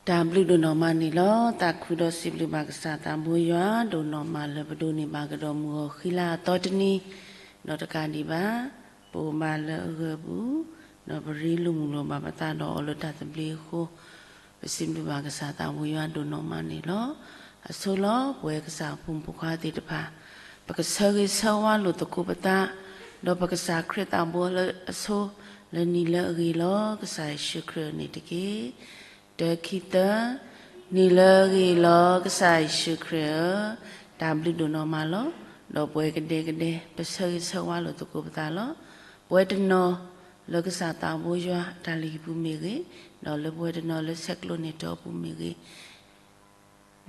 တၢ်ဘျုးဒိၣ်နီၢ်မးန့ၣ်လီၤ. သးခုဒီးစံးဘျုးဘၣ်ကစၢ်သးဘိယွၤဒိၣ်နီၢ်မးလၢပဒိးန့ၢ်ဘၣ်ကဒီးမုၢ်ဂီၤဃံလၤအသီတနံၤ, ဒီးတကးဒံးဘၣ် ပအိၣ်ဘၣ်လၢအဂၢၢ်ပူၤ, ဒီးပရ့လိာ်မုာ်လိာ်ဘၣ်ပသးဒီးအီၤလၢတၢ်သဘျ့အဃိ, ပစံးဘျုးဘၣ်ကစၢ်သးဘိယွၤဒိၣ်နီၢ်မးန့ၣ်လီၤ. အဆိလီၤ ပဝဲကစၢ်အဖိမုၣ်ဖိခွါသ့ၣ်တဖၣ်, ပကဆၢဂ့ၤဆၢဝါလိာ်သကိးပသး, ဒီးပကစၢ်ခရံာ်သးဘိလၢအဆိ, လၢနံၤလၢအဂ့ၤလီၤ ကစၢ်ယ့ၣ်ၡူးခရံာ်န့ၣ်တက့ၢ်. တၢ ခံ သၢ, နံၤလၢအဂ့ၤလီၤ ကစၢ်ယ့ၣ်ၡူးခရံာ်ဧၢ, တၢ်ဘျုးဒိၣ်နီၢ်မးလီၤ. ဒီးပဝဲကဒဲကဒဲ ပဆၢဂ့ၤဆၢဝါလိာ်သကိးပသးလီၤ. ပဝဲတနီၤလၢကစၢ်သးဘိယွၤအတၢ်လုၢ်ဟံၣ်ပူၤမ့ၢ်ဂ့ၤ, ဒီးလၢပဝဲတနီၤလၢဆဲးကျိးန့ၢ်တီအပူၤမ့ၢ်ဂ့ၤ,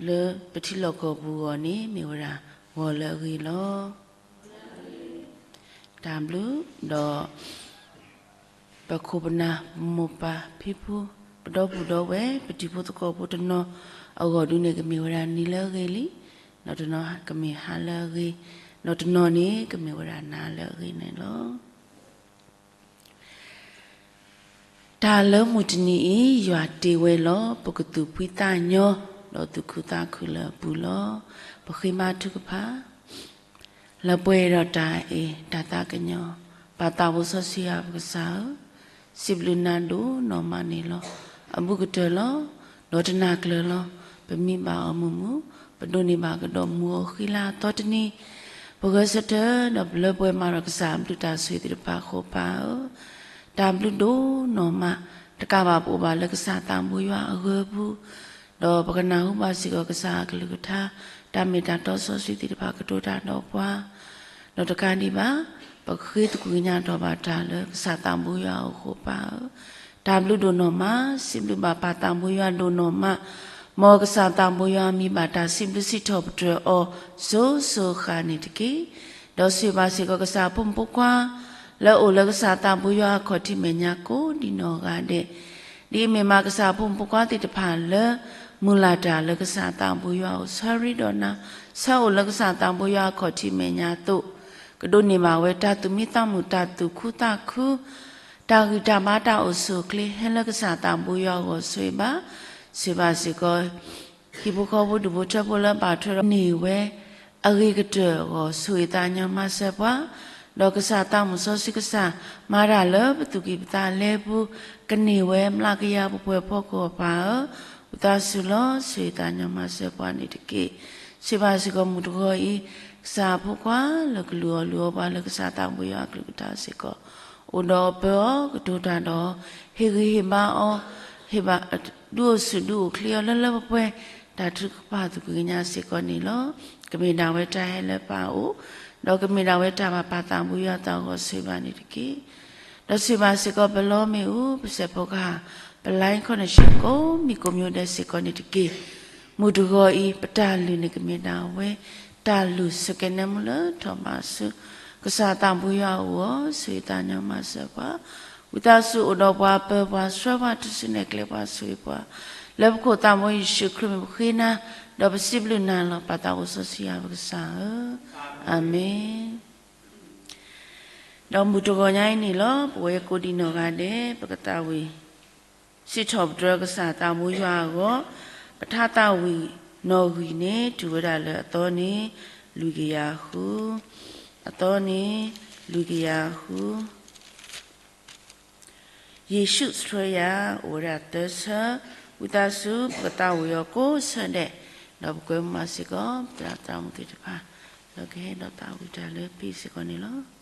လၢပထံလီၢ်ကီၢ်ပူၤအဂီၢ်န့ၣ် မ့ၢ်ဝဲဒၣ်ဂီၤလၢအဂ့ၤလီၤ. တၢ်ဘျုးဒီး ပခိၣ်ပနၢ် ပမိၢ်ပၢ်ဖံဖု ပဒီပုၢ်ဒီဝဲၢ် ပတံၤဖိသကိးဖိတနီၤအဂီၢ်ဒုန့ၣ် ကမ့ၢ်ဝဲဒၣ်နံၤလၢအဂ့ၤလံ, ဒီးတနီၤကမ့ၢ်ဟါလၢအဂ့ၤ, ဒီးတနီၤန့ၣ် ကမ့ၢ်ဝဲဒၣ်နၤလၢအဂ့ၤန့ၣ်လီၤ. တၢ်လၢမုၢ်တနံၤအံၤ ယွၤတ့ဝဲလီၤ. ပကသူၣ်ဖှံသးညီ, ဒီးသူၣ်ခုသးခုလၢအပူၤလီၤ. ပဃ့ဘါထုကဖၣ်. လၢပှဲၤဒီးတၢ်အဲၣ်တၢ်သးကညီၤ, ပၢ်သးဘိစီဆှံယွၤပကစၢ်ဧၢ, စံးဘျုးနၤဒိၣ်နီၢ်မးန့ၣ်လီၤ. အဘူးကတၢၢ်လီၤ. ဒီးတနၤကျၢၤလီၤ. ပမံဘၣ်အီၤမုာ်မုာ်, ပဒိးန့ၢ်ဘၣ်ကဒီးမုၢ်ဂီၤဃံလၤအသီတနံၤ, ပဂဲၤဆၢထၢၣ် ဒီးပလၢပှဲၤမးဒီးကစၢ်အဘျုးတၢ်ဆိၣ်ဂ့ၤသ့ၣ်တဖၣ်အဃိပၢ်ဧၢ, တၢ်ဘျုးဒိၣ်နီၢ်မး, တကးဘၣ်ပအိၣ်ဘၣ်လၢကစၢ်သးဘိယွၤအဂၢၢ်ပူၤ, ဒီးပကနၢ်ဟူဘၣ်စ့ၢ်ကီးကစၢ်အကလုၢ်ကထါ, တၢ်မ့ၢ်တၢ်တီစီဆှံသ့ၣ်တဖၣ်ကတိၤတၢ်ဒီးပှၤ, ဒီးတကးဒံးဘၣ်, ပကဃ့သကွံၢ်ကညးထီၣ်ဘၣ်တၢ်လၢကစၢ်သးဘိယွၤအအိၣ်အဃိပၢ်ဧၢ, တၢ်ဘျုးဒိၣ်နီၢ်မး, စံးဘျုးဘၣ်ပၢ်သးဘိယွၤဒိၣ်နီၢ်မး, မ်ကစၢ်သးဘိယွၤမံဘၣ်တၢ်စံးဘျုးစံးထီၣ်ပတြၢၤအီၤစိၤစိၤဃၣ်ဃၣ်န့ၣ်တက့ၢ်. ဒီးဆိၣ်ဂ့ၤဘၣ်စ့ၢ်ကီးကစၢ်အဖိမုၣ်ဖိခွါ လၢအအိၣ်လၢကစၢ်သးဘိယွၤအခီၣ်ထံးမဲာ်ညါကိးဒံးနီၢ်ဂၤဒဲး, ဒ်အမ့ၢ်မးကစၢ်အဖိမုၣ်ဖိခွါသ့ၣ်တဖၣ်လၢ မုၢ်လၢ်တၢ်လၢကစၢ်သးဘိယွၤအအိၣ်ဆၢရ့ဒီးနၤ, ဆၢအိၣ်လၢကစၢ်သးဘိယွၤအခီၣ်ထံးမဲာ်ညါအသိး, ကဒိးန့ၢ်ဘၣ်ဝဲတၢ်သူၣ်မံသးမုာ် တၢ်သူၣ်ခုသးခု, တၢ်ဂံၢ်တၢ်ဘါတၢ်အိၣ်ဆူၣ်အိၣ်ချ့ဟဲလၢကစၢ်သးဘိယွၤအဂီၢ်ဆိၣ်ဂ့ၤဘၣ်, ဆိၣ်ဂ့ၤဘၣ်စ့ၢ်ကီး ဟံၣ်ဖိဃီဖိဒူၣ်ဖိထၢဖိလၢဘၣ်ထွဲဒီးန့ၢ်ဝဲ အဂ့ၤကတၢၢ်အဂီၢ် ဆိၣ်ဂ့ၤသးညီမၤစၢၤပှၤ, ဒီးကစၢ်သးမုၢ်စီဆှံကစၢ် မၤတၢ်လၢပသူၣ်ကံၢ်ပသးလဲပူၤ, ကန့ၢ်ဝဲမျးကယၤပှဲၤပှဲၤဖီခိၣ်ပၢ်ဧၢ, ဝံသးစူၤလီၤ ဆိၣ်ဂ့ၤသးညီမၤစၢၤပှၤန့ၣ်တက့ၢ်. ဆိၣ်ဂ့ၤဘၣ်စ့ၢ်ကီးမုၢ်တဂီၤအံၤ ကစၢ်အဖိခွါလၢကလုၢ်အီၣ်လုၢ်အီပှၤလၢကစၢ်သးဘိယွၤအကလုၢ်ကထါစ့ၢ်ကီး, အိၣ်ဒီးအပၢအီၤ ကတိၤတၢ်ဒီး ဟ့ၣ်ဂံၢ်ဟ့ၣ်ဘါအီၤ, ဟ့ၣ်ဘၣ် ဒုးအိၣ်ဆူၣ်ဒုးအိၣ်ချ့အီၤလၢလၢပှဲၤပှဲၤ, တၢ်ထုကဖၣ်သူၣ်ကံၢ်ကညးစ့ၢ်ကီးန့ၣ်လီၤ. ကမ့ၢ်ဒၣ်ဝဲတၢ်ဟဲလၢပၢ်အအိၣ်, ဒီးကမ့ၢ်ဒၣ်ဝဲတၢ်ဘၣ်ပၢ်သးဘိယွၤအသးအဂီၢ်ဆိၣ်ဂ့ၤဘၣ်န့ၣ်တက့ၢ်. ဒီးဆိၣ်ဂ့ၤဘၣ်စ့ၢ်ကီးပလီမ့ၣ်အူ, ပစဲးဖိကဟၣ်, ပ line connection ကိးမံၤကိးမံၤဒဲးစ့ၢ်ကီးန့ၣ်တက့ၢ်. မုၢ်တဂီၤအံၤ ပတၢ်လုၢ်န့ၣ်ကမ့ၢ်ဒၣ်ဝဲ တၢ်လုၢ်ဆူၣ်ကနဲမူလၢထီၣ်ဘးဆူ ကစၢ်သးဘိယွၤအအိၣ်အီၤ, ဆိၣ်ဂ့ၤသးညီမၤစၢၤပှၤ, ဝံသးစူၤအိၣ်ဒီးပှၤ ပၢပှၤဆှၢပှၤ ထုးစုနဲၣ်ကျဲပှၤ ဆိၣ်ဂ့ၤပှၤ, လၢပခိၣ်သးဘိယ့ၣ်ၡူးခရံာ်မံၤပဃ့နၤ, ဒီးပစံးဘျုးနၤလီၤ ပၢ်သးဘိစီဆှံယွၤပကစၢ်ဧၢ, အၤမ့ၣ်. ဒီးမုၢ်တဂီၤညါအံၤန့ၣ်လီၤ ပဝဲကိးဒံးနီၢ်ဂၤဒဲး ပကသးဝံၣ် စံးထီၣ်ပတြၢၤကစၢ်သးဘိယွၤအဂီၢ်, ပထါသးဝံၣ်နီၣ်ဂံၢ်န့ၣ် တုၤဝဲဒၣ်လၢအသီန့ၣ် လွံၢ်ကယၤဃု, အသီန့ၣ် လွံၢ်ကယၤဃု, ယ့ၣ်ၡူးဆှၢယၤ အိၣ်ဝဲဒၣ်သၢဆၢ, ဝံသးစူၤ ပကသးဝံၣ်အီၤကိးဆၢဒဲး, ဒီးပကွဲမုာ်ဘၣ်စ့ၢ်ကီး ပသရၣ်သရၣ်မုၣ်သ့ၣ်တဖၣ် လၢကဟဲဒီးသးဝံၣ်တၢ်လၢဖဲစ့ၢ်ကီးန့ၣ်လီၤ.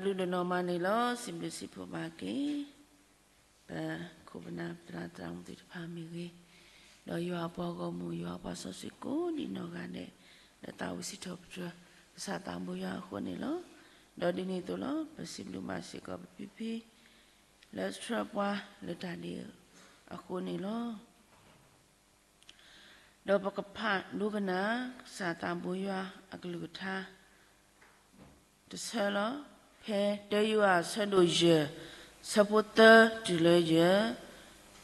ဒုးဒိၣ်နီၢ်မးန့ၣ်လီၤ. စံးဘျုးစံးဖှိၣ်ဘၣ်က့ၤ ပခိၣ်ပနၢ်ပသရၣ်သရၣ်မုၣ်သ့ၣ်တဖၣ်မ့ၢ်ဂ့ၤ, ဒီးယွၤအပှၤဂီၢ်မုၢ် ယွၤအပှၤစီဆှံကိးဒံးနီၢ်ဂၤဒဲး လၢသးဝံၣ်စံးထီၣ်ပတြၢၤ ကစၢ်သးဘိယွၤအဃိန့ၣ်လီၤ. ဒီးဒ်န့ၣ်အသိးလီၤ ပစံးဘျုးဘၣ်စ့ၢ်ကီးပဖံဖံ လၢဆှၢပှၤလၢတၢ်ဒဲးအဃိန့ၣ်လီၤ. ဒီးပကဖးဒိကနၣ် ကစၢ်သးဘိယွၤအကလုၢ်ကထါ တဆၢလီၤ. ဖဲတၢယိၤဟၣ်အဆၢဒိၣ်ယဲၢ် အဆၢဖိသၢတုၤလၢယဲၢ်,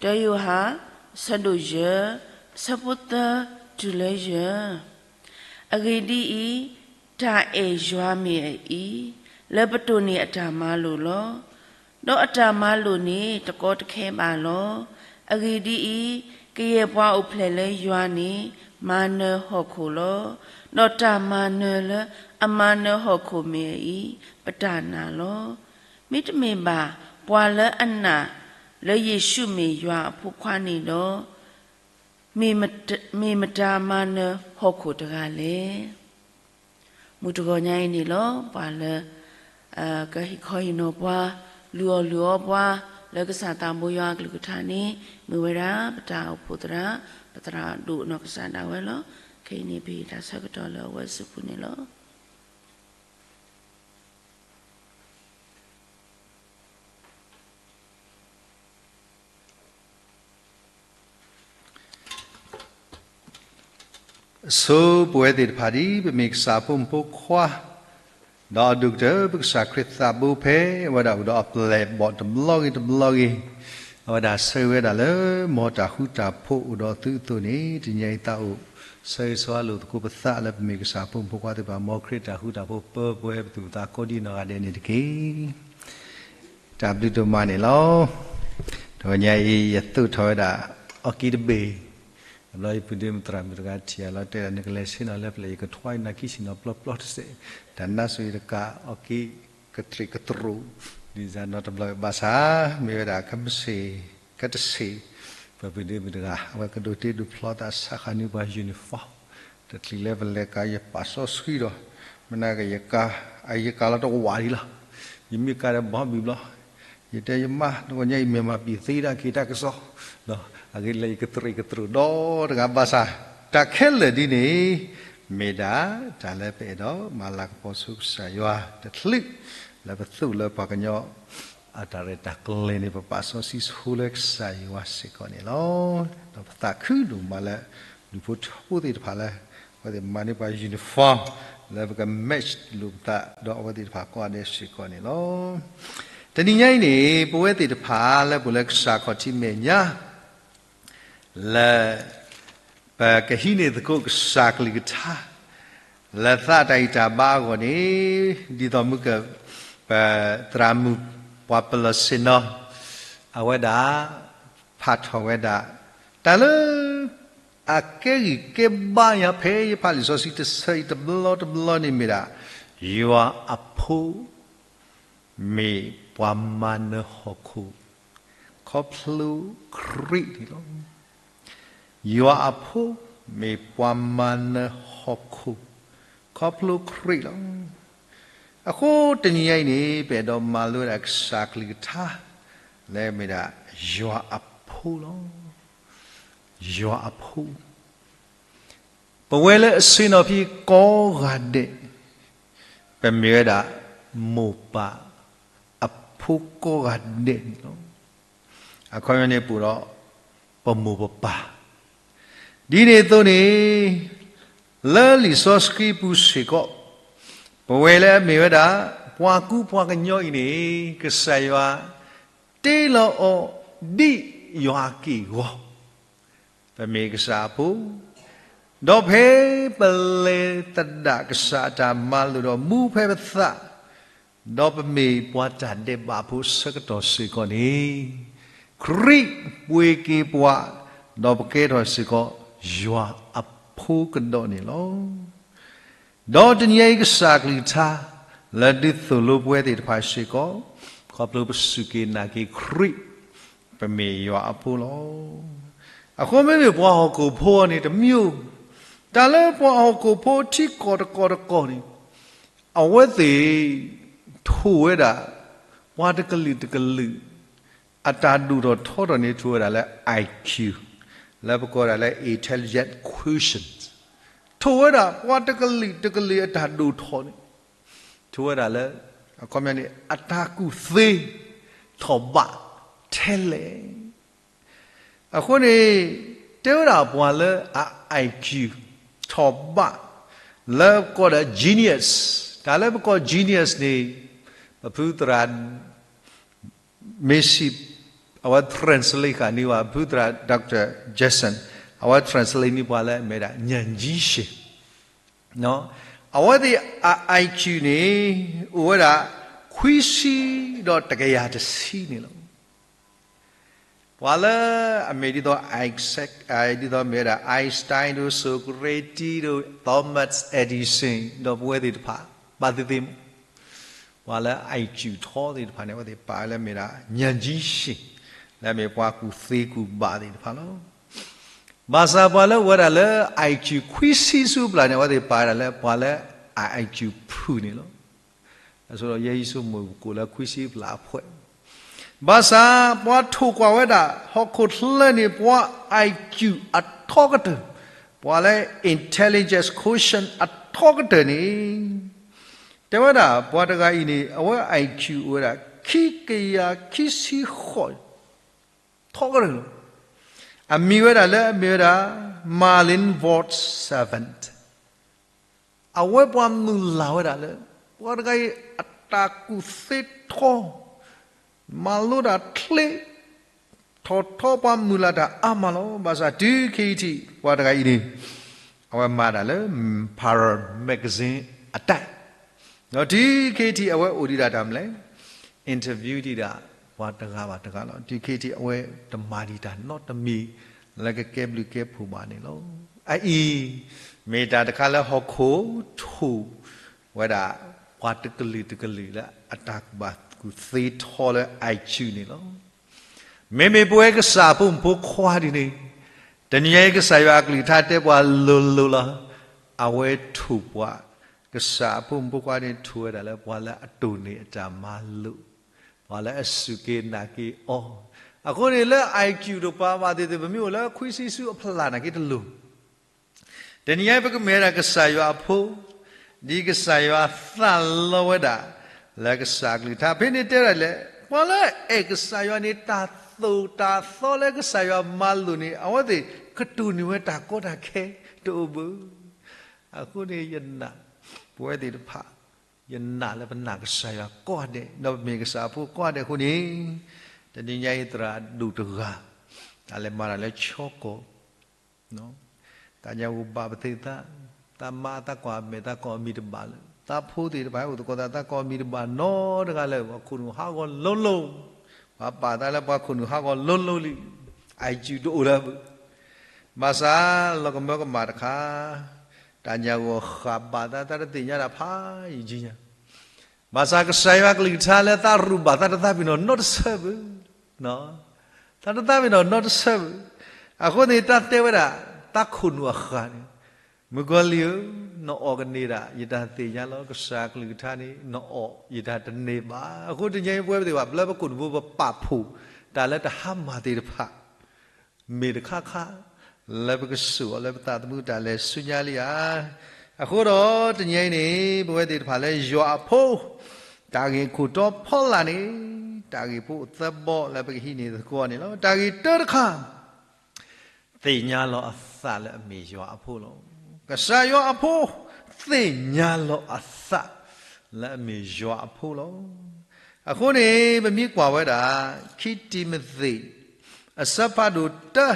တၢယိၤဟၣ် အဆၢဒိၣ်ယဲၢ် အဆၢဖိသၢတုၤလၢယဲၢ်. အဂ့ၢ်ဒ်အံၤ, တၢ်အဲၣ်ယွၤမ့ၢ်အအံၤ, လၢပတိၢ်န့ၢ်အတၢ်မၤလိာ်လီၤ. ဒီးအတၢ်မၤလိာ်န့ၣ် တကီတခဲဘၣ်လီၤ. အဂ့ၢ်ဒ်အံၤ, ကယဲၢ်ပှၤအိၣ်ဖျဲၣ်လၢယွၤန့ၣ် မၤနၢၤဟီၣ်ခိၣ်လီၤ. ဒီးတၢ်မၤနၢၤလၢအမၤနၢၤဟီၣ်ခိၣ်မ့ၢ်အအံၤ ပတၢ်နာ်လီၤ. မ့တမ့ၢ်ဘၣ် ပှၤလၢအနာ်လၢယ့ၣ်ၡူးမ့ၢ်ယွၤအဖိခွါန့ၣ်ဒီး မ့ၢ်မတၤမၤနၢၤဟီၣ်ခိၣ်တဂၤလဲၣ်. မုၢ်တဂီၤညါအံၤန့ၣ်လီၤ ပှၤလၢ ကဟ့ၣ်ခီဟ့ၣ်နီၤပှၤ လုၢ်အီၣ်လုၢ်အီပှၤ လၢကစၢ်သးဘိယွၤအကလုၢ်ကထါန့ၣ် မ့ၢ်ဝဲဒၣ် ပတၢ်အိၣ်ဖှိၣ်သရၣ် ပသရၣ်ဒိၣ်နီၢ်ကစၢ်ဒၣ်ဝဲလီၤ. ခဲအံၤန့ၣ် ပဟ့ၣ်တၢ်ဆၢကတီၢ်လၢအဝဲစုပူၤန့ၣ်လီၤ. ဆိပဝဲသ့ၣ်တဖၣ်ဒ် ပမ့ၢ်ကစၢ်ဖိမုၣ်ဖိခွါ ဒီးအဒိၣ်ကတၢၢ် ပကစၢ်ခရံာ်သးဘိဖဲ အဝဲဒၣ်အိၣ်ဒီးအပျဲၢ်အဘီၣ်တဘျီဂ့ၤတဘျီဂ့ၤ, အဝဲဒၣ်ဆၢဂ့ၤဝဲဒၣ်လၢ မ်တၢ်ဃူတၢ်ဖိးအိၣ်ဒီးသုအသိးန့ၣ် တနံၤအံၤသးအိၣ် ဆၢဂ့ၤဆၢဝါလိာ်သကိးပသးလၢပမ့ၢ်ကစၢ်ဖိမုၣ်ဖိခွါသ့ၣ်တဖၣ် မ်ခရံာ်တၢ်ဃူတၢ်ဖိးပၢပှဲၤပသူၣ်ပသးကိးဒံနီၢ်ဂၤဒဲးန့ၣ်တက့ၢ်. တၢ်ဘျုးဒိၣ်မးန့ၣ်လီၤ. တဂီၤညါအံၤ ယသိးထီၣ်ဝဲဒၣ် အီၣ်က့တဘ့ၣ်, တဘျီယပုၢ်ဒ့မုၣ်သရၣ်မုၣ်တဂၤထံၣ်ယၤလီၤ တဲဒၣ် နကလဲၤဆ့ၣ်နီၤလၢပျဲၢ် ယကထွါယနၢ်ကံၣ်ဆ့ၣ်နီၤပျီပျီတစဲး, တၢ်နါစိၤယတကး အီၣ်က့ကတြံးကတြူး, ဒ်စၢ်နီတဘျီဘၣ်ဆၣ် မ့ၢ်ဝဲဒၣ်ကမ့ၢ်စ့ၢ် ကတစ့ၢ်, ပပုၢ်ဒ့မုၣ်တဂၤ အဝဲကဒိးတ့ဒိးဖျီသး စးဃာ်န့ၢ်ပှၤ uniform တချုးလၢပလဲၤကၤ ယပာ်စီဆှံဒီး မနၤကယကၤ အယကၤလီၤတဝးဒံးလီၤ. ယမ့ၢ်ကၤဒီးဘီဘံၣ်ဘျီ, ယတဲယမါ တဂီၤညါအံၤမ့ၢ်မၤပံာ်သ့ဒၣ်က့ၤတၢ်ကစီၣ်, အဂ့ၢ်လၢယကတြံးကတြူးဒီတဂၤဘၣ်ဆၣ် တၢ်ခဲလၢာ်ဒ်န့ၣ် မ့ၢ်ဒၣ်တၢ်လၢပအဲၣ်ဒိးမၤလၤကပီၤဆူကစၢ်ယွၤတချုး လၢပသူၣ်လၢပှၤကညီ အတၢ်ရဲၣ်တၢ်ကျဲၤန့ၣ် ပပာ်စီဆှံဆိလၢကစၢ်ယွၤစ့ၢ်ကီးန့ၣ်လီၤ. ဒီးပသးခုဒိၣ်မးလၢ ဒူၣ်ဖိထၢဖိသ့ၣ်တဖၣ်လၢ အဝဲသ့ၣ်မၤန့ၢ်ပှၤ uniform လၢပက match လိာ်ပသး ဒီးအဝဲသ့ၣ်တဖၣ်ကိးဂၤဒဲးစ့ၢ်ကီးန့ၣ်လီၤ. တနံၤညါအံၤန့ၣ် ပဝဲသ့ၣ်တဖၣ်လၢပအိၣ်လၢကစၢ်ခီၣ်ထံးမဲာ်ညါ လၢ ပကဟံးန့ၢ်သကိးကစၢ်ကလုၢ်ကထါ လၢသးတၢ်ဂံၢ်တၢ်ဘါအဂီၢ်န့ၣ် ဒ်သိးမုၢ်က ပသရၣ်မုၣ်ပှၤပလီၢ်ဆ့ၣ်နီၤ အဝဲဒၣ် ဖးထီၣ်ဝဲဒၣ် တၢ်လၢ အကဲဂံၢ်ကဲဘါယၤဖဲယဖးလံာ်စီဆှံတဆၢအံၤတဘျီတဘျီန့ၣ်မ့ၢ်ဒၣ် ယွၤအဖိ မ့ၢ်ပှၤမၤနၢၤဟီၣ်ခိၣ် ခီဖျိခရံာ်န့ၣ်လီၤ. ယွၤအဖိ မ့ၢ်ပှၤမၤနၢၤဟီၣ်ခိၣ် ခီဖျိခရံာ်လီၤ. အဃိတနံၤညါအံၤန့ၣ် ပအဲၣ်ဒိးမၤလိဝဲဒၣ်ကစၢ်ကလုၢ်ကထါ လၢမ့ၢ်ဒၣ် ယွၤအဖိလီၤ. ယွၤအဖိ ပဝဲလၢအဆ့ၣ်နီၤဖဲကိးဂၤဒဲး ပမ့ၢ်ဝဲဒၣ် မိၢ်ပၢ်အဖိကိးဂၤဒဲးန့ၣ်လီၤ. အခီပညီန့ၣ်ပအိၣ်ဒီး ပမိၢ်ပပၢ် ဒ်န့ၣ်အသိးန့ၣ် လၢလံာ်စီဆှံပူၤစ့ၢ်ကီး ပဝဲလၢအမ့ၢ်ဝဲဒၣ် ပှၤကူပှၤကညီအံၤန့ၣ် ကစၢ်ယွၤ တ့လီၤအီၤဒ်ယွၤအက့ၢ်အဂီၤ ပမ့ၢ်ကစၢ်အဖိ, ဒီးဖဲပလဲၤသဒၣ်ကစၢ်အတၢ်မၤလိာ်ဒီးမူဖဲပသး, ဒီးပမ့ၢ်ပှၤတၢ်ဒဲးဘးဖိအဆၢကတီၢ်စ့ၢ်ကီးန့ၣ်, ခရံာ်ပှ့ၤက့ၤပှၤ, ဒီးပကဲထီၣ်စ့ၢ်ကီး ယွၤအဖိကဒီးန့ၣ်လီၤ. ဒီးတနံၤအံၤကစၢ်ကလုၢ်ကထါ လၢဒုးသိၣ်လိပဝဲသ့ၣ်တဖၣ်စ့ၢ်ကီး, ခီဖျိပစူၢ်က့ၤနာ်က့ၤခရံာ်, ပမ့ၢ်ယွၤအဖိလီၤ. အဃိမ့မ့ၢ်ပှၤဟီၣ်ခိၣ်ဖိန့ၣ်တမံၤ, တၢ်လၢပှၤဟီၣ်ခိၣ်ဖိထံကီၢ်တကီၢ်တကီၢ်န့ၣ်, အဝဲသ့ၣ် ထိၣ်ဝဲဒၣ် ပှၤတကလုာ်တကလုာ် အတၢ်ဒိၣ်ထီၣ်ထီထီၣ်န့ၣ် ထိၣ်ဝဲဒၣ်လၢ I Q, လၢပကိးဒၣ်လၢ intelligence quotient, ထိၣ်ဝဲဒၣ်ပှၤတကလုာ်တကလုာ်အတၢ်ဒိၣ်ထီၣ်န့ၣ် ထိၣ်ဝဲဒၣ်လၢ အခီပညီန့ၣ် အတၢ်ကူၣ်သ့ထီၣ်ဘးထဲလဲၣ်. အဃိန့ၣ် တဲဝဲဒၣ်ပှၤလၢအ I Q ထီၣ်ဘး လၢပကိးဒီး genius, တၢ်လၢပကိး genius န့ၣ် ပဖုသရၣ် မ့ၢ်စံး အဝဲ translate ဃာ်န့ၢ်ဝဲ ဖုသရၣ် Doctor Jackson, အဝဲ translate န့ၢ်ပှၤလၢအမ့ၢ်ဒၣ် ဉာဏ်ကြီးရှင်, အဝဲသ့ၣ်အ I Q န့ၣ် အိၣ်ဝဲဒၣ် ခွံဆံဒီးတကယၤတဆံန့ၣ်လီၤ. ပှၤလၢအမ့ၢ်ဒ်သိး Isaac, ဒ်သိးမ့ၢ်ဝဲဒၣ် Einstein ဒီး Socrates ဒီး Thomas Edison ဒီးပဝဲသ့ၣ်တဖၣ် ဘၣ်သ့ၣ်သ့ၣ်မး ပှၤလၢ I Q ထီသ့ၣ်တဖၣ်န့ၣ် အဝဲသ့ၣ်ပာ်လၢမ့ၢ်ဒၣ် ဉာဏ်ကြီးရှင်, လၢအမ့ၢ်ပှၤကူၣ်သ့ကူၣ်ဘၣ်သ့ၣ်တဖၣ်လီၤ. ဘၣ်ဆၣ်ပှၤလၢအိၣ်ဝဲဒၣ်လၢ I Q ခွံဆံဆူပျၢ်န့ၣ် အဝဲသ့ၣ်ပာ်ဝဲဒၣ်လၢပှၤလၢ I Q ဖုၣ်န့ၣ်လီၤ. အဆိဒီးယဲယဆိကမိၣ်ပကိးလၢခွံဆံပျၢ်အဖှဲး, ဘၣ်ဆၣ်ပှၤထိၣ်ကွၢ်ဝဲဒၣ် ဟီၣ်ခိၣ်ချၢန့ၣ် ပှၤ I Q အထီကတၢၢ်, ပှၤလၢ intelligence quotient အထီကတၢၢ်န့ၣ် တဲဝဲဒၣ်ပှၤတဂၤအံၤန့ၣ် အဝဲ I Q အိၣ်ဝဲဒၣ် ခံကယၤခံဆံဃိး ထီကတၢၢ်လီၤ. အမံၤဝဲဒၣ်လၢအမ့ၢ်ဝဲဒၣ် Merlin von Savant, အဝဲပှၤမုၢ်လၢ်ဝဲဒၣ်လၢ ပှၤတဂၤအံၤအတၢ်ကူၣ်သ့ထီ, မၤလိတၢ်ချ့, ထီၣ်ထီပှၤမုၢ်လၢ်တၢ်အါမးလီၤ. ဘၣ်ဆၣ်တုၤခဲအံၤထံး ပှၤတဂၤအံၤန့ၣ် အဝဲမၤတၢ်လၢ Parade magazine အတၢ် ဒီးတုၤခဲအံၤထံး အဝဲအိၣ်ဒံးဒၣ်တၢ်မနုၤလဲၣ်, interview ဒံးဒၣ် ပှၤတဂၤဘၣ်တဂၤလီၤ. တုၤခဲအံၤထံး အဝဲတမၤဒံးတၢ်နီတမံၤ လၢကကဲဘျုးကဲဖှိၣ်ဘၣ်န့ၣ်လီၤ. အအံၤ မ့ၢ်တၢ်တခါလၢဟီၣ်ခိၣ်ထိၣ်ဝဲဒၣ် ပှၤတကလုာ်တကလုာ်လၢအတၢ်ကူၣ်ဘၣ်ကူၣ်သ့ထီလၢ I Q န့ၣ်လီၤ. မ့မ့ၢ်ပဝဲကစၢ်အဖိမုၣ်ဖိခွါဒ်န့ၣ် တနံၤညါအံၤ ကစၢ်ယွၤအကလုၢ်ကထါတဲပှၤလိၤလိၤလီၤ. အဝဲထိၣ်ပှၤ, ကစၢ်အဖိမုၣ်ဖိခွါန့ၣ် ထိၣ်ဝဲဒၣ်လၢပှၤလၢအတိၢ်န့ၢ်အတၢ်မၤလိာ်, ပှၤလၢအစူၢ်က့ၤနာ်က့ၤအီၤ. အဃိန့ၣ်လၢ I Q တပၤဘၣ်သ့ၣ်သ့ၣ် ပမ့ၢ်အိၣ်လၢခွံဆံဆူအဖျၢၣ်နာ်က့တလိၤ တနံၤညါအံၤ ပကမ့ၢ်ဝဲဒၣ်ကစၢ်ယွၤအဖိ, ဒ်ကစၢ်ယွၤသးလီဝဲဒၣ် လၢကစၢ်အကလုၢ်ကထါ ဖဲန့ၣ်တဲဒၣ်လဲၣ်, ပှၤလၢအအဲၣ်ကစၢ်ယွၤန့ၣ် တၢ်သိၣ်တၢ်သီလၢကစၢ်ယွၤမၤလိာ်န့ၣ် အဝဲသ့ၣ်ကတိၢ်န့ၢ်ဝဲတၢ်ကီတၢ်ခဲတအိၣ်ဘၣ်. အဃိန့ၣ်ယနာ် ပဝဲသ့ၣ်တဖၣ် ယနာ်လၢပနာ်ကစၢ်ယွၤကိးဂၤဒဲး ဒီးပမ့ၢ်ကစၢ်အဖိကိးဂၤဒဲးအဃိန့ၣ်, တနံၤညါအံၤသရၣ်ဒိၣ်တဂၤ တၢ်လဲၤမၤတၢ်လၢဆီကီၢ် တၢ်ညါဝိဘၣ်ပသ့ၣ်သၣ်, သးမါသးကွၢ်မဲာ်သးကွၢ်အမံၤတဘၣ်လၢၤ, သးဖိသ့ၣ်တဖၣ်အိၣ်သကိးသးသးကွၢ်အမံၤတဘၣ်နီတဂၤလၢၤ, ပှၤခိၣ်နူာ်ဟးဂီၤလိၤလိၤ, ပှၤပာ်သးလၢပှၤခိၣ်နူာ်ဟးဂီၤလိၤလိၤလံ, အံၤစုဒိၣ်အိၣ်လၢၤ, ဘၣ်ဆၣ်လီၤကမၢကမၣ်တခါ, တၢ်ညါဂီၤဃာ်ဘၣ်သး သးတသ့ၣ်ညါတၢ်ဖးယံာ်ကံညါ ဘၣ်ဆၣ်ကစၢ်ယွၤကလုၢ်ကထါလၢသးရူၢ်ဘၣ်သးတသးပ့ၤနီၣ်နီတဆၢဘၣ်, သးတသးပ့ၤနီၣ်နီတဆၢဘၣ်. အဃိန့ၣ် တၢ်တဲဝဲဒၣ် သးခိၣ်နူာ်အဃၢ်န့ၣ်, မုၣ်ကီၤလံၢ်ဧၢ, နအီၣ်ကန့ၢ်ဒၣ် ယတၢ်သ့ၣ်ညါလီၤ. ကစၢ်ကလုၢ်ကထါန့ၣ် နအီၣ်ယတၢ်တန့ၢ်ဘၣ်. အဃိတနံၤညါအံၤပဝဲသ့ၣ်တဖၣ် ပလၢပခိၣ်နူာ်ဖိ ပပာ်ဖှိၣ်တၢ်လၢတဟါမၢ်သ့ၣ်တဖၣ် မ့ၢ်တခါခါ လၢပကစိာ်အီၤလၢပသးသမူတၢ်လဲၤဆူညါလံဧါ. အဃိဒီးတနံၤအံၤန့ၣ် ပဝဲသ့ၣ်တဖၣ်လၢယွၤအဖိ, တၢ်ဂ့ၢ်ခိၣ်တီဖီလာ်န့ၣ်, တၢ်ဂ့ၢ်ဖိအိၣ်သၢဘီလၢပကဟံးန့ၢ်သကိးန့ၣ်လီၤ. တၢ်ဂ့ၢ်တၢတခါ သ့ၣ်ညါလီၤအသးလၢအမ့ၢ်ယွၤအဖိလီၤ. ကစၢ်ယွၤအဖိ သ့ၣ်ညါလီၤအသးလၢအမ့ၢ်ယွၤအဖိလီၤ. အဃိန့ၣ် ပမ့ၢ်ကွၢ်ဝဲဒၣ် ခံတံၤမသ့း အဆၢဖးဒိၣ်တၢ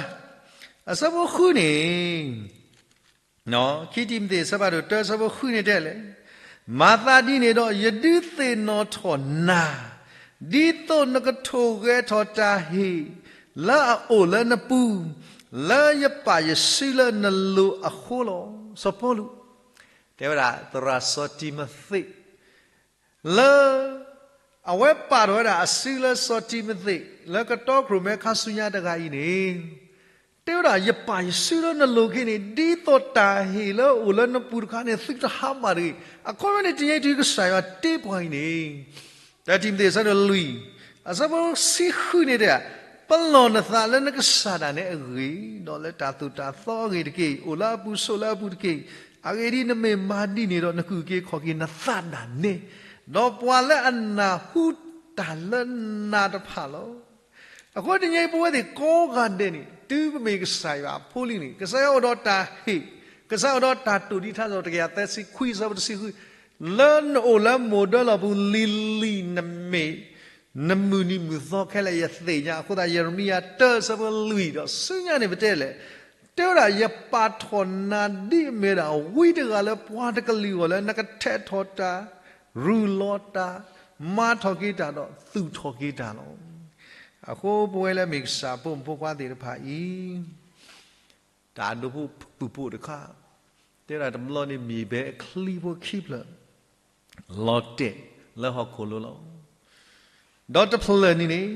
အဆၢဖိဃုန့ၣ်, ခံတံၤမသ့း အဆၢဖးဒိၣ်တၢ အဆၢဖိဃုန့ၣ်တဲလဲၣ်, မၤသးဒ်န့ၣ်ဒီး ယဒုးသ့ၣ်နီၣ်ထီၣ်နၤ, ဒ်သိးနကထိၣ်ဂဲၤထီၣ်တၢ်ဟ့ၣ် လၢအအိၣ်လၢနပူၤ, လၢယပာ်ယစုလၢနလိၤအဃိလီၤ. စီၤပီလူး တဲဝဲဒၣ် သရၣ်စီၤတံၤမသ့း လၢ အဝဲပာ်ထီၣ်ဝဲဒၣ်အစုလၢစီၤတံၤမသ့း လၢကတီခိၣ်မဲခါဆူညါတဂၤအံၤန့ၣ်, တဲဝဲဒၣ် ယပာ်ယစုလၢနလိၤခ့န့ၣ် ဒ်သိးတၢ်ဟ့ၣ်လၢအအိၣ်လၢနပူၤတခါန့ၣ် သုတဟါမၢ်တဂ့ၤ. အခီပညီန့ၣ် တနံၤအံၤတုၤကစၢ်ယွၤတ့ပှၤအံၤန့ၣ် တၢတံၤမသ့း အဆၢဒိၣ်လွံၢ် အဆၢဖိဆံဃုန့ၣ်တဲ, ပလီၢ်နသးလၢနကစၢ်ဒၣ်နဲအဂ့ၢ်, ဒီးလၢတၢ်သိၣ်တၢ်သီအဂ့ၢ်တက့ၢ်. အိၣ်လၢအပူၤဆိးလၢအပူၤတက့ၢ်. အဂ့ၢ်ဒ်အံၤ, နမ့ၢ်မၤဒ်န့ၣ်ဒီး နကူၣ်က့ၤခီၣ်က့ၤနသးဒၣ်နဲ, ဒီးပှၤလၢအနၢ်ဟူတၢ်လၢနၤတဖၣ်လီၤ. အဃိတနံၤအံၤ ပဝဲသ့ၣ်ကိးဂၤဒဲးန့ၣ် တုၤပမ့ၢ်ကစၢ်ယွၤအဖိလံန့ၣ် ကစၢ်ယွၤအိၣ်ဒီးတၢ်ဟ့ၣ်, ကစၢ်အိၣ်ဒီးတၢ်တိာ်ဒ်ထါစံးထီၣ်ပတြၢၤ တကယၤသၢဆံခွံ အဆၢဖိတဆံဃု, လၢနအိၣ်လၢမိၢ်ဒၢလီၢ်ပူၤလံၤလံၤ နမ့ၢ် နမုၢ်နံၤမုၢ်သီခဲလၢာ်ယသ့ၣ်ညါ. အဃိသတး ယံးရမံယၤ တၢ အဆၢဖိလွံၢ်ဒီးဆူညါန့ၣ် ပတဲလဲၣ်, တဲဝဲဒၣ် ယပာ်ထီၣ်နၤဒ်အမ့ၢ်ဒၣ်ဝံတဂၤလၢပှၤတကလုာ်အဂီၢ် လၢနကထဲးထီၣ်တၢ်, ရူၢ်လီၤတၢ်, မၤထီၣ်က့ၤတၢ်ဒီးသူၣ်ထီၣ်က့ၤတၢ်လီၤ. အဃိပဝဲလၢမ့ၢ်ကစၢ်ဖိမုၣ်ဖိခွါသ့ၣ်တဖၣ်အံၤ တၢ်ဒိဖိပူဖိတခါ, တဲဒၣ်တဘျီန့ၣ် မ့ၢ်ဘဲအချံဖိခံဖျၢၣ် လီၤတဲာ်လၢဟီၣ်ခိၣ်လိၤလီၤ. ဒီးတဖျၢၣ်န့ၣ်န့ၣ်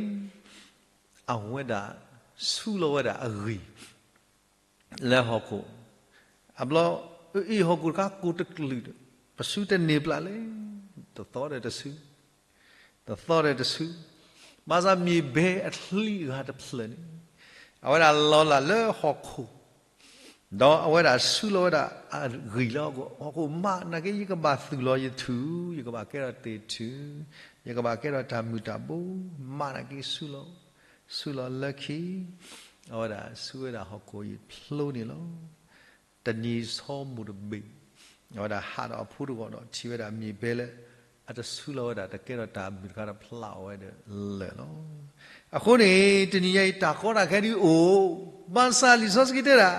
အဝဲဒၣ်ဆူးလီၤဝဲဒၣ်အဂံၢ် လၢဟီၣ်ခိၣ်, အဘျီ အအံၤဟီၣ်ခိၣ်တခါကိးတကလုာ်ဒီး ပဆူးတန့ၢ်ပျၢ်လဲၣ်, တသီဒီးတဆူး တသီဒီးတဆူး, ဘၣ်ဆၣ်မ့ၢ်ဘဲအချံအဂၤတဖျၢၣ်န့ၣ် အဝဲဒၣ်လီၤလၢ်လၢဟီၣ်ခိၣ်, ဒီးအဝဲဒၣ်ဆူးလီၤဝဲဒၣ်အဂံၢ်လၢဟီၣ်ခိၣ်, ဟီၣ်ခိၣ်မးနာ်က့ ယကဘၣ်သူၣ်လီၤယထူၣ်, ယကဘၣ်ကဲထီၣ်သ့ၣ်ထူၣ်, ယကဘၣ်ကဲထီၣ်တၢ်မုာ်တၢ်ဘိ, မးနာ်က့ဆူးလီၤ, ဆူးလီၤလၢခံ အဝဲဒၣ်ဆူးဝဲဒၣ်ဟီၣ်ခိၣ်အံၤဖျိန့ၣ်လီၤ. တနံၤဆီမိၢ်တဘ့ၣ် အဝဲဒၣ်ဟးဒီးအဖိတဂီၤဒီးထံၣ်ဝဲဒၣ်မ့ၢ်ဘဲလၢ အတဆူးလီၤဝဲဒၣ် တကဲထီၣ်တၢ်မုာ်တခါဒီးဖျါအီၤဝဲဒီးလၢာ်လီၤ. အဃိန့ၣ် တနံၤညါအံၤ တၢ်ကီတၢ်ခဲဒုးအိၣ်, ဘၣ်ဆၣ်လံာ်စီဆှံတဲဒၣ်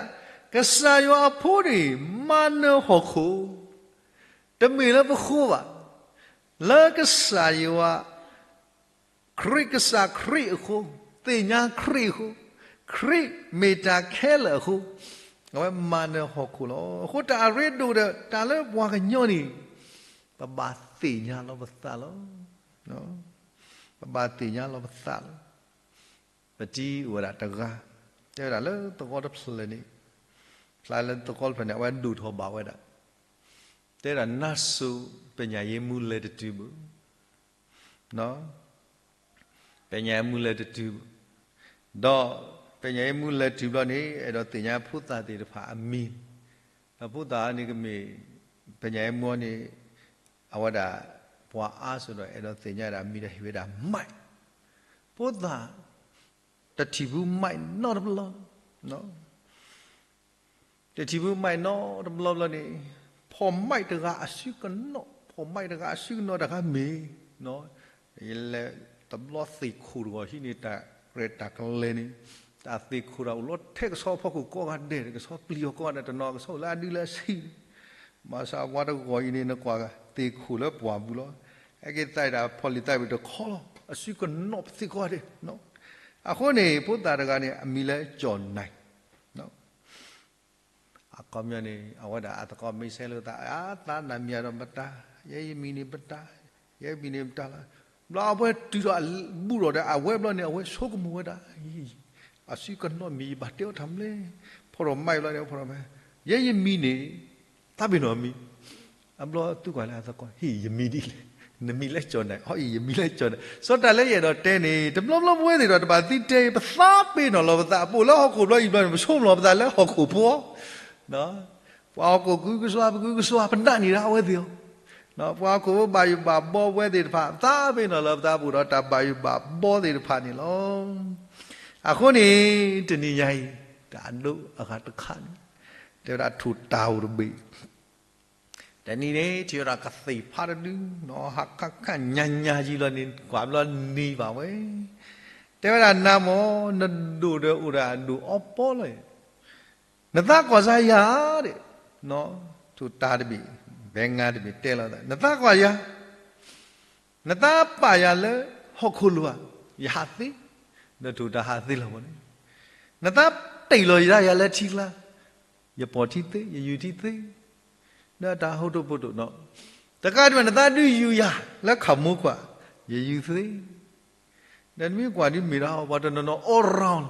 ကစၢ်ယွၤအဖိန့ၣ် မၤနၢၤဟီၣ်ခိၣ်, တမ့ၢ်လၢပဃိဘၣ်, လၢကစၢ်ယွၤ ခရံာ်ကစၢ်ခရံာ်အဃိ, သ့ၣ်ညါခရံာ်အဃိ, ခရံာ်မ့ၢ်တၢ်ခဲလၢာ်အဃိ, အဝဲမၤနၢၤဟီၣ်ခိၣ်လီၤ. အဃိတၢ်အရ့ဒိၣ်ဒီး တၢ်လၢပှၤကညီန့ၣ် ပဘၣ်သ့ၣ်ညါလီၤပသးလီၤ. ပဘၣ်သ့ၣ်ညါလီၤပသးလီၤ. ပတံၤအိၣ်ဝဲဒၣ်တဂၤ, တဲဝဲဒၣ်လၢသဝီတဖျၢၣ်န့ၣ်, ဖျါလၢသဝီတဖျၢၣ်န့ၣ် အဝဲဒိၣ်ထီၣ်ဘၣ်ဝဲဒၣ်, တဲဝဲဒၣ် နါစိၤ ပညၣ်ယ့မူလဲၤတတုၤဘၣ် ပညၣ်ယ့မူလဲၤတတုၤ, ဒီးပညၣ်ယ့မူလဲၤတုၤဘျီန့ၣ် အဲၣ်ဒိးသ့ၣ်ညါဖိသၣ်သ့ၣ်တဖၣ်အမံၤ, ဒီးဖိသၣ်န့ၣ်ကမ့ၢ် ပညၣ်ယ့မူန့ၣ် အဝဲဒၣ်ပှၤအါစိၤဒီး အဲၣ်ဒိးသ့ၣ်ညါဒၣ်မံၤဒီးဟ့ၣ်ဝဲဒၣ် mic, ဖိသၣ် တထံၣ်ဖု mic နီတဘျီ တထံၣ်ဖု mic နီတဘျီဘျီန့ၣ်, ဖီၣ် mic တဂၤအစုကနီၣ်, ဖီၣ် mic တဂၤအစုကနီၣ်တခါမ့ၢ်, လဲၤတဘျီသ့ၣ်ခိၣ်တဂီၤဟံးန့ၢ်တၢ်ရဲၣ်တၢ်ကျဲၤန့ၣ်, တၢ်သ့ၣ်ခိၣ်တၢ်အိၣ်လီၤထဲကဆီအဖီခိၣ်ကိးဂၤဒဲး, ကဆီပျံၤအီၤကိးဂၤဒဲး, တနီၤကဆီအိၣ်လၢအဒုလၢအဆံး, ဘၣ်ဆၣ်ပှၤတဂီၤအံၤန့ၣ် နကွၢ်သ့ၣ်ခိၣ်လၢပှၢ်ပူၤလီၤ, ဟဲက့ၤသးဒၣ်ဖီၣ်လံာ်သးဝံၣ်တခီလီၤ, အစုကနီၣ်ပသ့ၣ်ကိးဂၤဒဲး အဃိန့ၣ် ဖိသၣ်တဂၤန့ၣ် အမံၤလၢကၠီၣ်နၢ်, အခီပညီန့ၣ် အဝဲဒၣ်အသကိးမ့ၢ်ဆဲးလိာ်သး အသးနၢ်မံၤဒီးပတၢ်, ယဲယမံၤန့ၣ်ပတၢ်, ယဲယမံၤန့ၣ်ပတၢ်လီၤ. ဘျီအဝဲတုၤဒီးအဘူးဒီး အဝဲဘျီန့ၣ် အဝဲဆိကမိၣ်ဝဲဒၣ်, အစုကနီၣ်မံၤ ယဘၣ်တဲအီၤတၢ်မနုၤလဲၣ်, ဖီၣ်ထီၣ် mic ဘျီန့ၣ် ဖီၣ်ထီၣ် mic, ယဲယမံၤန့ၣ် သးပ့ၤနီၣ်မံၤ, အဘျီသူကွၢ်လၢအသကိး ဟ့ၣ် ယမံၤဒ်လဲၣ်, နမံၤလၢကၠီၣ်နၢ်, အအံၤ ယမံၤလၢကၠီၣ်နၢ်, စီၤတၢ်လၢယအဲၣ်ဒိးတဲန့ၣ် တဘျီဘျီပဝဲသ့ၣ်ဒီးတဘၣ်သံတဲ ပသးပ့ၤနီၣ်လီၤပသး, ပအိၣ်လၢဟီၣ်ခိၣ်ဘျီအံၤဘျီန့ၣ် ပဆိကမိၣ်လီၤပသးလၢဟီၣ်ခိၣ်ဖိ, ပှၤဟီၣ်ခိၣ်ကုကစွါ ပကုကစွါ ပနာ်န့ၢ်ဒၣ်အဝဲသ့ၣ်အီၤ, ပှၤဟီၣ်ခိၣ်ဖိဘၣ်ယိၣ်ဘၣ်ဘီပဝဲသ့ၣ်တဖၣ် သးပ့ၤနီၣ်လီၤပသး ပအိၣ်ဒီးတၢ်ဘၣ်ယိၣ်ဘၣ်ဘီသ့ၣ်တဖၣ်န့ၣ်လီၤ. အဃိန့ၣ် တနံၤညါအံၤ တၢ်အဒိအဂၤတခါန့ၣ် တဲဝဲဒၣ်ထိၣ်တၢ်အိၣ်တဘ့ၣ် တနံၤန့ၣ် ထံၣ်ဝဲဒၣ်ကသ့ၣ်ဖးတဒု, ဟးခးခးညါညါယံလီၤန့ၣ် ကွၢ်ဘျီနံၤဘၣ်ဝဲ, တဲဝဲဒၣ်နၤမ့ၢ် နဒိၣ်ဒီးအိၣ်ဒၣ်ဒိၣ်အီပီလီၤ, နသးကွၢ်စၢ်ယၤဒၣ်, ထိၣ်တၢ်တဘ့ၣ် ဘဲငါတဘ့ၣ်တဲလီၤ, နသးကွၢ်ယၤ နသးပာ်ယၤလၢဟီၣ်ခိၣ်လိၤဧါ, ယဟးသ့, ဒီးထိၣ်တၢ်ဟးသ့လီၤမ့ၢ်န့ၣ်, နသးတ့ၢ်လီၤယၤလၢထံကျါ, ယပိာ်ထံသ့ ယယူၤထံသ့, ဒီးတၢ်ဟိတိၣ်ပိတိၣ်နီၤ, တကးဒံးဘၣ် နသးဒုးယူၤယၤလၢခးမိခွါ, ယယူၤသ့, ဒီးနမ့ၢ်ကွၢ်ဒ်မ့ၢ်ဒီးပှၤတနီၤနီၤ all round,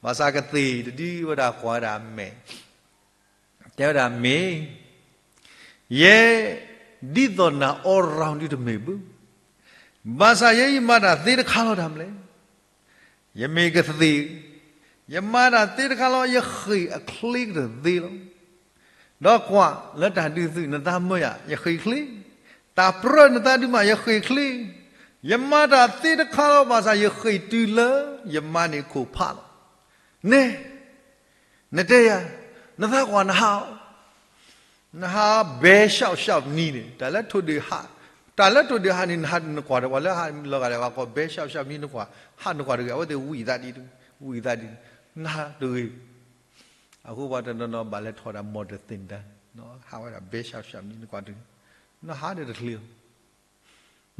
ဘၣ်ဆၣ်ကသ့ၣ်တဒုဝဲဒၣ်ကွၢ်ဝဲဒၣ်အမဲာ် တဲဝဲဒၣ်မ့ၢ်, ယဲ, ဒ်သိးနၤ all round ဒုတမ့ၢ်ဘၣ်, ဘၣ်ဆၣ်ယဲအံၤမၤတၢ်သ့တခါလီၤတၢ်မနုၤလဲၣ်. ယမ့ၢ်ကသ့ၣ်, ယမၤတၢ်သ့တခါလီၤ, ယဃ့ၢ်အချ့ကတၢၢ်သ့လီၤ. ဒီးကွၢ်လၢတၢ်ဒုးသုးနသးမၢယၤ ယဃ့ၢ်ချ့, တၢ်ပြၢနသးဒုးမး ယဃ့ၢ်ချ့, ယမၤတၢ်သ့တခါလီၤ ဘၣ်ဆၣ်ယဃ့ၢ်တုၤလၢယမၤန့ၢ်ခိၣ်ဖးလီၤ. နဲ, နတဲယၤ, နသးကွၢ်နဟးအီၤ နဟးဘဲရှောက်ရှောက်နံၤန့ၣ် တၢ်လၢထိၣ်ဒုးဟး, တၢ်လၢထိၣ်ဒုးဟးန့ၣ် နဟးနကွၢ်ဒီးပှၤလၢဟးလီၤဂာ်ဒီး ပှၤကိးဘဲရှောက်ရှောက်နံၤ နကွၢ်, ဟးနကွၢ်တဂ့ၤ, အဝဲသ့ၣ်ဝံၣ်သးဒ်, ဝံၣ်သးဒ်, နဟးတဂ့ၤ. အဃိပှၤတနီၤနီၤဘၣ်လဲၤထီၣ်တၢ်မီၣ်တသ့ၣ်တၢ်, ဟးဝဲဒၣ်ဘဲရှောက်ရှောက်နံၤ နကွၢ်တဂ့ၤ, နဟးဒီးတချ့လီၤ.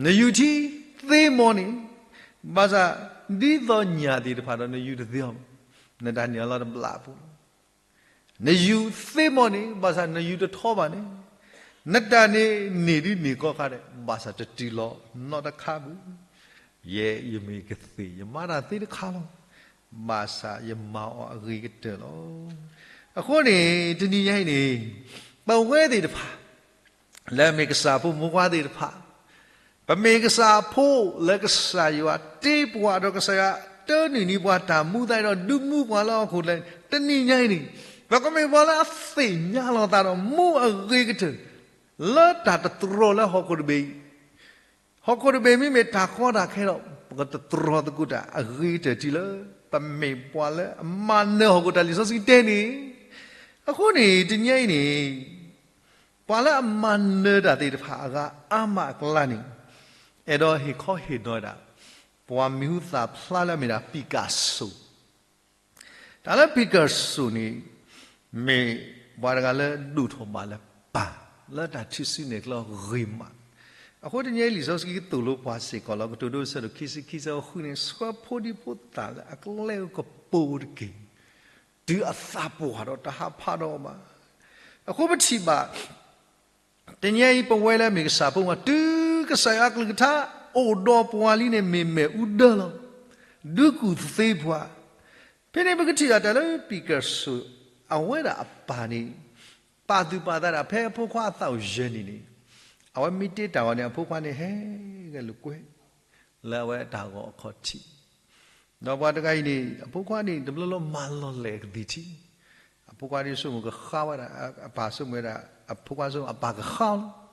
နယူၤထံသ့မီၢ်န့ၣ်, ဘၣ်ဆၣ်ဒ်သိးညၣ်သ့ၣ်တဖၣ်ဒီး နယူၤတသ့အီၤ, နတၢ်န့ၢ်အီၤလီၤတဘျီအပူၤလီၤ. နယူၤသ့မီၢ်န့ၣ် ဘၣ်ဆၣ်နယူၤတထီဘၣ်န့ၣ်, နတၢ်န့ၣ်န့ၢ်ဒ်န့ၢ်ကီခါဒီး ဘၣ်ဆၣ်တတုၤလီၤနီတခါဘၣ်. ယဲယမ့ၢ်ကသ့ၣ် ယမၤတၢ်သ့တခါလီၤ, ဘၣ်ဆၣ်ယမၤအီၤအဂ့ၤကတၢၢ်လီၤ. အဃိန့ၣ် တနံၤညါအံၤန့ၣ် ပဝဲသ့ၣ်တဖၣ် လၢအမ့ၢ်ကစၢ်ဖိမုၣ်ဖိခွါသ့ၣ်တဖၣ်, ပမ့ၢ်ကစၢ်ဖိလၢကစၢ်ယွၤတ့ပှၤ ဒီးကစၢ်ယွၤတနုာ်န့ၢ်ပှၤတၢ်မူသးဒီး ဒုးမူပှၤလၢဟီၣ်ခိၣ်လၢ တနံၤညါအံၤန့ၣ် ပကမ့ၢ်ပှၤလၢအသ့ၣ်ညါလီၤသးဒီး မူအဂ့ၤကတၢၢ် လၢတၢ်တတြီၤလၢဟီၣ်ခိၣ်တဘ့ၣ်အံၤ ဟီၣ်ခိၣ်တဘ့ၣ်မ့မ့ၢ်တၢ်ကီတၢ်ခဲဒီး ပကတတြီၤသကိးတၢ်အဂ့ၤကတၢၢ်တုၤလၢ ပမ့ၢ်ပှၤလၢအမၤနၢၤဟီၣ်ခိၣ်တၢ်လံာ်စီဆှံတဲန့ၣ်. အဃိန့ၣ် တနံၤညါအံၤန့ၣ် ပှၤလၢအမၤနၢၤတၢ်သ့ၣ်တဖၣ်အဂၤအါမးအကျါန့ၣ် အဲၣ်ဒိးဟ့ၣ်ခီဟ့ၣ်နီၤဒၣ် ပှၤမံၤဟူသၣ်ဖျါလၢအမ့ၢ်ဒၣ် Picasso တၢ်လၢ Picasso န့ၣ် မ့ၢ်ပှၤတဂၤလၢဒိၣ်ထီၣ်ဘၣ်လၢပၢ် လၢတၢ်ထံၣ်စုနဲၣ်ကျဲဂ့ၤမး. အဃိတနံၤအံၤ လံာ်စီဆှံကသိၣ်လိပှၤစ့ၢ်ကီးလီၤ. ကတိၤဒိ အဆၢဒိၣ်ခံဆံခံ အဆၢဖိဃုန့ၣ် ဆှၢဖိဒံဖိသၣ်လၢအကျဲကပူၤတက့ၢ်. တုၤအသးပှၢ်ဒီးတဟးဖးဒီးအီၤဘၣ်. အဃိပထံၣ်ဘၣ် တနံၤအံၤပဝဲလၢအမ့ၢ်ကစၢ်ဖိမး တုၤကစၢ်ယွၤအကလုၢ်ကထါအိၣ်ဒီးပှၤလံန့ၣ် မ့ၢ်မ့ၣ်အူဒၢလီၤ. ဒုးကူၣ်သ့ပှၤ. ဖဲန့ၣ်ပကထံၣ်ဘၣ်တၢ်လၢ Picasso အဝဲဒၣ်အပၢ်န့ၣ် ပာ်သူၣ်ပာ်သးဒၣ် ဖဲအဖိခွါအသးအိၣ်ယဲၢ်နံၣ်န့ၣ် အဝဲမ့ၢ်တ့တၢ်ဂီၤန့ၣ် အဖိခွါန့ၣ် ဟဲဂဲၤလိာ်ကွဲ လၢအဝဲအတၢ်ဂီၤအခီၣ်ထံး ဒီးပှၤတဂၤအံၤန့ၣ် အဖိခွါန့ၣ် တဘျီလၢမၤလီၤလဲာ်ကသံၣ်ထံ အဖိခွါဒ်ဆိကမိၣ်ကဃါဝဲဒၣ် အပၢ်ဆိကမိၣ်ဝဲဒၣ် အဖိခွါဆိကမိၣ်အပၢ်ကဃါအီၤလီ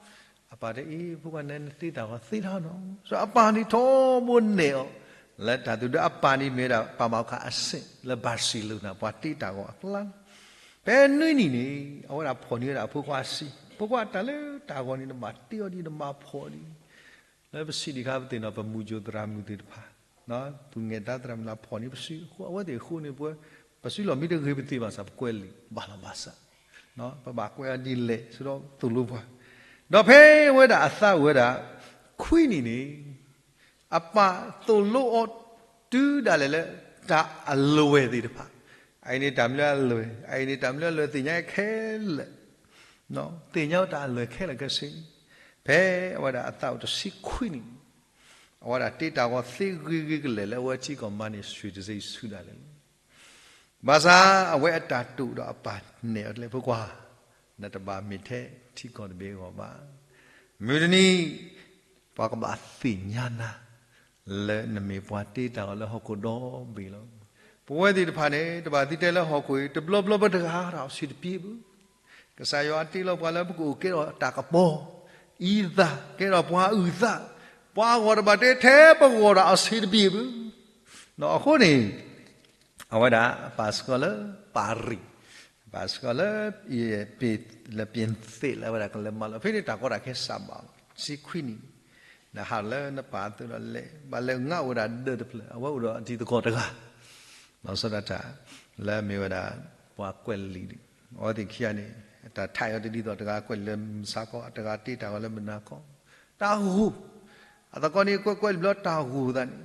ၤ. အပၢ်တဲအံၤ ဖိခွါန့ၣ် နတ့တၢ်ဂီၤသ့ထီၣ်နီၤ. ဆိအပၢ်န့ၣ်ထီဘိနဲၣ်အီၤ လၢတၢ်သူၣ်ဒၢ အပၢ်န့ၣ်မ့ၢ်ဝဲဒၣ် ပှၤဘၣ်မၤခးအဆဲး လၢ Barcelona ပှၤတ့တၢ်ဂီၤအကျါလီၤ. ဖဲနွံနံၣ်န့ၣ် အဝဲဒၣ်ဖီၣ်န့ၢ်ဝဲဒၣ်အဖိခွါအစံး ဖိခွါတၢ်လၢတၢ်ဂီၤန့ၣ် နဘၣ်တ့အီၤဒ် နဘၣ်ဖီၣ်ဒ် လၢပစံးဒံးခါပသ့ၣ်နီၣ် ပမူကၠိသရၣ်မုၣ်သ့ၣ်တဖၣ် သူၣ်ငဲၤသးသရၣ်မုၣ်လၢဖီၣ်န့ၢ်ပစု အဃိအဝဲသ့ၣ်အဃိန့ၣ် ပဝဲ ပစုလီၢ်မ့ၢ်တဂ့ၤပသ့ၣ်ဘၣ်ဆၣ် ပကွဲးလံာ်ဘၣ်လီၤဘၣ်ဆၣ် ပဘၣ်ကွဲးအီၤဒ်လဲၣ် ဆိဒီးသိၣ်လိပှၤ ဒီးဖဲအဝဲဒၣ်အသးအိၣ်ဝဲဒၣ် ခွံနံၣ်န့ၣ် အပၢ်သိၣ်လိအီၤ တုၤဒၣ်လဲာ်လၢ တၢ်အလွဲၢ်သ့ၣ်တဖၣ် အအံၤန့ၣ်တၢ်မနုၤအလွဲၢ် အအံၤန့ၣ်တၢ်မနုၤအလွဲၢ် သ့ၣ်ညါခဲလၢာ် သ့ၣ်ညါတၢ်အလွဲၢ်ခဲလၢာ်ခဲဆ့ ဖဲအဝဲဒၣ်အသးအိၣ်တဆံခွံနံၣ်န့ၣ် အဝဲဒၣ်တ့တၢ်ဂီၤသ့ဂ့ၤဂ့ၤကလဲာ်လၢအဝဲထံကီၢ်မၤန့ၢ် ရွှေတံဆိ ဆူဒၣ်လဲာ်လီၤ. ဘၣ်ဆၣ်အဝဲအတၢ်တိာ်ဒီးအပၢ်နဲၣ်အီၤတလဲ ဖိခွါ နတဘၣ်မ့ၢ်ထဲထံကီၢ်တဘ့ၣ်အဂီၢ်ဘၣ်. မုၢ်တနံၤ ပှၤကဘၣ်သ့ၣ်ညါနၤ လၢနမ့ၢ်ပှၤတ့တၢ်ဂီၤလၢဟီၣ်ခိၣ်ဒီဘ့ၣ်လီၤ. ပဝဲသ့ၣ်တဖၣ်န့ၣ် တဘၣ်သံတဲလၢဟီၣ်ခိၣ်အံၤ တဘျီဘျီပတဂၤဒီးအဆံးတပျ့ဘၣ် ကစၢ်ယွၤတ့လီၤပှၤလၢပကအိၣ်ကဲထီၣ်တၢ်ကပီၤ အံသၣ် ကဲထီၣ်ပှၤအုၣ်သး ပှၤအဂီၢ်တဘၣ်တဲထဲပဂီၢ်ဒီးအဆံးတပျ့ဘၣ်. အဃိန့ၣ် အဝဲဒၣ်အပၢ်စ့ၢ်ကီးလၢ ပါရီ, အပၢ်စ့ၢ်ကီးလၢ လၢပျ့ၤသ့း လၢအဝဲဒၣ်ကလဲၤမၤလီၤ ဖဲန့ၣ်တၢ်ကီတၢ်ခဲစးဘၣ်လီၤ တဆံခွံနံၣ် နဟးလၢနပၢ်အသိးဒီးလဲၤ ဘၣ်လဲၤငါအိၣ်ဝဲဒၣ်ဒၢးတဖျၢၣ် အဝဲအိၣ်ဒီးအတံၤသကိးတဂၤ လီၤဆီဒၣ်တၢ် လၢအမ့ၢ်ဝဲဒၣ် ပှၤကွဲးလံာ် အဝဲသ့ၣ်ခံဂၤန့ၣ် အတၢ်ထးအီၤတဒ်သိး တဂၤကွဲးလံာ်လၢမုၢ်ဆါခီ တဂၤတ့တၢ်ဂီၤလၢမုၢ်နၤခီ တၢ်ဂီၤ အသကိးန့ၣ် ကွဲးကွဲးလံာ်ဘျီတၢ်ဂီၤသးန့ၣ်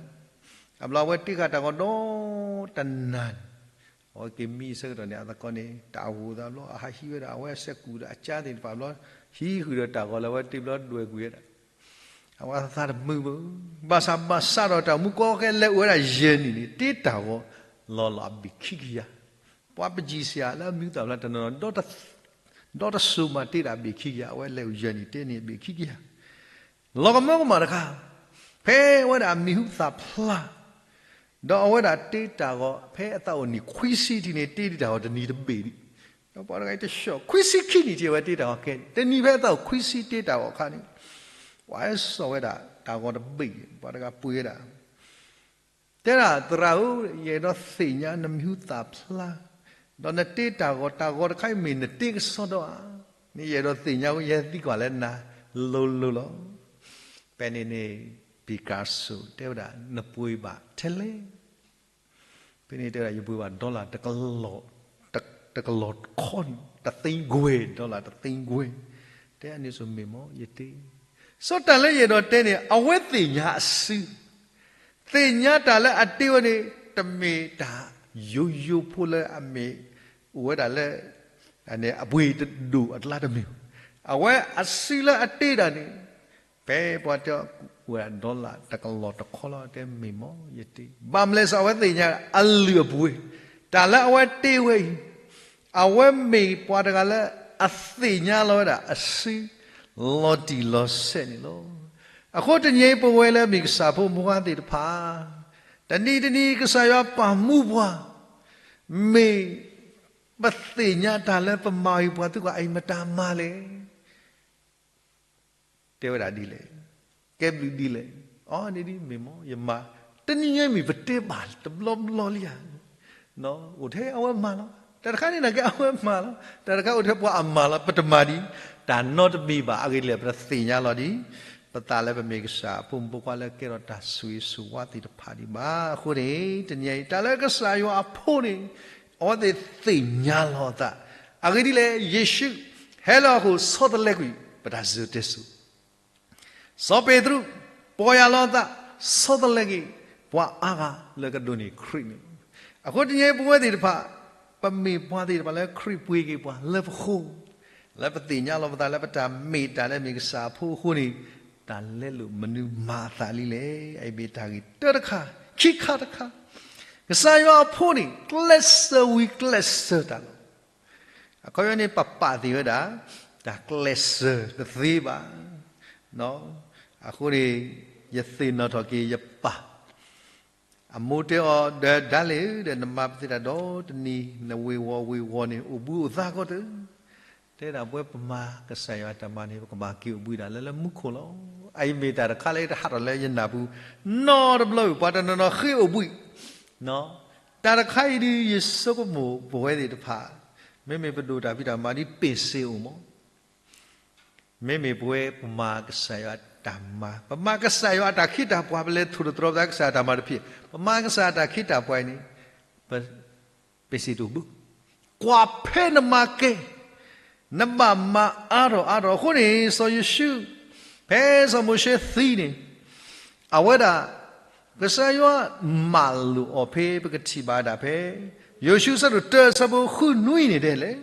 အဘျီအဝဲတ့ဃာ်တၢ်ဂီၤဒီးတနၤန့ၣ် အဝဲက့ၤမံအဆၢကတီၢ်န့ၣ် အသကိးန့ၣ် တၢ်ဂီၤသးဘျီ အဟးဟံးဝဲဒၣ် အဝဲစဲးကူၣ်ဒီးအကၠါသ့ၣ်တဖၣ်ဘျီ ဟံးဃုာ်ဒီးတၢ်ဂီၤလၢအဝဲတ့ဘျီဒွဲၣ်ကွံာ်ဝဲဒၣ် အဝဲသးတမုာ်ဘၣ်. ဘၣ်ဆၣ်ဘၣ်ဆၣ်ဒီးတၢ်မူကီခဲလၢာ်အိၣ်ဝဲဒၣ်ယဲၢ်နံၣ်န့ၣ် တ့တၢ်ဂီၤလီၤလီၤအဘ့ၣ်ခံကယၤ ပှၤပကံစယၤလၢအမံၤသးဖျါတနီၤနီၤ ဒီတစိၤမးတ့ဒၣ်အဘ့ၣ်ခံကယၤ အဝဲလဲၤအိၣ်ယဲၢ်နံၣ်တ့န့ၣ်အဘ့ၣ်ခံကယၤ လီၤကမၢကမၣ်တခါ ဖဲအဝဲဒၣ်အမံၤဟူသၣ်ဖျါ ဒီးအဝဲဒၣ်တ့တၢ်ဂီၤ ဖဲအသးအိၣ်နံၣ်ခွံဆံထံၣ်န့ၣ် တ့ဒံးတၢ်ဂီၤတနံၤတဘ့ၣ်ဒံး, ဒီးပှၤတဂၤအံၤတဆှီ ခွံဆံခံနံၣ်ထံၣ်အဝဲတ့တၢ်ဂီၤကဲ တနံၤဖဲအသးအိၣ်ခွံဆံတ့တၢ်ဂီၤအခါန့ၣ်, ပှၤဟဲစိာ်ဝဲဒၣ်တၢ်ဂီၤတဘ့ၣ်န့ၣ် ပှၤတဂၤပှ့ၤဝဲဒၣ် တဲဒၣ် သရၣ်ဧၢ, ယအဲၣ်ဒိးသ့ၣ်ညါနမံၤဟူသၣ်ဖျါ, ဒီးနတ့တၢ်ဂီၤ တၢ်ဂီၤတခါအံၤမ့ၢ်နတ့ကစီဒီဧါ, မ့ၢ်ယအဲၣ်ဒိးသ့ၣ်ညါ ယဟဲသံကွၢ်လၢနၤလိၤလိၤလီၤ. ဖဲန့ၣ်န့ၣ် Picasso တဲဝဲဒၣ် နပှ့ၤဘၣ်ထဲလဲၣ်. ဖဲန့ၣ်တဲဝဲဒၣ် ယပှ့ၤဘၣ် dollar တကလီၢ်, တကလီၢ်တခီန့ၣ် တသ့ကွဲၢ်, dollar တသ့ကွဲၢ်. တဲအန့ၣ်စိမ့ၢ်မ့ၢ်ယတ့, စီၤတၢ်လၢယအဲၣ်ဒိးတဲန့ၣ် အဝဲသ့ၣ်ညါအစု သ့ၣ်ညါတၢ်လၢအတ့ဝဲန့ၣ် တမ့ၢ်တၢ်ယိယိဖိလၢအမ့ၢ်အိၣ်ဝဲဒၣ်လၢ အပှ့ၤတဒိၣ်အကျါတမ့ၢ်ဘၣ်. အဝဲအစုလၢအတ့ဒၣ်န့ၣ် ဖဲပှၤတဲဝဲဒၣ် dollar တကလီၢ်တခီလီၤ တဲမ့ၢ်မ့ၢ်ယတ့, ဘၣ်မနုၤလဲၣ် စီၤအဝဲသ့ၣ်ညါအလုၢ်အပှ့ၤ, တၢ်လၢအဝဲတ့ဝဲအံၤ အဝဲမ့ၢ်ပှၤတဂၤလၢအသ့ၣ်ညါလီၤဝဲဒၣ်အစု လီၤတံၢ်လီၤဆဲးန့ၣ်လီၤ. အဃိတနံၤအံၤပဝဲလၢမ့ၢ်ကစၢ်ဖိမုၣ်ဖိခွါသ့ၣ်တဖၣ် တနံၤတနံၤကစၢ်ယွၤပာ်မူပှၤ, မ့ၢ်ပသ့ၣ်ညါတၢ်လၢပမၤအံၤ ပှၤသံကွၢ် အအံၤမတၤမၤလဲၣ် တဲဝဲဒၣ်ဒ်လဲၣ်, ကဲဘျုးဒ်လဲၣ်, အန့ၣ်ဒ်မ့ၢ်မ့ၢ်ယမၤ, တနံၤညါမ့ၢ်ပတဲဘၣ်တဘျီဘျီလံဧါ, အိၣ်ထဲအဝဲမၤလီၤ, တၢ်တခါန့ၣ်နာ်က့အဝဲမၤလီၤ, တၢ်တခါအိၣ်ထဲပှၤအမၤလီၤ, ပတမၤဒံး, တၢ်နီတမံၤဘၣ်, အဂ့ၢ်ဒ်လဲၣ် ပတသ့ၣ်ညါလီၤဒံး ပသးလၢပမ့ၢ်ကစၢ်အဖိမုၣ်ဖိခွါလၢကဲထီၣ်တၢ်ဆိၣ်ဂ့ၤဆိၣ်ဝါသ့ၣ်တဖၣ်ဒံးဘၣ်. အဃိန့ၣ် တနံၤအံၤ တၢ်လၢကစၢ်ယွၤအဖိန့ၣ် အဝဲသ့ၣ်သ့ၣ်ညါလီၤအသး, အဂ့ၢ်ဒ်လဲၣ် ယ့ၣ်ၡူးဟဲလီၤအဃိ ဆီတလဲကွံာ် ပတၢ်စၢၤတဲစိၤ စီၤပ့းတရူး ပီၢ်ယၢ်လီၤအသး ဆီတလဲက့ၤ ပှၤအါဂၤလၢကဒိးန့ၢ်ခရံာ်န့ၣ်လီၤ. အဃိတနံၤအံၤပဝဲသ့ၣ်တဖၣ် ပမ့ၢ်ပှၤသ့ၣ်တဖၣ်လၢခရံာ်ပှ့ၤက့ၤပှၤလၢပဃိ, လၢပသ့ၣ်ညါလီၤပသးလၢပတၢ်မ့ၢ်တၢ်လၢမ့ၢ်ကစၢ်အဖိအဃိန့ၣ်, တၢ်လဲလိာ်မနုၤမၤအသးလံလဲၣ်. အအံၤမ့ၢ်တၢ်ဂ့ၢ်တၢတခါ, ခံခါတခါ, ကစၢ်ယွၤအဖိန့ၣ် ကျဲးစၢးဝံကျဲးစၢးတၢ်လီၤ. အခီပညီန့ၣ် ပပာ်သ့ၣ်ဝဲဒၣ် တၢ်ကျဲးစၢးတသ့ဘၣ်. အဃိန့ၣ် ယသ့ၣ်နီၣ်ထီၣ်က့ၤယပၢ်, အမိၢ်တဲအီၤ ဒီးဒၣ်လဲၣ်ဧၢ, ဒီးနမၤပသ့တၢ်ဒီတနံၤ နဝ့ၤဝီၤဝ့ၤဝီၤန့ၣ် အိၣ်ဘှံးအိၣ်သါကီတၢၢ်, တဲဒၣ်ပဝဲပမၤကစၢ်ယွၤအတၢ်မၤန့ၣ် ပကဘၣ်က့ၤအိၣ်ဘှံးဒၣ်လၢလၢမူခိၣ်လီၤ. အအံၤမ့ၢ်တၢ်တခါလၢတဟးထီၣ်လၢယနၢ်ပူၤ နီတဘျီအံၤ ပှၤတနီၤနီၤဃ့အိၣ်ဘှံး တၢ်တခါအံၤဒုး ယဆိကမိၣ်ပဝဲသ့ၣ်တဖၣ် မ့မ့ၢ်ပဒိၣ်တၢ်ဖံးတၢ်မၤဒ်ပ့ၢ်စ့အိၣ်မး, မ့မ့ၢ်ပဝဲပမၤကစၢ်ယွၤတၢ်မၤ, ပမၤကစၢ်ယွၤအတၢ်ခ့တၢ်ပှၤ ပလဲၤထိၣ်သတြီၤပသးကစၢ်အတၢ်မၤတဖၣ်, ပမၤကစၢ်အတၢ်ခ့တၢ်ပှၤအံၤန့ၣ် ပ ပ့ၢ်စ့တအိၣ်ဘှံး, ကွၢ်ဖဲနမၤကဲ နဘၣ်မၤအါထီၣ်အါထီၣ်. အဃိန့ၣ် စီၤယိၤၡူး ဖဲစီၤမိၤၡ့သံန့ၣ် အဝဲဒၣ် ကစၢ်ယွၤမၤလိာ်အီၤဖဲ ပကထံၣ်ဘၣ်ဒၣ်ဖဲ ယိၤၡူအဆၢဒိၣ်တၢ အဆၢဖိဃုနွံန့ၣ်ဒ်လဲၣ်,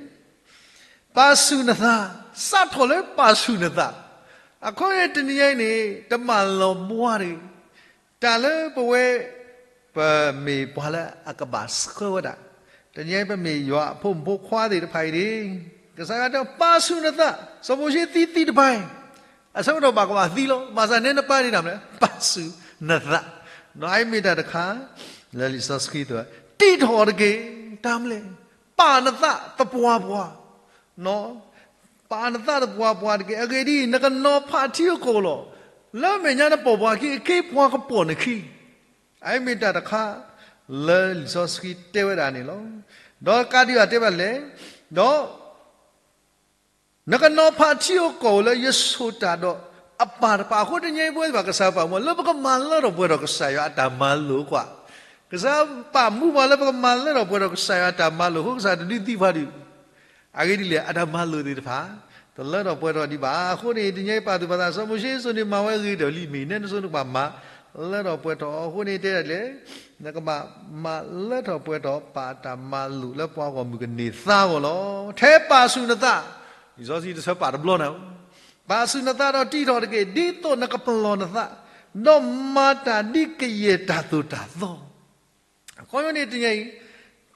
ပာ်ဆူၣ်နသး, စးထီၣ်လၢပာ်ဆူၣ်နသး, အခီပညီတနံၤညါအံၤန့ၣ် တမၤလီၤဘှါတဂ့ၤ တၢ်လၢပဝဲ ပမ့ၢ်ပှၤလၢအကဘၣ်ဆှၢဝဲဒၣ်, တနံၤအံၤပမ့ၢ်ယွၤအဖိမုၣ်ဖိခွါသ့ၣ်တဖၣ်အံၤန့ၣ် ကစၢ်ယွၤတဲ ပာ်ဆူၣ်နသး, စီၤမိၤၡ့သံသံတပၤအံၤ အဆၢကတီၢ်ဘၣ်ကဘၣ်သံလီၤ, ဘၣ်ဆၣ်န့ၣ်နပၢ်န့ၣ်တၢ်မနုၤလဲၣ်, ပာ်ဆူၣ်နသး, အအံၤမ့ၢ်တၢ်တခါ လၢလံာ်စီဆှံတဲ တံးထီၣ်အီၤတက့ၢ်, တၢ်မနုၤလဲၣ်, ပာ်နသးသပှၢ်ပှၢ် ပာ်နသးသပှၢ်ပှၢ်တက့ၢ်. အဂ့ၢ်ဒ်အံၤ နကနီၤဖးထံအကိာ်လီၤ. လၢမဲာ်ညါနပိာ်ပှၤခံ အခ့အပှၤကပိာ်နခံ, အအံၤမ့ၢ်တၢ်တခါ လၢလံာ်စီဆှံတဲဝဲဒၣ်န့ၣ်လီၤ. ဒီးကးဒံးဘၣ်တဲဘၣ်လဲၣ်, ဒီး နကနီၤဖးထံအကိာ်လၢယဆိၣ်တၢ်ဒီးအပၢ်တဖၣ်အဃိ တနံၤအံၤပဝဲသ့ၣ်တဖၣ် ကစၢ်ယွၤပာ်မူလၢပကမၤလၢထီၣ်ပှဲၤထီၣ်ကစၢ်ယွၤအတၢ်မၤလိာ်ကွၢ်, ကစၢ်ယွၤပာ်မူပှၤလၢပကမၤလၢထီၣ်ပှဲၤထီၣ်ကစၢ်ယွၤအတၢ်မၤလိာ်အဃိ ကစၢ်တဒုးသံပှၤဒုး အဂ့ၢ်ဒ်လဲၣ်, အတၢ်မၤလိာ်သ့ၣ်တဖၣ် တလၢထီၣ်ပှဲၤထီၣ်ဒံးဘၣ်. အဃိန့ၣ် တနံၤအံၤပာ်သူၣ်ပာ်သး စီၤမိၤၡ့အစိၤန့ၣ် မၤဝဲအဂ့ၤဒီးလံ မ့ၢ်နဲန့ၣ်စိၤ နကဘၣ်မၤလၢထီၣ်ပှဲၤထီၣ်အဃိန့ၣ် တဲဒ်လဲၣ်, နကဘၣ်မၤလၢထီၣ်ပှဲၤထီၣ် ပာ်တၢ်မၤလိာ်လၢပှၤဂီၢ်မုၢ်ကန့ၢ်သါအဂီၢ်လီၤ. ထဲပာ်ဆူၣ်နသး, လံာ်စီဆှံတဆၢပာ်တဘျီနၤ, ပာ်ဆူၣ်နသးဒီးတံးထီၣ်တက့ၢ်, ဒ်သိးနကပလီၢ်နသး, ဒီးမၤတၢ်ဒ်ကယဲၢ်တၢ်သိၣ်တၢ်သီ အခီပညီန့ၣ်တနံၤအံၤ,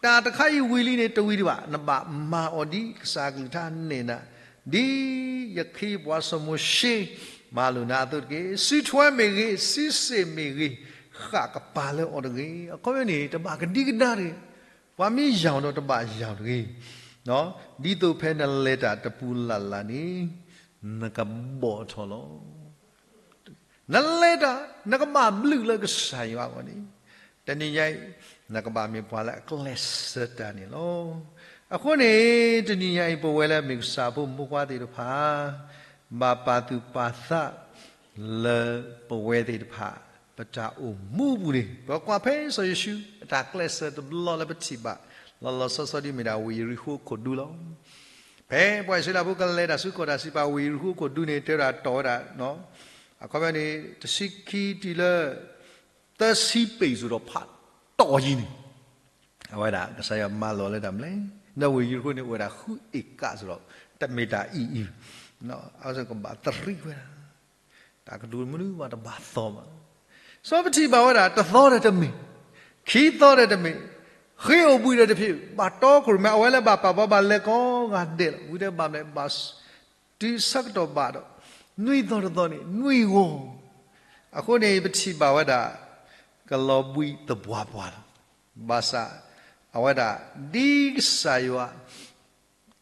တၢ်တခါအံၤဝံၤလံန့ၣ် တဝံၤဒံးဘၣ်, နဘၣ်မၤအီၤဒ်ကစၢ်အကလုၢ်ကထါနဲၣ်နၤ, ဒ်ယခ့ယပှၤစီၤမိၤၡ့ မၤလိာ်နၤအသိးတက့ၢ်. စုထွဲမ့ၢ်ဂ့ၤ, စုစ့ၣ်မ့ၢ်ဂ့ၤ, ဃၣ်ကပၤလၢအီၤတဂ့ၤ. အခီပညီန့ၣ် တဘၣ်ကဒံကဒါတဂ့ၤ. ပှၤမ့ၢ်ယၢ်အီၤဒီးတဘၣ်ယၢ်အီၤတဂ့ၤ. ဒ်သိးဖဲနလဲၤတၢ်တပူၤလၢ်လၢ်န့ၣ် နကဘီၣ်ထီၣ်လီၤ. နလဲၤတၢ် နကဘၣ်ဘျုးလၢကစၢ်ယွၤအဂီၢ်န့ၣ် တနံၤညါအံၤ နကဘၣ်မ့ၢ်ပှၤလၢအကျဲးစၢးတၢ်န့ၣ်လီၤ. အဃိန့ၣ် တနံၤညါအံၤ ပဝဲလၢမ့ၢ်ကစၢ်ဖိမုၣ်ဖိခွါသ့ၣ်တဖၣ် ဘၣ်ပာ်သူၣ်ပာ်သးလၢပဝဲသ့ၣ်တဖၣ် ပတၢ်အိၣ်မူအပူၤန့ၣ် ပကွၢ်ဖဲစီၤယိၤၡူ အတၢ်ကျဲးစၢးတဘျီလၢပထံၣ်ဘၣ် လီၤလီၤဆီဆီဒ်မ့ၢ်ဒၣ်ဝ့ၢ်ယရံၣ်ဃိခိၣ်ဒူလီၤ. ဖဲပှၤအံၣ်စရ့လးဖိကလဲၤတၢ်ဆူကီၢ်တၢ်စံးပာ်ဝ့ၢ်ယရံၣ်ဃိခိၣ်ဒူန့ၣ် တဲဝဲဒၣ်တီၢ်ဝဲဒၣ် အခီပညီန့ၣ် တဆံခံတုၤလၢ သၢဆံပ့ၢ်စ့ၢ်ကီးဖးတီၢ်ယံၤန့ၣ် အဝဲဒၣ်ကစၢ်ယွၤမၤလိာ်လၢတၢ်မနုၤလဲၣ်, ဒီးဝ့ၢ်ယရံၣ်ဃိန့ၣ် အိၣ်ဝဲဒၣ်ဃုအ့ၣ်ကၣ်စ့ၢ်ကီး, တမ့ၢ်တၢ်အံၤအံၤ, အဝဲကဘၣ်သရံးဝဲဒၣ်, တၢ်ကတိၤမနုၤဘၣ်တဘၣ်သီဘၣ်. စီၤပထံၣ်ဘၣ်ဝဲဒၣ် တသီဒီးတမ့ၢ်, ခံသီဒီးတမ့ၢ်, ဃ့အိၣ်ဘှံးဒီးတဖျၢၣ်, ဘၣ်တီခိၣ်ရိၣ်မဲ အဝဲလၢဘၣ်ပာ်ဘၣ်ဘၣ်လဲၤကိးဂၤဒဲးလီၤ. ဝံၤတဲဘၣ်မနုၤလဲၣ်, ဘၣ် တုၤဆၢကတီၢ်ဘၣ်ဒီး နွံသီတသီန့ၣ် နွံဂီၤ, အဃိန့ၣ် ပထံၣ်ဘၣ်ဝဲဒၣ် ကလီၤဘှံးသပှၢ်ပှၢ်လီၤ. ဘၣ်ဆၣ် အဝဲဒၣ် ဒ်ကစၢ်ယွၤ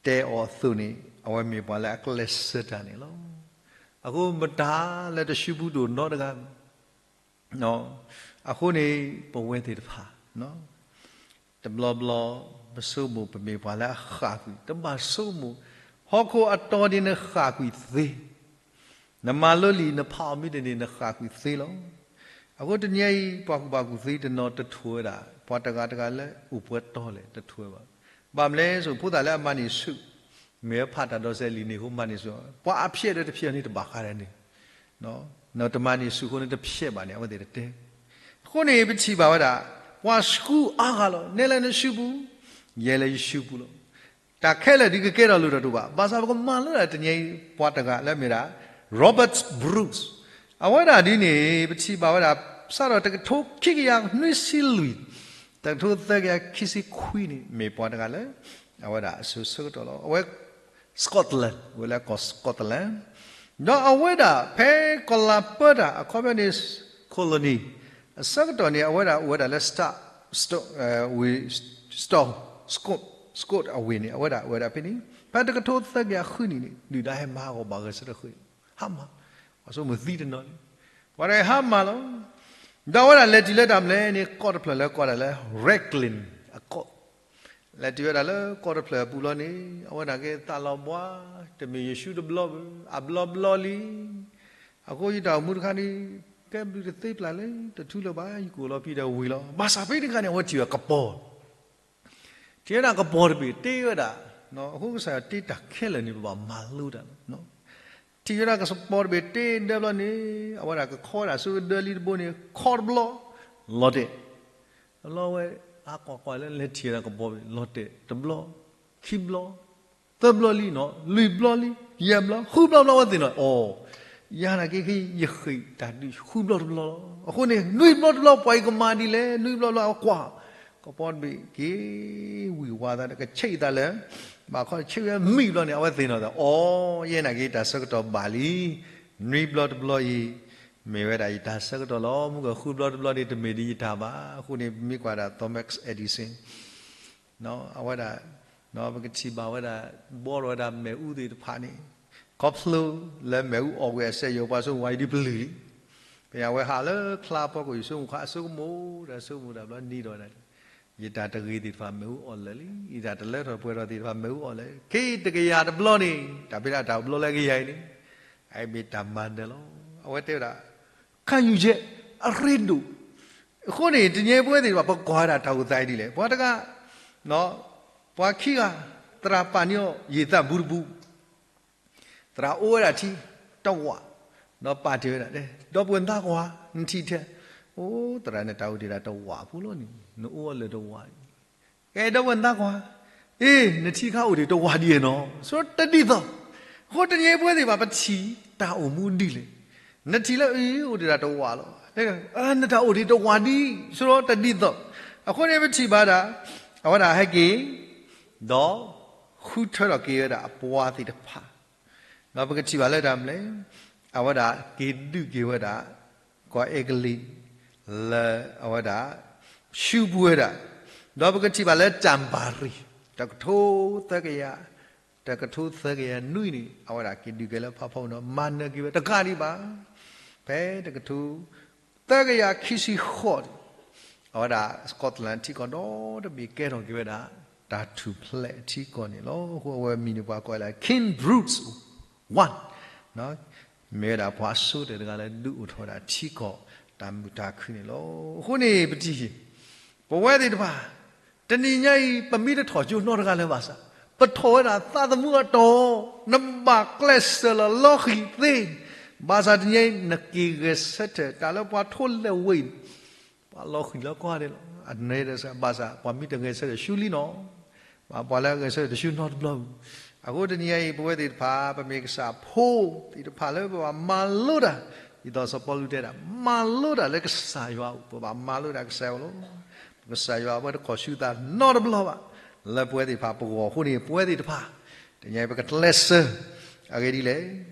တဲအီၤအသိးန့ၣ် အဝဲမ့ၢ်ပှၤလၢအကျဲးစၢးတၢ်န့ၣ်လီၤ. အဃိမတၤလၢတဆူပူၤဒိၣ်နီတဂၤ အဃိန့ၣ် ပဝဲသ့ၣ်တဖၣ် တဘျီဘျီ ပဆိကမိၣ်ပမ့ၢ်ပှၤလၢအဃၣ်ကွံာ်, တဘၣ်ဆိကမိၣ်, ဟီၣ်ခိၣ်အတီၤဒ်နဃၣ်ကွံာ်သ့, နမၤလိလံာ် နဖးအီၤမ့ၢ်တန့ၢ် နဃၣ်ကွံာ်သ့လီၤ. အဃိတနံၤအံၤ ပှၤကူၣ်ဘၣ်ကူၣ်သ့တနီၤတထိၣ်ဝဲဒၣ် ပှၤတဂၤတဂၤလၢအိၣ်ပှဲၤတီလဲၣ် တထိၣ်ဝဲဘၣ်. ဘၣ်မနုၤလဲၣ်, ဖိသၣ်လၢအမၤန့ၢ်ဆူၣ်, မ့ၢ်ဖးတၢ်ဒီးစဲးလံာ်န့ၣ်အဃိ မၤန့ၢ်ဆူၣ်, ပှၤအဖျဲးဒီးတဖျဲးန့ၣ်တဘၣ်ဃးဒီးန့ၣ် နတမၤန့ၢ်ဆူၣ်အဃိန့ၣ် တဖျဲးဘၣ်န့ၣ် အဝဲသ့ၣ်တတဲ. အဃိန့ၣ် ပထံၣ်ဘၣ်ဝဲဒၣ် ပှၤဆှူအါဂၤလီၤ. နဲလၢနဆူပူၤ, ယဲလၢယဆူပူၤလီၤ. တၢ်ခဲလၢာ်ဒ်ကကဲထီၣ်လိၣ်ထီၣ်တအိၣ်ဘၣ်. ဘၣ်ဆၣ်ပကမၤလၢတၢ်တနံၤအံၤ ပှၤတဂၤလၢအမ့ၢ်ဒၣ် Robert Bruce, အဝဲဒၣ်ဒ်န့ၣ် ပထံၣ်ဘၣ်ဝဲဒၣ် စးထီၣ်တကထိခံကယၤနွံဆံလွံၢ်, တကထိသၢကယၤခံဆံခွံန့ၣ် မ့ၢ်ပှၤတဂၤလၢ အဝဲဒၣ်အစိၤဆၢကတီၢ်လီၤ. အဝဲ Scotland, ဝဲလၢကီၢ် Scotland, ဒီးအဝဲဒၣ်ဖဲကီၢ်လၤပၢတၢ် အခီပညီန့ၣ် colony အဆၢကတီၢ်န့ၣ် အဝဲဒၣ်အိၣ်ဝဲဒၣ်လၢ Star, Star, ဝ့ၢ် Star, Scot, Scot အဝ့ၢ်န့ၣ် အဝဲဒၣ်အိၣ်ဝဲဒၣ်ဖဲန့ၣ် ဖဲတကထိသၢကယၤဃုနံၣ်န့ၣ် ဒုၣ်ဒါဟဲမၤဟးဂီၤဘၣ်ဂဲၤဆၢထၢၣ်ဃုာ်, ဟါမၢ်, ပှၤဆိကမိၣ်သံတနီၤန့ၣ် ပှၤတဂၤဟါမၢ်လီၤ. ဒီးအဝဲဒၣ်လဲၤတုၤလၢတၢ်မနုၤလဲၣ်န့ၣ် ကီၢ်တဖျၢၣ်လၢကိးဒၣ်လၢ Rathlin အကီၢ်, လဲၤတုၤဝဲဒၣ်လၢကီၢ်တဖျၢၣ်အပူၤလီၤန့ၣ် အဝဲဒၣ်ကဲသးလီၤဘှါ, တမ့ၢ်ယဆူတဘျီဘၣ်, အဘျီဘျီလံ. အဃိယတၢ်အိၣ်မူတခါန့ၣ် ကဲဘျုးတသ့ပျၢ်လၢ တထူလၢၤဘၣ်, ယကအိၣ်လီၤဖံးဒီးဝံၤလီၤ. ဘၣ်ဆၣ်ဖဲန့ၣ်တခါန့ၣ် အဝဲထံၣ်ဝဲကပီၤ ထံၣ်ဝဲဒၣ်ကပီၤတဘ့ၣ်တ့ဝဲဒၣ်, အဃိကစၢ်ယွၤတ့တၢ်ခဲလၢာ်န့ၣ် ပဘၣ်မၤလိတၢ်လီၤ. ထံၣ်ဝဲဒၣ်ကပီၤတဘ့ၣ်တ့ဒၢဘျီန့ၣ် အဝဲဒၣ်ကခီဝဲဒၣ်ဆူကဒၢလံတဘိန့ၣ် ခီတဘျီ လီၤတဲာ်, တဘျီဝဲ အါကွၢ်ကွၢ်လၢလဲၤထံၣ်ဝဲဒၣ်ကပီၤဘ့ၣ် လီၤတဲာ်တဘျီ, ခံဘျီ, သၢဘျီလံနီၤ, လွံၢ်ဘျီလံ, ယဲၢ်ဘျီ, ဃုဘျီဘျီဝဲသ့ၣ်နီၤ, အိ, ယၤနာ်က့ ယဃ့ၢ်တၢ်ဒုးဃုဘျီတဘျီလီၤ. အဃိန့ၣ် နွံဘျီတဘျီ ပှၤအံၤကမၤဒ်လဲၣ်, နွံဘျီတဘျီအကွၢ် ကပီၤတဘ့ၣ်က့ၤဝံၤဝါသးဒီး ကဆံးသးလၢ ဘၣ်ခီဆံးဝဲမံဘျီန့ၣ် အဝဲသ့ၣ်နီၤသး အိ, ယဲနာ်က့ တၢ်ဆၢကတီၢ်ဘၣ်လံ, နွံဘျီတဘျီအံၤ မ့ၢ်ဝဲဒၣ်ယတၢ်ဆၢကတီၢ်လီၤ. မုၢ်ကဃုဘျီတဘျီန့ၣ် တမ့ၢ်ဒ်ယတၢ်ဘၣ်. အဃိန့ၣ် ပမ့ၢ်ကွၢ်ဒၣ် Thomas Edison အဝဲဒၣ် ပကထံၣ်ဘၣ်ဝဲဒၣ် ဘှီထီၣ်ဝဲဒၣ်မ့ၣ်အူသ့ၣ်တဖၣ်န့ၣ် ခီဖျိလၢမ့ၣ်အူအီၣ်ကွံာ်အစဲးယိၤ ပှၤဆိကမိၣ်ဝဲဒ်ပလုၢ်လံ. ဖဲအဝဲဟးလၢချါဖီခိၣ် ယဆိကမိၣ်ခါ အဆိကမိၣ်ဒီးဆိကမိၣ်တၢ်ဘျီ နံၤဒီးဝဲဒၣ် ယတၢ်တဂ့ၤသ့ၣ်တဖၣ်မ့ၣ်အူအီၣ်လၢာ်လံ, ယတၢ်တလၢထီၣ်ပှဲၤထီၣ်သ့ၣ်တဖၣ်မ့ၣ်အူအီၣ်လၢာ်, ခ့တကယၤတဘျီန့ၣ် တၢ်ဖဲဒၣ်တၢ်အိၣ်ဘျီလၢကယၤအံၤန့ၣ် အမ့ၢ်တၢ်မၤနၢၤလီၤ. အဝဲတဲဝဲဒၣ် ခါယူၢ်ယဲၢ် အရ့ဒိၣ်. အဃိန့ၣ် တနံၤအံၤပဝဲသ့ၣ်တဖၣ် ပကွၢ်ဝဲဒၣ်တၢ်အိၣ်သးအံၤဒ်လဲၣ်. ပှၤတဂၤ ပှၤခံဂၤ သရၣ်ပာ်န့ၢ်အီၤ ယံာ်သၣ်ဘူတဘူ သရၣ်အိၣ်ဝဲဒၣ်ထံ တဝာ်, ဒီးပာ်တ့ၢ်ဝဲဒၣ်, ဒီပုၢ်ဝဲၢ်သးကွၢ်, နထံၣ်ထဲ, အိ, သရၣ်နတၢ်အိၣ်တ့ၢ်ဒၣ်တဝာ်ဖိလီၤန့ၣ် နအိၣ်အီၤလၢာ်တဝာ်အံၤ. ကဲ ဒီပုၢ်ဝဲၢ်သးကွၢ်, အ့, နထံၣ်ခါအိၣ်တ့ၢ်တဝာ်ဒ်အံၤနီၤ, ဆိတဒ်သိး. အဃိတနံၤအံၤပဝဲသ့ၣ်တဖၣ် ပထံၣ်တၢ်အိၣ်မူဒ်လဲၣ်. နထံၣ်လၢအံၤ အိၣ်တ့ၢ်ဒၣ်တဝာ်လီၤ. နတၢ်အိၣ်တ့ၢ်တဝာ်ဒ်အံၤ ဆိတဒ်သိး. အဃိန့ၣ်ပထံၣ်ဘၣ်ဒၣ် အဝဲဒၣ်ဟဲက့ၤ ဒီးဃုထၢထီၣ်က့ၤဝဲဒၣ်အပှၤသ့ၣ်တဖၣ်, ဒီးပကထံၣ်ဘၣ်လၢတၢ်မနုၤလဲၣ်, အဝဲဒၣ်က့ၤဒုးက့ၤဝဲဒၣ် ကီၢ်အဲကလံး လၢအဝဲဒၣ် ဆူပူၤဝဲဒၣ်, ဒီးပကထံၣ်ဘၣ်လၢတၢ်ဘၣ်ရံၣ် တကထိသၢကယၤ, တကထိသၢကယၤနွံန့ၣ် အဝဲဒၣ်က့ၤဒုးက့ၤလၢဖးဖီခိၣ်ဒီး မၤနၢၤက့ၤဝဲတကးဒံးဘၣ်. ဖဲတကထိ သၢကယၤခံဆံဃိးန့ၣ် အဝဲဒၣ် Scotland ထံကီၢ်ဒီတဘ့ၣ်ကဲထီၣ်က့ၤဝဲဒၣ် တၢ်ထူၣ်ဖျဲးထံကီၢ်န့ၣ်လီၤ. အဃိအဝဲမံၤန့ၣ်ပှၤကိးလၢ King Bruce one မ့ၢ်ဝဲဒၣ်ပှၤအစိတၢၢ်တဂၤလၢဒုးအိၣ်ထီၣ်ဝဲဒၣ်ထံကီၢ်တၢ်မုာ်တၢ်ခုၣ်န့ၣ်လီၤ. အဃိန့ၣ် ပထံၣ် ပဝဲသ့ၣ်တဖၣ် တနံၤညါအံၤ ပမ့ၢ်တထီၣ်ကၠိနီတဂၤလၢၤဘၣ်ဆၣ်, ပထီၣ်ဝဲဒၣ်သးသမူအတီၢ်, နဘၣ်ကျဲးစၢးလီၤလီၤဃံၤသ့, ဘၣ်ဆၣ်တနံၤညါအံၤ နက့ၤဂဲၤဆၢထၢၣ် တၢ်လၢပှၤထိလဲၤဝ့ၤန့ၣ် ပှၤလီၤဃံၤလၢကွၢ်ဒဲးလီၤ. အနဲဒၣ်စ့ၢ် ဘၣ်ဆၣ်ပှၤမ့ၢ်တဂဲၤဆၢထၢၣ်ဆူလံနီၤ, ပှၤလၢအဂဲၤဆၢထၢၣ်တဆူနီတဘျီ. အဃိတနံၤညါအံၤ ပဝဲသ့ၣ်တဖၣ် ပမ့ၢ်ကစၢ်ဖိသ့ၣ်တဖၣ်လၢပဘၣ်မၤလိတၢ်, ဒ်သိးစီၤပီလူးတဲဒၣ် မၤလိတၢ်လၢကစၢ်ယွၤအအိၣ်, ပဘၣ်မၤလိတၢ်ကစၢ်ယွၤလီၤ. ပကစၢ်ယွၤအဝဲတခီၣ်ဆူသးနီတဘျီဘၣ် လၢပဝဲသ့ၣ်တဖၣ်ပဂီၢ်အဃိန့ၣ် ပဝဲသ့ၣ်တဖၣ် တနံၤညါအံၤ ပကကျဲးစၢး, အဂ့ၢ်ဒ်လဲၣ်,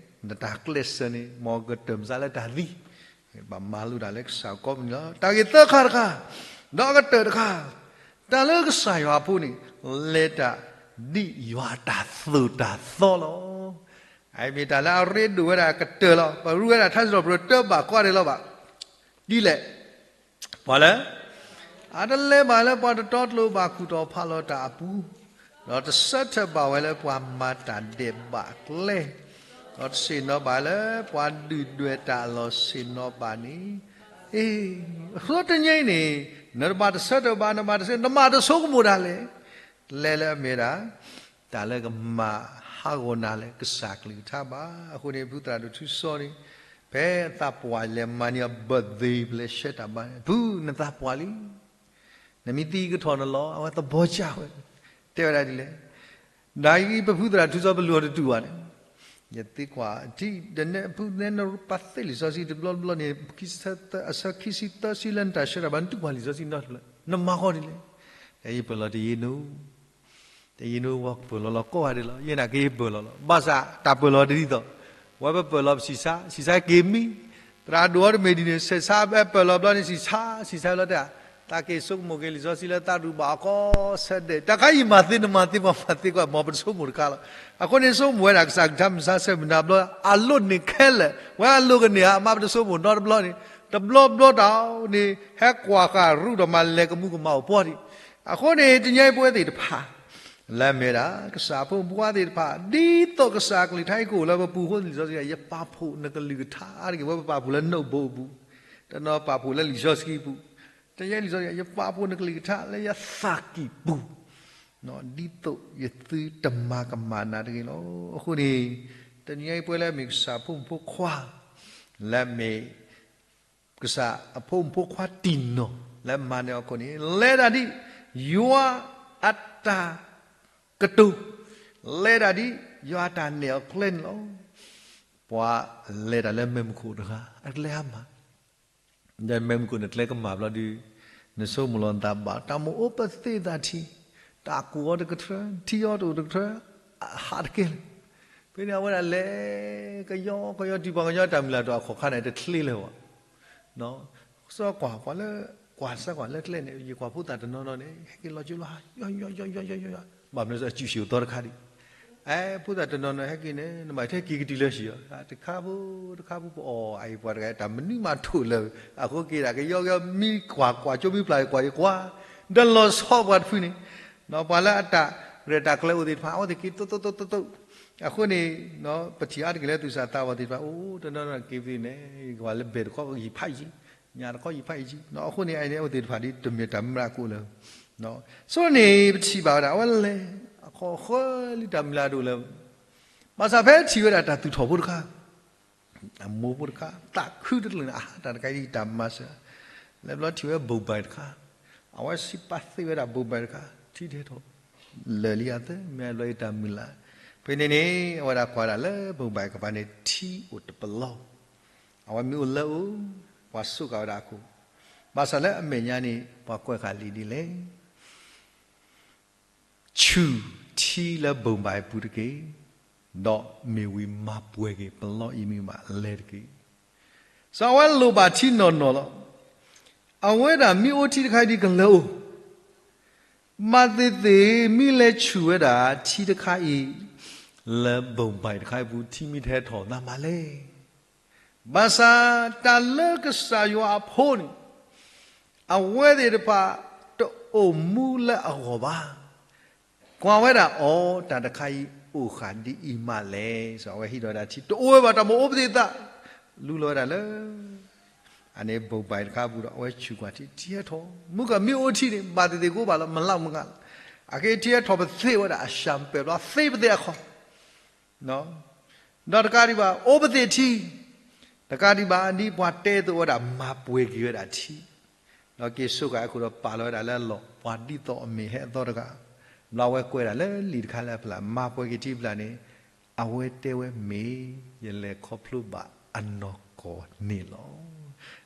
နတၢ်ကျဲးစၢးန့ၣ် မ်ကတၢၢ်မစါလၢတၢ်သံ ဘၣ်မၤလိတၢ်လၢကစၢ်ကိးမုၢ်နံၤလီၤ. တၢ်ဂ့ၢ်သၢခါတခါ, ဒီးအကတၢၢ်တခါ, တၢ်လၢကစၢ်ယွၤအဖိန့ၣ် လဲၤတၢ်ဒ်ယွၤတၢ်သိၣ်တၢ်သီလီၤ. အမ့ၢ်တၢ်လၢအရ့ဒိၣ်ဝဲဒၣ်ကတၢၢ်လီၤ. ပရူဝဲဒၣ်ထါစံးထီၣ်ပတြၢၤတၢဘၣ်ကိးဂၤဒဲးလီၤဘၣ်. ဒ်လဲၣ် ပှၤလၢ အတလဲၤဘၣ်လၢပှၤတတီတလိၤဘၣ်ခူၣ်တီၢ်ဖးလီၤတၢ်အပူၤ, ဒီးတဆၢထၢၣ်ဘၣ်ဝဲလၢပှၤမၤတၢ်ဒဲးဘးကျဲ, ဒီးတဆ့ၣ်နီၤဘၣ်လၢပှၤဒုၣ်ဒွဲၣ်တၢ်အလီၢ်ဆ့ၣ်နီၤဘၣ်န့ၣ်, အ့, အဃိတနံၤအံၤန့ၣ် နတဘၣ်တဆၢထၢၣ်ဘၣ်, နဘၣ်တဆ့, နမၤတဆိကမိၣ်ဒၣ်လဲာ် လဲၤလၢအမ့ၢ်ဒၣ် တၢ်လၢကမၤဟးဂီၤနၤလၢကစၢ်ကလုၢ်ကထါဘၣ်. အဃိန့ၣ် ဖုသရၣ်ဒိၣ်ထူစီန့ၣ် ဖဲအသးပှၢ်လဲၤမၤန့ၢ်အီၤ birthday ပလဲၤဆှၢတၢ်ဘါန့ၣ် ဖုနသးပှၢ်လံ, နမ့ၢ်သံကထီၣ်နလီၤ အဝဲသဘီကၢ်ဝဲ, တဲဝဲဒၣ်ဒ်လဲၣ်, နအံၤပဖုသရၣ်ထူစီပလူၤအီၤတတူၢ်ဘၣ်န့ၣ်, ယသံကွၢ်ထံၣ် ဒ်န့ၣ်ဖုနဲနပာ်သ့လံာ်စီဆှံတဘျီတဘျီန့ၣ် ခံဆၢသၢ အဆၢခံဆံသၢဆံလၢနတၢ်ဆှၢတၢ်ဘါ နတူၢ်ပှၤလံာ်စီဆှံနီတဘျီ နမၤဃီဒ်လဲၣ်, ယပၢၢ်လီၤတယံာ်နူ တယံာ်နူ ပှၤပၢၢ်လီၤလီၤကိးဂၤဒဲးလီၤ. ယဲနာ်က့ယပၢၢ်လီၤလီၤ. ဘၣ်ဆၣ်တၢ်ပၢၢ်လီၤတဒ်သိး ဝဲပပၢၢ်လီၤပဆံးဆါ, ဆံးဆါက့ၤမံ, သရၣ်ဒိၣ်အီၤတမ့ၢ်ဒ်န့ၣ် ဆံးဆါပၢၢ်လီၤဘျီန့ၣ် ဆံးဆါ, ဆံးဆါလီၤတဲ, သးက့ၤဆိကမိၣ်က့ၤလံာ်စီဆှံလၢသးရူၢ်ဘၣ်အကီဆၢဒဲး, တၢ်ခါယမၤသ့နမၤသ့ပှၤမၤသ့ ကီး မ်ပတဆိကမိၣ်တခါလီၤ. အဃိန့ၣ်ဆိကမိၣ်ဝဲဒၣ်ကစၢ်ကလုၢ်ကထါမုၢ်ဆါဆဲးမုၢ်နၤဘျီ အလိၣ်န့ၢ်ခဲလၢာ်, ဝဲအလိၣ်ကန့ၢ်ဧါ မ့ၢ်ပတဆိကမိၣ်နီတဘျီန့ၣ်, တဘျီဘျီတၢ်န့ၣ် ဟဲကွၢ်ဃာ်ရူၢ်ဒီးမၤလဲၤကမူကမၣ်အိၣ်ပှီၢ်ဒံး. အဃိန့ၣ် တနံၤအံၤပဝဲသ့ၣ်တဖၣ် လၢအမ့ၢ်ဝဲဒၣ် ကစၢ်အဖိမုၣ်ဖိခွါသ့ၣ်တဖၣ် ဒ်သိးကစၢ်ကလုၢ်ကထါအံၤကအိၣ်လၢပပူၤအဃိန့ၣ် လံာ်စီဆှံ ယပာ်ဖှိၣ်နကလုၢ်ကထါအါတက့ၢ်, ဝဲပပာ်ဖှိၣ်လၢ notebook အပူၤ, တနီၤပာ်ဖှိၣ်လၢလံာ်စီဆှံအပူၤ, တနံၤအံၤလံာ်စီဆှံ ယပာ်ဖှိၣ်နကလုၢ်ကထါလၢယသးကံၢ်ပူၤ, ဒ်သိးယသုတမၤကမၣ်နၤတဂ့ၤလီၤ. အဃိန့ၣ် တနံၤအံၤပဝဲလၢအမ့ၢ်ကစၢ်အဖိမုၣ်ဖိခွါ လၢအမ့ၢ် ကစၢ်အဖိမုၣ်ဖိခွါတံၢ်နီၢ် လၢမၤနၢၤအခိၣ်န့ၣ် လဲၤတၢ်ဒ်ယွၤအတၢ်ကတိၤ, လဲၤတၢ်ဒ်ယွၤအတၢ်နဲၣ်အကျဲန့ၣ်လီၤ. ပှၤလဲၤတၢ်လၢမဲာ်မုၢ်ခိၣ်တဂၤ အကျဲအါမး, ဒီးမဲာ်မုၢ်ခိၣ်န့ၣ်ကျဲကမၣ်ဘျီဒုး နဆိကမိၣ်လီၤနသးဘၣ် တၢ်မိၣ်အိၣ်ပသ့ၣ်သးထံး, တၢ်ကူၣ်အီၤတကထြၢ, ထံအီၤတအိၣ်တကထြၢ, အဟးတကဲလၢၤ. ဖဲန့ၣ်အဝဲဒၣ်လဲၤ ကယီကယီ တုၤပှၤကညီတၢ်မုၢ်လၢ်တအိၣ် အခီၣ်ခါန့ၣ် တချ့လၢၤဘၣ်. စီကွၢ်ပှၤလၢ ကွၢ်စၢကွၢ်လၢကျဲန့ၣ် ယကွၢ်ဖိသၣ်တနီၤနီၤန့ၣ် ဟဲက့ၤလီၤကၠိလီၤ ယီယီယီယီယီယီ, ဘၣ်မနုၤစ့ၢ် အစုၣ်ဆံးအိၣ်သီတခါဒံး, အဲ ဖိသၣ်တနီၤနီၤဟဲက့ၤန့ၣ် နဘၣ်ထဲက့ၤကတုၤလၢဆံးအီၤ တခါဖိတခါဖိပအီၣ်အအံၤ ပှၤတဂၤတၢ်မနုၤမးထိၣ်လၢာ်, အဃိက့ၤဒၣ်ကယီကယီ မ့ၢ်ကွၢ်ကွၢ်ကၠိမ့ၢ်ပျၢ်ကွၢ်ယကွၢ်, ဒီးလီၤဆီပှၤတဖုန့ၣ်, ပှၤလၢအတၢ်ရဲၣ်တၢ်ကျဲၤအိၣ်သ့ၣ်တဖၣ် အဝဲသ့ၣ်က့ၤသိးသိးသိးသိးသိး, အဃိန့ၣ် ပထံၣ်အါတက့ၢ်လၢသူၣ်စၢ်သးဘီၣ်သ့ၣ်တဖၣ် အိၣ်တနီၤနီၤက့ၤပသ့ၣ်န့ၣ် ကွၢ်လၢဘဲၣ်တခီယံာ်ဖးယံာ်, ညၣ်တခီယံာ်ဖးယံာ်, အဃိန့ၣ် အအံၤန့ၣ်အိၣ်သ့ၣ်တဖၣ်ဒ်တမ့ၢ်တၢ်မုၢ်လၢ်ကိးလၢၤ, ဆိန့ၣ် ပထံၣ်ဘၣ်ဝဲဒၣ် အဝဲလဲၤ အခီၣ်ဃၢလံတၢ်မုၢ်လၢ်ဒိၣ်လၢၤ, ဘၣ်ဆၣ်ဖဲထံၣ်ဝဲဒၣ်တၢ်သူၣ်ထီၣ်ဖိတခါ အမိၢ်ဖိတခါ သးခုတကျၢၤန့ၣ် အဟးတၢ်တခါအံၤတၢ်မၤစၢၤ, လဲၤဘျီထံၣ်ဝဲဘိၣ်ဘၣ်တခါ, အဝဲစံးပာ်သ့ဝဲဒၣ်ဘိၣ်ဘၣ်တခါ ထံဒဲးထီၣ် လၢာ်လံအသၢ မ့ၢ်အဘျီအံၤတၢ်မုၢ်လၢ်, ဖဲန့ၣ်န့ၣ် အဝဲဒၣ်ကွၢ်ဒၣ်လၢဘိၣ်ဘၣ်ကပၤန့ၣ် ထံအိၣ်တပလီၢ်, အဝဲမ့ၢ်အိၣ်လၢအအိၣ် ပှၤစူးကၤဝဲဒၣ်အခိၣ်, ဘၣ်ဆၣ်လၢအမဲာ်ညါန့ၣ် ပှၤကွဲးဃာ်လံာ်ဒ်လဲၣ် ဆူၣ်ထံလၢဘိၣ်ဘၣ်အပူၤတက့ၢ်. ဒီးမ့ၢ်ဝံၤမၤပှဲၤက့ၤပလီၢ်အံၤမ့ၢ်ဘၣ်လဲၤတက့ၢ်. စီၤအဝဲလိၣ်ဘၣ်ထံနီၢ်နီၢ်လီၤ. အဝဲဒၣ်မ့ၢ်အိၣ်ထံတခါအံၤဒ်ကလၢၤအိၣ်, မၤသ့ၣ်သ့ၣ်မ့ၢ်လဲၤဆူၣ်ဝဲဒၣ်ထံတခါအံၤ လၢဘိၣ်ဘၣ်တခါအံၤပူၤ ထံမ့ၢ်တဟဲထီၣ်သးမးလဲၣ်. ဘၣ်ဆၣ်တၢ်လၢကစၢ်ယွၤအဖိန့ၣ် အဝဲသ့ၣ်တဖၣ်တအိၣ်မူလၢအဂီၢ်ဘၣ်. ကွၢ်ဝဲဒၣ်အီၤ တၢ်တခါအံၤအိၣ်ဃာ်ဒ်အံၤမးလဲၣ်. စီၤအဝဲဟံးဒီးဝဲဒၣ်ထံ တအိၣ်ဝဲဘၣ် တၢ်မ့ၢ်အိၣ်ပသ့ၣ်သး လူလီၤဝဲဒၣ်လၢ အန့ၣ်ဘိၣ်ဘၣ်တခါအပူၤဒီး အဝဲဆူၣ်ကွၢ်ထံ ထံဟဲထီၣ် မုၢ်ကမ့ၢ်အိၣ်ထံန့ၣ် ဘၣ်သ့ၣ်သ့ၣ်ကအိၣ်ဘၣ်လီၤ မလးမုၢ်ဂၤလီၤ. အက့ထံဟဲထီၣ်ပသ့ၣ်ဝဲဒၣ် အစၢ်ပၢၢ်ဘျီသ့ပသ့ၣ်အခီ ဒီးတကးဒံးဘၣ် အိၣ်ပသ့ၣ်ထံ, တကးဒံးဘၣ် ဒ်ပှၤတဲသိးဝဲဒၣ် မၤပှဲၤက့ၤဝဲဒၣ်ထံ, ဒီးက့ၤစိာ်ဃာ်အခိၣ်ဒီးပာ်လီၤဝဲဒၣ်လၢအလီၢ် ပှၤဒ်သိးအမ့ၢ်ဟဲအသီတဂၤ, ဘျီဝဲကွဲးဒၣ်လၢလံာ်တခါလၢအဖျါ မၤပှဲၤက့ၤထံဖျါန့ၣ်, အဝဲတဲဝဲမ့ၢ် ယလဲၤခီဖျိဘၣ်အနီၢ်ကီၢ်န့ၣ်လီၤ.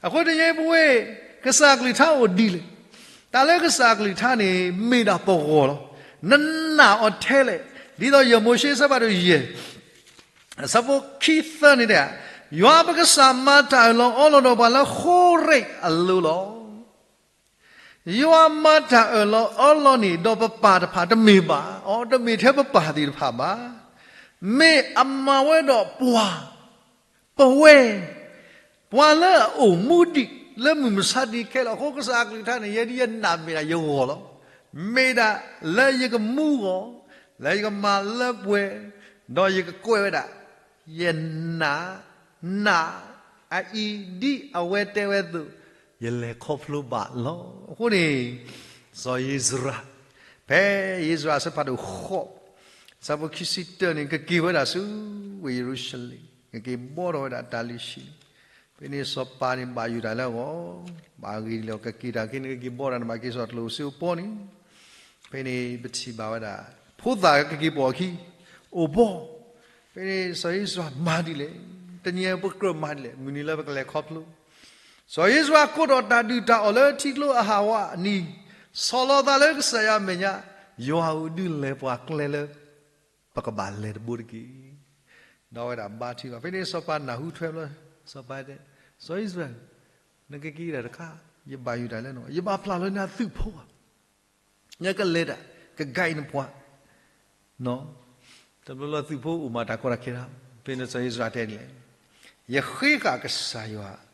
အဃိတနံၤအံၤပဝဲ ကစၢ်ကလုၢ်ကထါအိၣ်ဒ်လဲၣ်. တၢ်လၢကစၢ်ကလုၢ်ကထါန့ၣ် မ့ၢ်ဒၣ်ပဂီၢ်လီၤ. နနာ်အီၤထဲလဲၣ်. ဒ်သိးယဲၢ်မိၤၡ့အဆၢဖးဒိၣ်ယဲၢ် အဆၢဖိခံသၢန့ၣ်တဲ, ယွၤပကစၢ်မၤတၢ်အၢၣ်လီၤအီလီၤဒီးပှၤလၢဃိရ့းအလိၤလီၤ. ယွၤမၤတၢ်အၢၣ်လီၤအီလီၤန့ၣ် ဒီးပပၢ်တဖၣ်တမ့ၢ်ဘၣ်, အီ တမ့ၢ်ထဲပပၢ်သ့ၣ်တဖၣ်ဘၣ်. မ့ၢ်အမၤဝဲဒီးပှၤ ပဝဲ ပှၤလၢအအိၣ်မူဒံး လၢမုၢ်မဆါတနံၤခဲလၢာ်အဃိ ကစၢ်အကလုၢ်ကထါန့ၣ် ယဲဒ်ယနာ်မ့ၢ်ဒၣ်ယဂီၢ်လီၤ. မ့ၢ်ဒၣ်လၢယကမူဂီၢ်, လၢယကမၤလၢပှဲၤ, ဒီးယကကွဲးဝဲဒၣ် ယနာ်, နာ်, အအံၤ ဒ်အဝဲတဲဝဲအသိး ယလဲၤခီဖျိဘၣ်လီၤ. အဃိန့ၣ် စီၤဧ့စြၤ ဖဲဧ့စြၤအဆၢဖးဒိၣ်ဃိး အဆၢဖိခံဆံတၢန့ၣ် ကက့ၤဝဲဒၣ်ဆူဝ့ၢ်ယရူၤၡလ့ၣ်, ကက့ၤဘှီထီၣ်ဝဲဒၣ်တၢ်လုၢ်ဟံၣ်, ဖဲန့ၣ်စီၤပၤန့ၣ်ဘၣ်ယိၣ်တၢ်လၢအဂီၢ်, ဘၣ်ဂ့ၤဒ်လဲၣ် ကက့ၤတၢ်က့ၤန့ၣ် ကက့ၤဘှီတၢ်န့ၣ်ဘၣ်က့ၤစိာ်ကျိၣ်စ့အိၣ်ပီန့ၣ်, ဖဲန့ၣ်ပထံၣ်ဘၣ်ဝဲဒၣ် ဖိသၣ်ကက့ၤပိာ်အခံ အိၣ်ဘှီ, ဖဲန့ၣ်စီၤဧ့စြၤမၤဒ်လဲၣ်, တနံၤအံၤပကြၢးမၤဒ်လဲၣ်, မုၢ်နံၤလၢပကလဲၤခီဖျိ စီၤဧ့စြၤကိးထီၣ်တၢ်ဒုၣ်တၢ်အီၣ်လၢထံကျိအဟးဝးအနံၤ, ဆီၣ်လီၤသးလၢကစၢ်ယွၤအမဲာ်ညါ, ယွၤဧၢ ဒုးလဲၤပှၤကျဲလၢ ပကဘၣ်လဲၤတဘိတက့ၢ်. ဒီးဝဲဒၣ်ဘါထုကဖၣ်, ဖဲန့ၣ်စီၤပၤနၢ်ဟူထွဲဘျီ, စီၤပၤတဲ, စီၤဧ့စြၤ, နကက့ၤတၢ်တခါ, ယဘၣ်ယိၣ်တၢ်လၢနဂီၢ်, ယဘၣ်ဖျါလီၤနၤသုးဖိဧါ, နကလဲၤတၢ်, ကguideနပှၤ တဘျီလၢသုးဖိအိၣ်မးတၢ်ကီတၢ်ခဲတၢ်, ဖဲန့ၣ်စီၤဧ့စြၤတဲဒ်လဲၣ်, ယဃ့ဃာ်ကစၢ်ယွၤ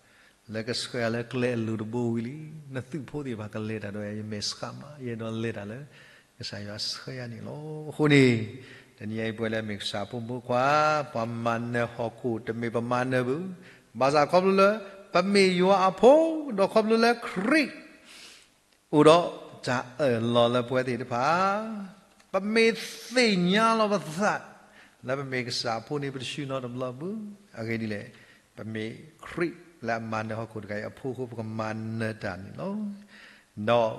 လၢကဆှၢယၤလၢကျဲအလိၤတဘိဝံၤလံ, နသုးဖိသ့ၣ်တဖၣ်ကလဲၤတၢ်ဒီးယၤ ယမဲာ်ဆှးမး, ယအဲၣ်ဒိးလဲၤတၢ်လၢ ကစၢ်ယွၤဆှၢယၤန့ၣ်လီၤ. အဃိန့ၣ် တနံၤအံၤ ပဝဲလၢမ့ၢ်ကစၢ်အဖိမုၣ်ဖိခွါ, ပှၤမၤနၢၤဟီၣ်ခိၣ် တမ့ၢ်ပမၤနၢၤဘၣ်, ဘၣ်ဆၣ်ခီဖျိလၢ ပမ့ၢ်ယွၤအဖိ, ဒီးခီဖျိလၢခရံာ် အိၣ်ဒီးတၢ်အၢၣ်လီၤလၢပဝဲသ့ၣ်တဖၣ်, ပမ့ၢ်သ့ၣ်ညါလီၤပသး လၢပမ့ၢ်ကစၢ်အဖိန့ၣ် ပတဆှၢနီတဘျီဘၣ်. အဂ့ၢ်ဒ်လဲၣ်, ပမ့ၢ်ခရံာ်လၢအမၤနၢၤဟီၣ်ခိၣ်တဂၤအံၤအဖိအဃိ ပကမၤနၢၤတၢ်န့ၣ်လီၤ. ဒီး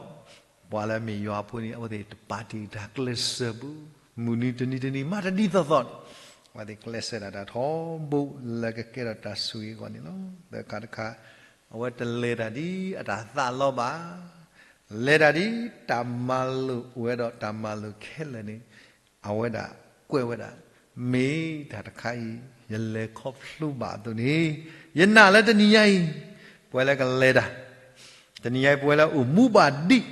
ပှၤလၢအမ့ၢ်ယွၤအဖိန့ၣ် အဝဲသ့ၣ်တပာ်တ့ၢ်တၢ်ကျဲးစၢးဘၣ်, မုၢ်နံၤတနံၤတနံၤမးတဒ်သိးသိးန့ၣ် အဝဲသ့ၣ်ကျဲးစၢးဒၣ်တၢ်ထီဘိလၢကကဲထီၣ်တၢ်ဆိၣ်ဂ့ၤအဂီၢ်န့ၣ်လီၤ. လၢအခါတခါ အဝဲတလဲၤတၢ်ဒ်အတၢ်သးလီဘၣ်, လဲၤတၢ်ဒ်တၢ်မၤလိာ်အိၣ်ဝဲဒီးတၢ်မၤလိာ်ခဲလၢာ်န့ၣ်, အဝဲဒၣ်ကွဲးဝဲဒၣ်, မ့ၢ်တၢ်တခါအံၤ ယလဲၤခီဖျိဘၣ်အသိးန့ၣ်, ယနာ်လၢတနံၤညါအံၤ ပဝဲလၢကလဲၤတၢ်, တနံၤညါအံၤ ပဝဲလၢအိၣ်မူဘၣ်ဒံး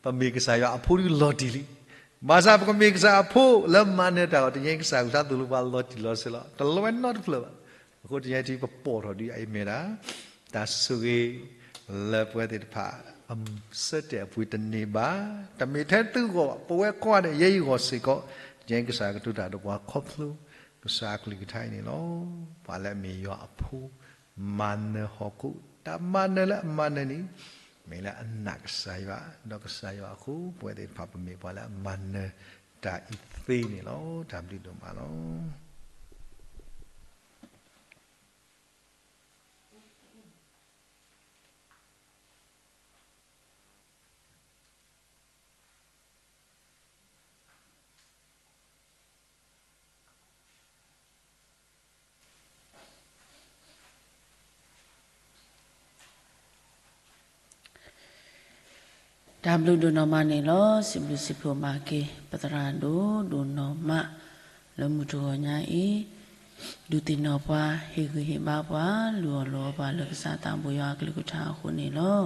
ပမ့ၢ်ကစၢ်ယွၤအဖိဒ်လီၤတံၢ်လံ. ဘၣ်ဆၣ်ပကမ့ၢ်ကစၢ်အဖိလၢမၤနၢၤတၢ်အီၤ တနံၤညါအံၤကစၢ်အကလုၢ်ကထါသိၣ်လိပှၤလီၤတံၢ်လီၤဆဲးလီၤ. တလီၤဝဲနီတဖျၢၣ်ဘၣ်. အဃိတနံၤညါအံၤ ပပိာ်ထီၣ်ဒ်အံၤမ့ၢ်ဒၣ် တၢ်ဆိၣ်ဂ့ၤလၢပဝဲသ့ၣ်တဖၣ် အဆၢတဲာ်အပှ့ၤတန့ၢ်ဘၣ်. တမ့ၢ်ထဲသုဂီၢ်ဘၣ်, ပဝဲကိးဂၤဒဲး ယဲယဂီၢ်စ့ၢ်ကီး, ယဲကစၢ်ကတိၤတၢ်ဒီးပှၤခီဖျိ ကစၢ်အကလုၢ်ကထါအံၤန့ၣ်လီၤ. ပှၤလၢအမ့ၢ်ယွၤအဖိ မၤနၢၤဟီၣ်ခိၣ်, တၢ်မၤနၢၤလၢအမၤနၢၤန့ၣ် မ့ၢ်လၢအနာ်ကစၢ်ယွၤ, ဒီးကစၢ်ယွၤအဃိ ပဝဲသ့ၣ်တဖၣ်ပမ့ၢ်ပှၤလၢအမၤနၢၤတၢ်အံၤသ့န့ၣ်လီၤ. တၢ်ဘျုးဒိၣ်မးလီၤ. တၢ်ဘျုးဒိၣ်နီၢ်မးန့ၣ်လီၤ. စံးဘျုးစံးဖှိၣ်မၤက့ၤ ပသရၣ်ဒိၣ်ဒိၣ်နီၢ်မး လၢမုၢ်တဂီၤညါအံၤ ဒုးသ့ၣ်နီၣ်ပှၤ ဟ့ၣ်ဂံၢ်ဟ့ၣ်ဘါပှၤ လုၢ်အီၣ်လီၤအီပှၤလၢကစၢ်သးဘိယွၤအကလုၢ်ကထါအဃိန့ၣ်လီၤ.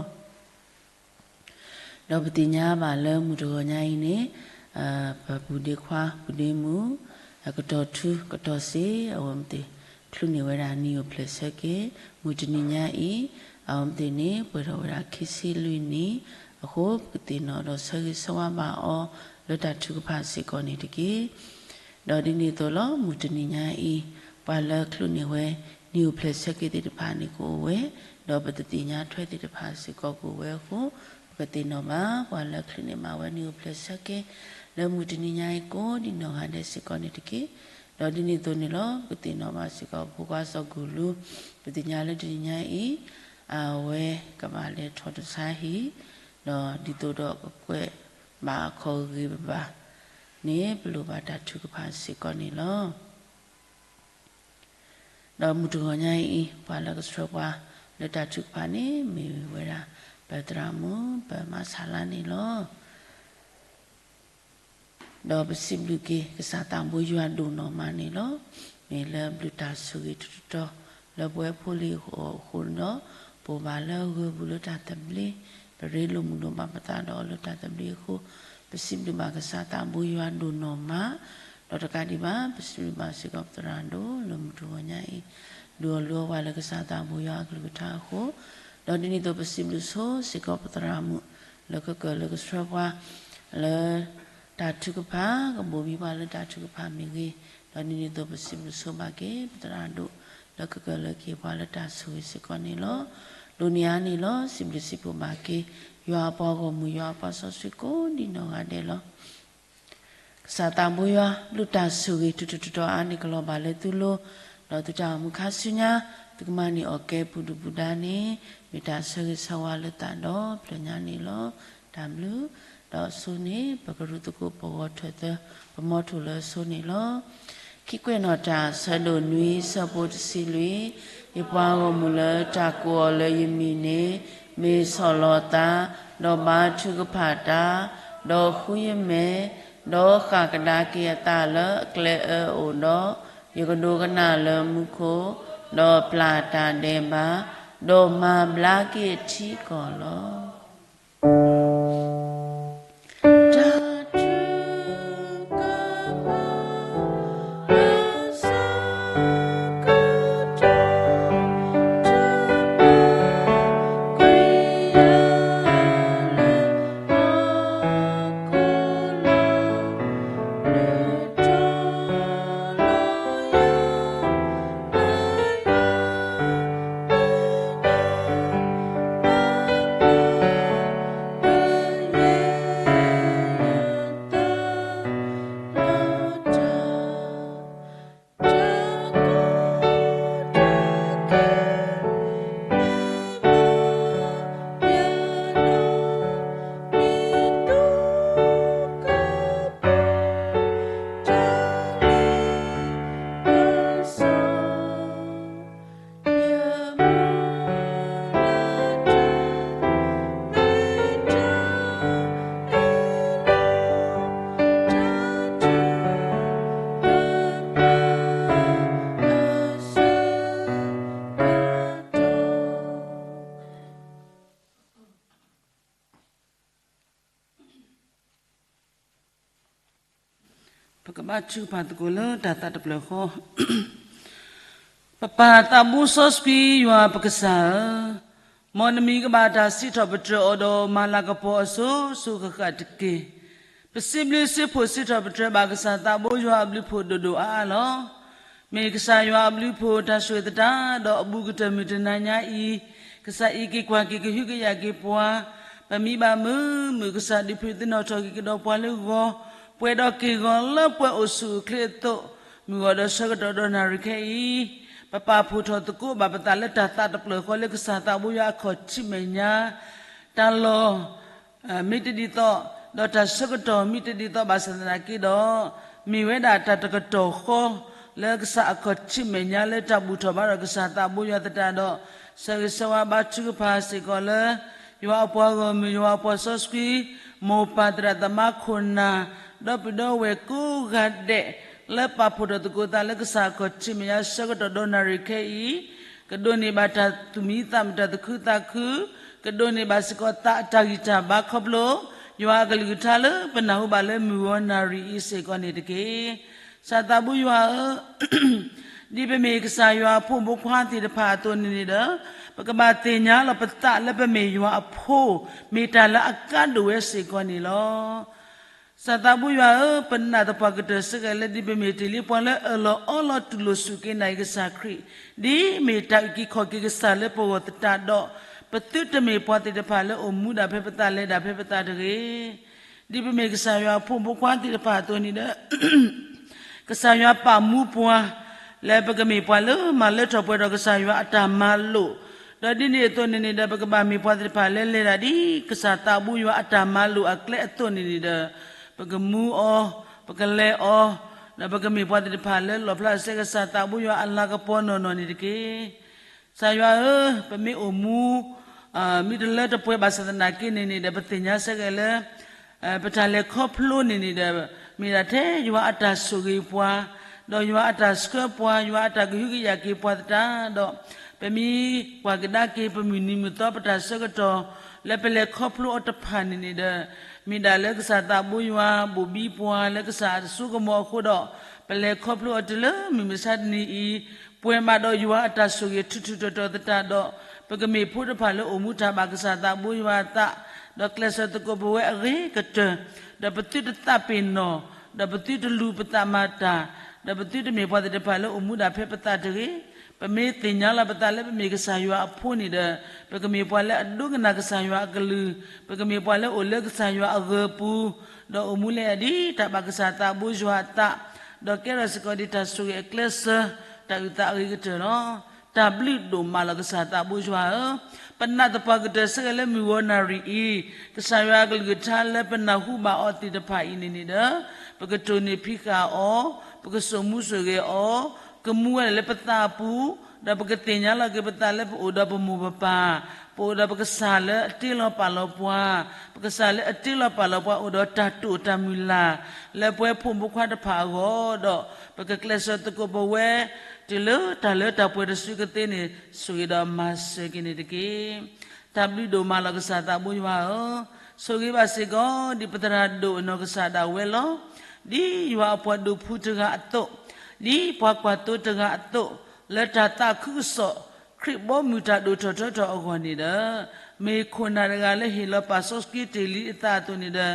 ဒီးပသ့ၣ်ညါဘၣ်လၢမုၢ်တဂီၤညါအံၤန့ၣ် ပပုၢ်ဒ့ခွါပုၢ်ဒ့မုၣ် အကတီၢ်ထူကတီၢ်စ့ အဝဲသ့ၣ် ချုးန့ၢ်ဝဲဒၣ်နံၣ်အိၣ်ဖျဲၣ်ဆၢက့ၤ မုၢ်တနံၤညါအံၤ အဝဲသ့ၣ်န့ၣ် ပှဲၤထီၣ်ဝဲဒၣ်ခံဆံလွံၢ်နံၣ်အဃိ ပကသ့ၣ်နီၣ်ဒီးဆၢဂ့ၤဆၢဝါဘၣ်အီၤလၢတၢ်ထုကဖၣ်စ့ၢ်ကီးန့ၣ်တက့ၢ်. ဒီးဒ်န့ၣ်အသိးလီၤ မုၢ်တနံၤညါအံၤ ပှၤလၢချုးန့ၢ်ဝဲ နံၣ်အိၣ်ဖျဲၣ်ဆၢက့ၤသ့ၣ်တဖၣ်န့ၣ်ကအိၣ်ဝဲ, ဒီးပတသ့ၣ်ညါထွဲသ့ၣ်တဖၣ်စ့ၢ်ကီးကအိၣ်ဝဲအဃိ ပကသ့ၣ်နီၣ်ဘၣ် ပှၤလၢချုးန့ၢ်မးဝဲနံၣ်အိၣ်ဖျဲၣ်ဆၢက့ၤ လၢမုၢ်တနံၤညါအံၤကိးဒံနီၢ်ဂၤဒဲးစ့ၢ်ကီးန့ၣ်တက့ၢ်. ဒီးဒ်န့ၣ်အသိးန့ၣ်လီၤ ပကသ့ၣ်နီၣ်ဘၣ်စ့ၢ်ကီး ဖိခွါစီၤကူၢ်လူ, ပသ့ၣ်ညါလၢတနံၤညါအံၤ အဝဲကဘၣ်လဲၤထီၣ်တဆါဟံၣ်, ဒီးဒ်သိးဒီးကကွဲးဘၣ်အခီၣ်ဂ့ၢ်ဘၣ်န့ၣ် ပလိၣ်ဘၣ်တၢ်ထုကဖၣ်စ့ၢ်ကီးန့ၣ်လီၤ. ဒီးမုၢ်တဂီၤညါအံၤ ပှၤလၢကဆှၢပှၤလၢတၢ်ထုကဖၣ်န့ၣ် မ့ၢ်ဝဲဒၣ် ပသရၣ်မုၣ် ပမၤဆါလါန့ၣ်လီၤ. ဒီးပစံးဘျုးက့ၤ ကစၢ်သးဘိယွၤဒိၣ်နီၢ်မးန့ၣ်လီၤ. မ့ၢ်လၢဘျုးတၢ်ဆိၣ်ဂ့ၤထူးတတီၤ လၢပဝဲဖိလံၤအဃိဒီး ပအိၣ်ဘၣ်လၢအဂၢၢ်ပူၤလၢတၢ်သဘျ့, ပရ့လိာ်မုာ်လိာ်ဘၣ်ပသးဒီးအီၤလၢတၢ်သဘျ့အဃိ, ပစံးဘျုးဘၣ်ကစၢ်သးဘိယွၤဒိၣ်နီၢ်မး, ဒီးတကးဒံးဘၣ် ပစံးဘျုးဘၣ်စ့ၢ်ကီးပသရၣ်ဒိၣ်လၢမုၢ်တဂီၤညါအံၤ ဒုးအီၣ်လုၢ်အီပှၤလၢကစၢ်သးဘိယွၤအကလုၢ်ကထါအဃိ, ဒီးဒ်န့ၣ်အသိးပစံးဘျုးဆိစ့ၢ်ကီးပသရၣ်မုၣ် လၢကကၢၢ်လၢကဆှၢပှၤ လၢတၢ်ထုကဖၣ် ကဘိးဘံပှၤလၢတၢ်ထုကဖၣ်မ့ၢ်ဂ့ၤ, ဒီးဒ်န့ၣ်အသိးပစံးဘျုးဆိဘၣ်က့ၤ ပသရၣ်ဒိၣ် လၢကကၢၢ်လၢကဟ့ၣ်ပှၤလၢတၢ်ဆိၣ်ဂ့ၤစ့ၢ်ကီးန့ၣ်လီၤ. ဒိးန့ၢ်အါန့ၣ်လီၤ စံးဘျုးစံးဖှိၣ်ဘၣ်က့ၤ ယွၤအပှၤဂီၢ်မုၢ် ယွၤအပှၤစီဆှံကိးဒံနီၢ်ဂၤဒဲးလီၤ. ကစၢ်သးဘိယွၤ ဘျုးတၢ်ဆိၣ်ဂ့ၤထူးထူးတီၤတီၤအါန့ၣ် ကလီၤဘၣ်လၢသုလိၤ, ဒီးသုတၢ်အိၣ်မူခါဆူညါ သုကမၤန့ၢ်အီၣ်ကဲပူၤဒုၣ်ပူၤဒါန့ၣ် မ့ၢ်တၢ်ဆၢဂ့ၤဆၢဝါလၢသးဒီဖျၢၣ်ညါန့ၣ်လီၤ. တၢ်ဘျုး, ဒီးအဆိန့ၣ် ပကရူၢ်သကိးပဂီၤထၢၣ်သၢ ပမီထိၣ်လၢအဆိန့ၣ်လီၤ. ခံကွဲးနီၣ်တၢ် ဆၢဒိၣ်နွံ ဆၢဖိတဆံလွံၢ်, ယပှၤဂီၢ်မုၢ်လၢတၢ်ကိးအီၤလၢယမံၤန့ၣ် မ့ၢ်ဆီၣ်လီၤသး, ဒီးဘါထုကဖၣ်တၢ်, ဒီးဃုယမဲာ်, ဒီးဃၣ်ကဒါက့ၤအသးလၢအကျဲအၢအိၣ်ဒီး, ယကဒိကနၣ်လၢမူခိၣ်, ဒီးပျၢ်တၢ်ဒဲးဘး, ဒီးမၤဘျါက့ၤအထံကီၢ်လီၤ. ပကဘါထုကဖၣ်သကိးလၢတၢ်သးတဖျၢၣ်ဃီ. ပပၢ်သးဘိစီဆှံယွၤပကစၢ်ဧၢ, မ်နမံၤကဘၣ်တၢ်စံးထီၣ်ပတြၢၤအီၤဒီး မၤလၤကပီၤအစိၤစိၤဃၣ်ဃၣ်တက့ၢ်. ပစံးဘျုးစံးဖှိၣ်စံးထီၣ်ပတြၢၤဘၣ်ကစၢ်သးဘိယွၤအဘျုးဖှိၣ်ဒိၣ်ဒိၣ်အါအါလီၤ. မ့ၢ်ကစၢ်ယွၤအဘျုးဖှိၣ်တၢ်ဆိၣ်ဂ့ၤသတးဒီး အဘူးကတၢၢ်မုၢ်တနၤညါအံၤ, ကစၢ်အံးက့ၤကွၢ်က့ၤကဟုကယာ်က့ၤပှၤ, ပမံဘၣ်မုာ်မုာ် ကစၢ်ဒုးဖှံသးနီၣ်ထီၣ်က့ၤကဒီးပှၤလၢဂီၤ, ပှဲၤဒီးက့ၢ်ဂီၤလၢပှဲၤအိၣ်ဆူၣ်အိၣ်ချ့အသိး, မုၢ်ဂီၤဒီးဆၢကတီၢ်ဒီးနၣ်ရံၣ်ခဲအံၤ, ပပာ်ဖှိၣ်ထီၣ်သကိးဘၣ်ပသးလၢတၢ်သးတဖျၢၣ်ဃီလၢကစၢ်သးဘိယွၤအခီၣ်ထံးမဲာ်ညါ, တၢ်လီၢ် မ့ၢ်တဒ်သိး, ဒီးတၢ်ဆၢကတီၢ်မ့ၢ်တဒ်သိးဘၣ်ဆၣ်သနာ်က့ဒီး, မ့ၢ်ဝဲဒၣ်တၢ်တကတီၢ်ဃီ လၢကစၢ်အခီၣ်ထံးမဲာ်ညါလၢတၢ်ဘူၣ်ထီၣ်ဘါထီၣ်ကစၢ်သးဘိယွၤသတးဒီး, ဆၢဂ့ၤဆၢဝါဘါထုကဖၣ်စ့ၢ်ကီးလၢ ယွၤအပှၤဂီၢ်မုၢ် ယွၤအပှၤစီဆှံ မိၢ်ပၢ်သရၣ်သမါခိၣ်နၢ် ဒီပုၢ်ဒီဝဲၢ်ကိးဂၤဒဲး လၢပာ်ဖှိၣ်ထီၣ်သကိးသးလၢကစၢ်အခီၣ်ထံးမဲာ်ညါဆၢကတီၢ်ဒီနၣ်ရံၣ်ခဲအံၤ, ကဒိးန့ၢ်ဘၣ်တၢ်သူၣ်မံသးမုာ် တၢ်သူၣ်ခုသးခု, ကဒိးန့ၢ်ဘၣ်စ့ၢ်ကီးသးအတၢ်ဂံၢ်တၢ်ဘါခီဖျိ ယွၤအကလုၢ်ကထါလၢပနၢ်ဟူဘၣ်လၢမုၢ်ဂီၤနၣ်ရံၣ်အံၤစ့ၢ်ကီးန့ၣ်တက့ၢ်. ကစၢ်သးဘိယွၤဧၢ, ဒ်ပမ့ၢ်ကစၢ်ယွၤအဖိမုၣ်ဖိခွါသ့ၣ်တဖၣ်အသိးန့ၣ်န့ၣ်ဒီး, ပကဘၣ်သ့ၣ်ညါလီၤပသးလၢပမ့ၢ်ယွၤအဖိ, မ့ၢ်တၢ်လၢအကါဒိၣ်ဝဲစ့ၢ်ကီးန့ၣ်လီၤ. ကစၢ်သးဘိယွၤဧၢ, ပနာ်သပှၢ်ကတၢၢ်စ့ၢ်ကီးလၢဒ်ပမ့ၢ်တ့ၢ်လံပှၤလၢအၢၣ်လီၤအီလီၤတူၢ်လိာ်စူၢ်က့ၤနာ်က့ၤကစၢ်ခရံာ်, ဒ်မ့ၢ်တၢ်အုၣ်က့ၤခီၣ်က့ၤကစၢ်လၢပဂီၢ်သတးဒီး, ပသုတမ့ၢ်ပှၤသ့ၣ်တဖၣ်လၢအိၣ်မူဒၣ်ဖဲပသးလဲၤဒၣ်ဖဲပသးတဂ့ၤ. ဒ်ပမ့ၢ်ကစၢ်ယွၤအဖိမုၣ်ဖိခွါသ့ၣ်တဖၣ်အသိးန့ၣ်ဒီး ကစၢ်ယွၤပာ်မူပှၤ လၢပကမ့ၢ်ပှၤလၢမၤလၢထီၣ်ပှဲၤထီၣ်ကစၢ်ယွၤအတၢ်မၤလိာ်, ဒီးဒ်န့ၣ်အသိးန့ၣ်န့ၣ်ဒီး ပကဘၣ်မ့ၢ်ပှၤသ့ၣ်တဖၣ်လၢလဲၤဒၣ်ဒ်ကစၢ်သးဘိယွၤအတၢ်မၤလိာ်အကျဲအသိးန့ၣ်န့ၣ်ဒီး, ပကမူအီၤ, ပကလဲၤအီၤ, ဒီးပကမ့ၢ်ပှၤသ့ၣ်တဖၣ်လၢလီၣ်ဖျါစဲကစၢ်သးဘိယွၤအလၤကပီၤနီၢ်နီၢ်န့ၣ်တက့ၢ်. ကစၢ်ယွၤဧၢ, ပမ့ၢ်အိၣ်မူ မ့ၢ်တလၢတပှဲၤဘၣ်ဆၣ်သနာ်က့န့ၣ်န့ၣ်ဒီး ပသ့ၣ်ညါစ့ၢ်ကီးလၢ ပတၢ်လဲၤခီဖျိန့ၣ်န့ၣ်ဒီး မ့ၢ်ဒၣ်ထဲယွၤအတၢ်ဆိၣ်ဂ့ၤပှၤ, ဒီးယွၤအတၢ်ဆှၢပှၤ, ယွၤအတၢ်ကဟုကယာ်က့ၤပှၤသတးဒီး, ပမ့ၢ်ကွၢ်ကဒါက့ၤ ပမုၢ်နံၤမုၢ်သီပတၢ်ဆၢကတီၢ် လၢပလဲၤခီဖျိအီၤတဖၣ်န့ၣ်န့ၣ်ဒီး, မ့ၢ်ဒၣ်လၢကစၢ်သးဘိယွၤဘိၣ်ဘံပှၤလၢကစၢ်အစိကမီၤအဃိဒီး, ပလဲၤခီဖျိအီၤတုၤလၢမုၢ်မဆါတနံၤအံၤ, ပှဲၤမးဒီးယွၤအတၢ်ဆိၣ်ဂ့ၤထူးထူးတီၤတီၤသတးဒီး, ပကမ့ၢ်ဖိတဖၣ်လၢအိၣ်မူတၢ်ဘၣ်ကစၢ်သးဘိယွၤအသး, ဒီးကျဲးစၢးသကိးပဝဲအဂ့ၤကတၢၢ်, ဒီးပသုတသးပ့ၤနီၣ်, ဒီးပသုတလူၤပသးမၤတၢ်, ဒီးပသုတမ့ၢ်ပှၤသ့ၣ်တဖၣ်လၢအိၣ်မူဒၣ်ဖဲပသးတဂ့ၤ. ပမ့ၢ်သ့ၣ်ညါလီၤပသးလၢပမ့ၢ်ကစၢ်ယွၤအဖိန့ၣ်ဒီး, ပကမ့ၢ်ပှၤလၢအဒိကနၣ်ကစၢ်ယွၤအကလုၢ်, ပကမ့ၢ်ပှၤလၢအိၣ်လၢကစၢ်ယွၤအဂၢၤပူၤ, ဒီးအိၣ်မူလၢဒ်တၢ်ဘၣ်ကစၢ်သးဘိယွၤအသး, ဒီးကဲထီၣ်စ့ၢ်ကီးဒ်တၢ်ဆိၣ်ဂ့ၤအကျဲးစၢး, တၢ်အုၣ်သးအဂ့ၤကတၢၢ်လီၤ. တၢ်ဘျုးဒိၣ်မးလီၤကစၢ်သးဘိယွၤဧၢ, ပနာ်သပှၢ်ကတၢၢ်စ့ၢ်ကီးလၢမုၢ်ဂီၤနၣ်ရံၣ်အံၤ, ကစၢ်ယွၤအကလုၢ်ကထါလၢပနၢ်ဟူဘၣ်အီၤသ့ၣ်တဖၣ်အံၤန့ၣ်န့ၣ်ဒီး, ပကတိၢ်နီၣ်ဖံးဃာ်အီၤ, ပကစိာ်မူစိာ်ဂဲၤအီၤ, ကမူဝဲဒၣ်လၢပသးအပူၤ, ဒီးပကသ့ၣ်ညါလီၤက့ၤပသးလၢပအိၣ်ဒီးပမိၢ်ပပၢ်, ပအိၣ်ဒီးပကစၢ်လၢအတ့လီၤပာ်လီၤပှၤ, ပကစၢ်လၢအတ့လီၤပာ်လီၤပှၤအိၣ်ဒီးတၢ်တိာ်တၢ်မုၢ်လၢ်, လၢပဝဲဖိမုၣ်ဖိခွါတဖၣ်အဂီၢ်ဒီး, ပကကျဲးစၢးသကိးပဝဲ, တုၤလၢတၢ်လၢတၢ်ပှဲၤတစုကသ့န့ၣ်, ဆိၣ်ဂ့ၤဒီးမၤစၢၤက့ၤန့ၣ်တက့ၢ်. တၢ်ဘျုးဒိၣ်မးလီၤကစၢ်သးဘိယွၤဧၢ, ဆိၣ်ဂ့ၤဘၣ်စ့ၢ်ကီး ဒ်ပသရၣ်ဒိၣ်အနီၢ်ကစၢ်ဒၣ်ဝဲလီၤ. ဒ်ယွၤအပှၤဒိးဖှူတဂၤအသိး, ဒ်ပှၤကွၢ်သိတဂၤအသိး, လၢတၢ်သးခုကစီၣ်, ခရံာ်ဘီမုၢ်တၢ်ဒိၣ်ထီၣ်ထၢထီၣ်အဂီၢ်န့ၣ်ဒီး, မ့ၢ်ခိၣ်နၢ်တဂၤလၢဟ့ၣ်လီၤပာ်စီဆှံတ့ၢ်လံအသးအသိးန့ၣ်ဒီး,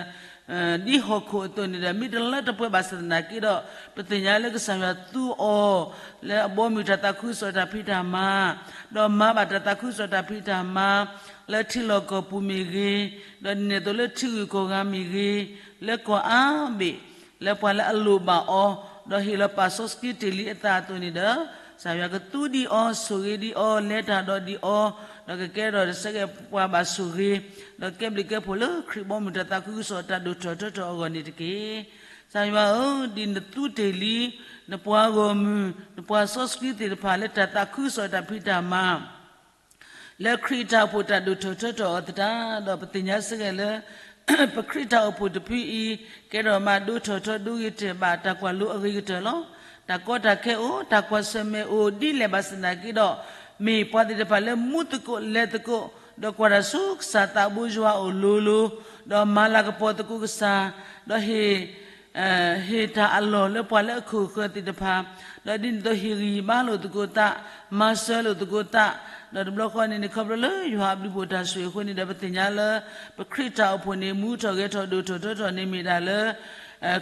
ဒ်ဟီၣ်ခိၣ်အသိးန့ၣ်ဒီး မ့ၢ်တလၢတပှဲၤဘၣ်ဆၣ်သနာ်က့ဒီး, ပသ့ၣ်ညါလၢကစၢ်ယွၤသူအီၤ, လၢအဘီမုၢ်တၢ်သးခုကစီၣ်တၢ်ဖံးတၢ်မၤ, ဒီးမၤဘၣ်တၢ်သးခုကစီၣ်တၢ်ဖံးတၢ်မၤ, လၢထံလီၢ်ကီၢ်ပူၤမ့ၢ်ဂ့ၤ, ဒီးဒ်န့ၣ်အသိးလၢထံဂုၤကီၢ်ဂၤမ့ၢ်ဂ့ၤ, လၢကီၢ်အါဘ့ၣ်, လၢပှၤလၢအလိၣ်ဘၣ်အီၤ, ဒီးဟ့ၣ်လီၤပာ်စီဆှံတ့ၢ်လံအသးအသိးန့ၣ်ဒီး, ကစၢ်ယွၤကသူဒံးအီၤ, ဆိၣ်ဂ့ၤဒံးအီၤ, လဲၤတၢ်ဒီးဒံးအီၤ, ဒီးကကဲထီၣ်တၢ်ဆၢက့ၤပှၤဘၣ်ဆိၣ်ဂ့ၤ, ဒီးကဲဘျုးကဲဖှိၣ်လၢခရံာ်ဘီမုၢ်တၢ်သးခုကစီၣ်တၢ်ဒိၣ်ထီၣ်ထၢထီၣ်အဂီၢ်န့ၣ်တက့ၢ်. ကစၢ်ယွၤဧၢ, ဒ်နသူတ့ၢ်လံ, နပှၤဂီၢ်မုၢ်, နပှၤစီဆှံသ့ၣ်တဖၣ်လၢတၢ်သးခုကစီၣ်တၢ်ဖံးတၢ်မၤ လၢခရံာ်တၢ်အိၣ်ဖှိၣ်တၢ်ဒိၣ်ထီၣ်ထၢထီၣ်အီၤသတးဒီး ပသ့ၣ်ညါစ့ၢ်ကီးလၢ ပခရံာ်တၢ်အိၣ်ဖှိၣ်တဖုအံၤ ကဲထီၣ်မၤဒိၣ်ထီၣ်ထီဒိဂ့ၤတၢၢ်ဘၣ်တၢ်ကွၢ်လိအဂ့ၤကတၢၢ်လီၤ. တၢ်ကီတၢ်ခဲအိၣ်, တၢ်ကွၢ်ဆၢၣ်မဲာ်အိၣ်ဒ်လဲၣ်ဘၣ်ဆၣ်သနာ်က့ဒီး, မ့ၢ်ပှၤသ့ၣ်တဖၣ်လၢမူသကိးလဲၤသကိး, ဒီးကွၢ်တၢ်ဆူကစၢ်သးဘိယွၤအအိၣ်လိၤလိၤ, ဒီးမၤလၤကပီၤသကိးကစၢ်, ဒီးဟ့ၣ် ဟ့ၣ်တၢ်အလီၢ်လၢပှၤလၢအခိၣ်ဃၢၤသ့ၣ်တဖၣ်, ဒီးဒ်န့ၣ်အသိးဟ့ၣ်ဂံၢ်ဟ့ၣ်ဘါလိာ်သကိးသး, မၤစၢၤလိာ်သကိးသး, ဒီးတဘျီဃီန့ၣ်န့ၣ် ခီဖျိလၢယွၤအဘျုးဖှိၣ်တၢ်ဆိၣ်ဂ့ၤအဃိန့ၣ်ဒီး ပသ့ၣ်ညါလၢ ပခရံာ်တၢ်အိၣ်ဖှိၣ်န့ၣ် မူထီၣ်ဂဲၤထီၣ်ဒိၣ်ထီၣ်ထီထီၣ်န့ၣ်မ့ၢ်ဒၣ်လၢ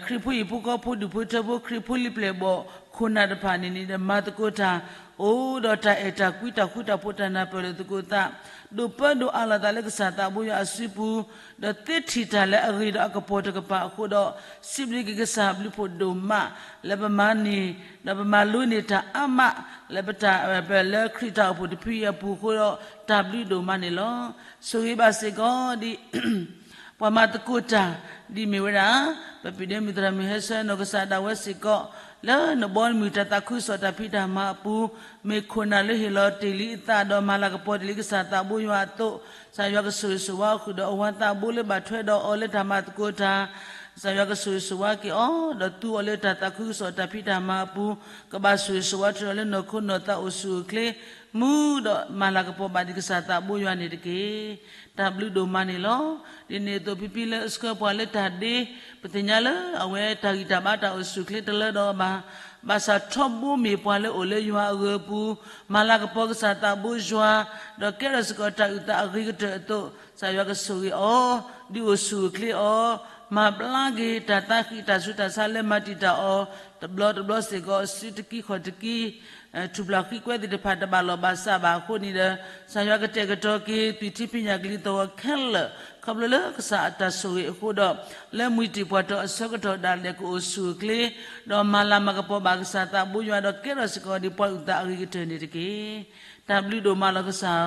ခရံာ်ဖိဟံၣ်ဖိဃီဖိဒူၣ်ဖိထၢဖိ ခရံာ်ဖိလံၤပျဲၢ်ဘီၣ်ခိၣ်နၢ်တဖၣ်န့ၣ်န့ၣ်ဒီး မၤသကိးတၢ် အိၣ်ဒီးတၢ်အဲၣ်တၢ်ကွံတၢ်ဃူတၢ်ဖိးတၢ်နၢ်ပၢၢ်လိာ်သကိးသး, ဒိးပၢဒိးအးလီၤသးလၢကစၢ်သးဘိယွၤအစုပူၤ, ဒီးသ့ထံၣ်တၢ်လၢအဂ့ၤဒီးအကပီၤတကပၤအဃိဒီး, စံးဘျုးက့ၤကစၢ်ဘျုးဖှိၣ်ဒိၣ်မး, လၢပမၤန့ၢ်, ဒီးပမၤလိန့ၢ်တၢ်အါမး, လၢပတၢ် လၢခရံာ်တၢ်အိၣ်ဖှိၣ်တဖုအံၤအပူၤအဃိဒီး, တၢ်ဘျုးဒိၣ်မးန့ၣ်လီၤ. ဆိၣ်ဂ့ၤဘၣ်စ့ၢ်ကီးဒ် ပှၤမၤသကိးတၢ် ဒ်မ့ၢ်ဝဲဒၣ် ပပၢ်ဒဲမုၢ်သရၣ်မုၢ်ဟဲဆၢနီၢ်ကစၢ်ဒၣ်ဝဲစ့ၢ်ကီး, လၢနဘီမုၢ်တၢ်သးခုကစီၣ်တၢ်ဖံးတၢ်မၤအပူၤ, မ့ၢ်ခိၣ်နၢ်လၢဟ့ၣ်လီၤတ့ၢ်လံအသးဒီးမၤလၤကပီၤတ့ၢ်လံကစၢ်သးဘိယွၤအသိး, ကစၢ်ယွၤကဆိၣ်ဂ့ၤဆိၣ်ဝါအီၤဃုာ်ဒီးအဝၤသးဘိလၢဘၣ်ထွဲဒီးအီၤလၢတၢ်မၤသကိးတၢ် ကစၢ်ယွၤကဆိၣ်ဂ့ၤဆိၣ်ဝါက့ၤအီၤ, ဒီးသူအီၤလၢတၢ်သးခုကစီၣ်တၢ်ဖံးတၢ်မၤအပူၤ, ကဘၣ်ဆိၣ်ဂ့ၤဆိၣ်ဝါထုးထီၣ်လၢနီၢ်ခိနီၢ်သးအိၣ်ဆူၣ်အိၣ်ချ့, မူဒီးမၤလၤကပီၤဘၣ်ဒံးကစၢ်သးဘိယွၤန့ၣ်တက့ၢ်. တၢ်ဘျုးဒိၣ်မးန့ၣ်လီၤ. ဒ်န့ၣ်အသိးဖံဖံလၢအဆှၢပှၤလၢတၢ်ဒ့, ပသ့ၣ်ညါလၢအဝဲတၢ်ဂံၢ်တၢ်ဘါတၢ်အိၣ်ဆူၣ်အိၣ်ချ့တလၢဒီးအီၤဘၣ်, ဘၣ်ဆၣ်ထီဘိမ့ၢ်ပှၤလၢအိၣ်လၢယွၤအဂၢၤအပူၤ, မၤလၤကပီၤကစၢ်သးဘိယွၤ, ဒီးကဲထီၣ်စ့ၢ်ကီးတၢ်အုၣ်သးအဂ့ၤကတၢၢ်အသိး, ကစၢ်ယွၤကဆိၣ်ဂ့ၤအီၤ, ဒုးအိၣ်ဆူၣ်အိၣ်ချ့အီၤ, မၤဘျါက့ၤတၢ်သးဃံးတၢ်ဆူးတၢ်ဆါလၢမၤတံာ်တာ်အီၤ, တဘျီတဘျီစ့ၢ်ကီးစုတကံဃီၣ်တကံ ထူၣ်ဖျါဃံကွဲသ့ၣ်တဖၣ်တဘၣ်လိာ်ဘၣ်စးဘၣ်အဃိန့ၣ်ဒီး, ကစၢ်ယွၤကတဲာ်ကတီၤက့ၤ သွံၣ်ထံဖံးညၣ်ကလံၤသဝီခဲလၢာ်, ခီဖျိလၢကစၢ်အတၢ်ဆိၣ်ဂ့ၤအဃိဒီး, လၢမှံၤတံၢ်ပှၢ်တီၤအဆၢကတီၢ်ဒၣ်လဲာ်ကအိၣ်ဆူၣ်အိၣ်ချ့, ဒီးမၤလၤမၤကပီၤဘၣ်ကစၢ်သးဘိယွၤ, ဒီးကဲထီၣ်စ့ၢ်ကီးဒံးပှၤအုၣ်သးအဂ့ၤကတၢၢ်န့ၣ်တက့ၢ်. တၢ်ဘျုးဒိၣ်မးလီၤကစၢ်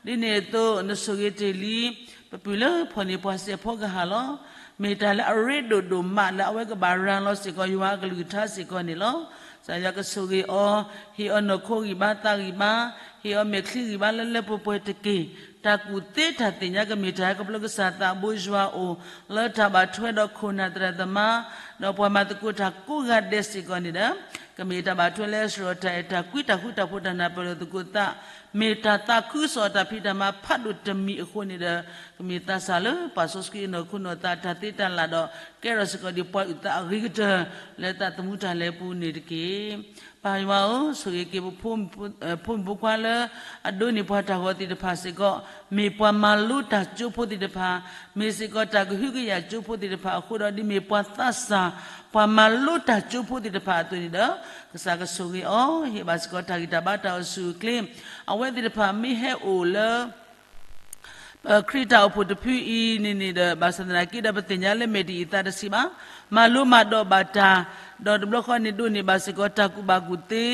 ဧၢ, ဒ်န့ၣ်အသိးနဆိၣ်ဂ့ၤတ့ၢ်လံ ပပုၢ်လၢဖီၣ်န့ၢ်ပှၤစဲးဖီကဟၣ်လီၤ. မ့ၢ်တၢ်လၢအရ့ဒိၣ်ဒိၣ်မးလၢအဝဲကဘၣ်ရၤလီၤစ့ၢ်ကီးယွၤအကလုၢ်ကထါစ့ၢ်ကီးန့ၣ်လီၤ. ကစၢ်ယွၤကဆိၣ်ဂ့ၤအီၤ, ဟ့ၣ်အီၤနီၢ်ခိဂံၢ်ဘါသးဂံၢ်ဘါ, ဟ့ၣ်အီၤမဲာ်ချံဂံၢ်ဘါလၢလၢပှဲၤပှဲၤတက့ၢ်. တၢ်ကူၣ်သ့တၢ်သ့ၣ်ညါကမ့ၢ်တၢ်ဟဲခီဖျိကစၢ်သးဘိယွၤအအိၣ်, လၢတၢ်ဘၣ်ထွဲဒီးခိၣ်နၢ်သရၣ်သမါ, ဒီးပှၤမၤသကိးတၢ်ကိးဂၤဒဲးစ့ၢ်ကီးန့ၣ်ဒီး, ကမ့ၢ်တၢ်ဘၣ်ထွဲလၢစရီတၢ်အဲၣ်တၢ်ကွံတၢ်ဃူတၢ်ဖိးတၢ်နၢ်ပၢၢ်လိာ်သကိးသး, မ့ၢ်တၢ်သးခုကစီၣ်တၢ်ဖံးတၢ်မၤဖးဒိၣ်တမံၤအဃိန့ၣ်ဒီး, ကမ့ၢ်သးစၢ်လၢပာ်စီဆှံအနီၢ်ခိနီၢ်သးတၢ်သ့တၢ်လၢ်ဒီး, ကဲထီၣ်စ့ၢ်ကီးဒံးပှၤအုၣ်သးအဂ့ၤကတၢၢ် လၢသးသမူတၢ်လဲၤပူၤန့ၣ်တက့ၢ်. ပၢ်ယွၤဧၢ, ဆိၣ်ဂ့ၤက့ၤပဖိမုၣ်ဖိခွါလၢ အဒိးန့ၢ်ပှၤတၢ်ဂီၤသ့ၣ်တဖၣ်စ့ၢ်ကီး, မ့ၢ်ပှၤမၤလိတၢ်ကၠိဖိသ့ၣ်တဖၣ်, မ့ၢ်စ့ၢ်ကီးတၢ်ကဟုကယာ်ကၠိဖိသ့ၣ်တဖၣ်အဃိဒီး, ဒ်မ့ၢ်ပှၤသးစၢ် ပှၤမၤလိတၢ်ကၠိဖိသ့ၣ်တဖၣ်အသိးန့ၣ်ဒီး, ကစၢ်ကဆိၣ်ဂ့ၤအီၤ, ဟ့ၣ်ဘၣ်စ့ၢ်ကီးတၢ်ဂံၢ်တၢ်ဘါတၢ်အိၣ်ဆူၣ်အိၣ်ချ့, အဝဲသ့ၣ်တဖၣ်မ့ၢ်ဟဲအိၣ်လၢ ပခရံာ်တၢ်အိၣ်ဖှိၣ်တဖုအံၤန့ၣ်န့ၣ်ဒီး, ဘၣ်ဆၣ်သနာ်က့ဒီးပသ့ၣ်ညါလၢမဲာ်တယံာ်သးတဆံးဘၣ်, မၤလိမၤဒိးဘၣ်တၢ်, ဒီးတဘျီဃီန့ၣ်ဒိးန့ၢ်ဘၣ်စ့ၢ်ကီးတၢ်ကူၣ်ဘၣ်ကူၣ်သ့,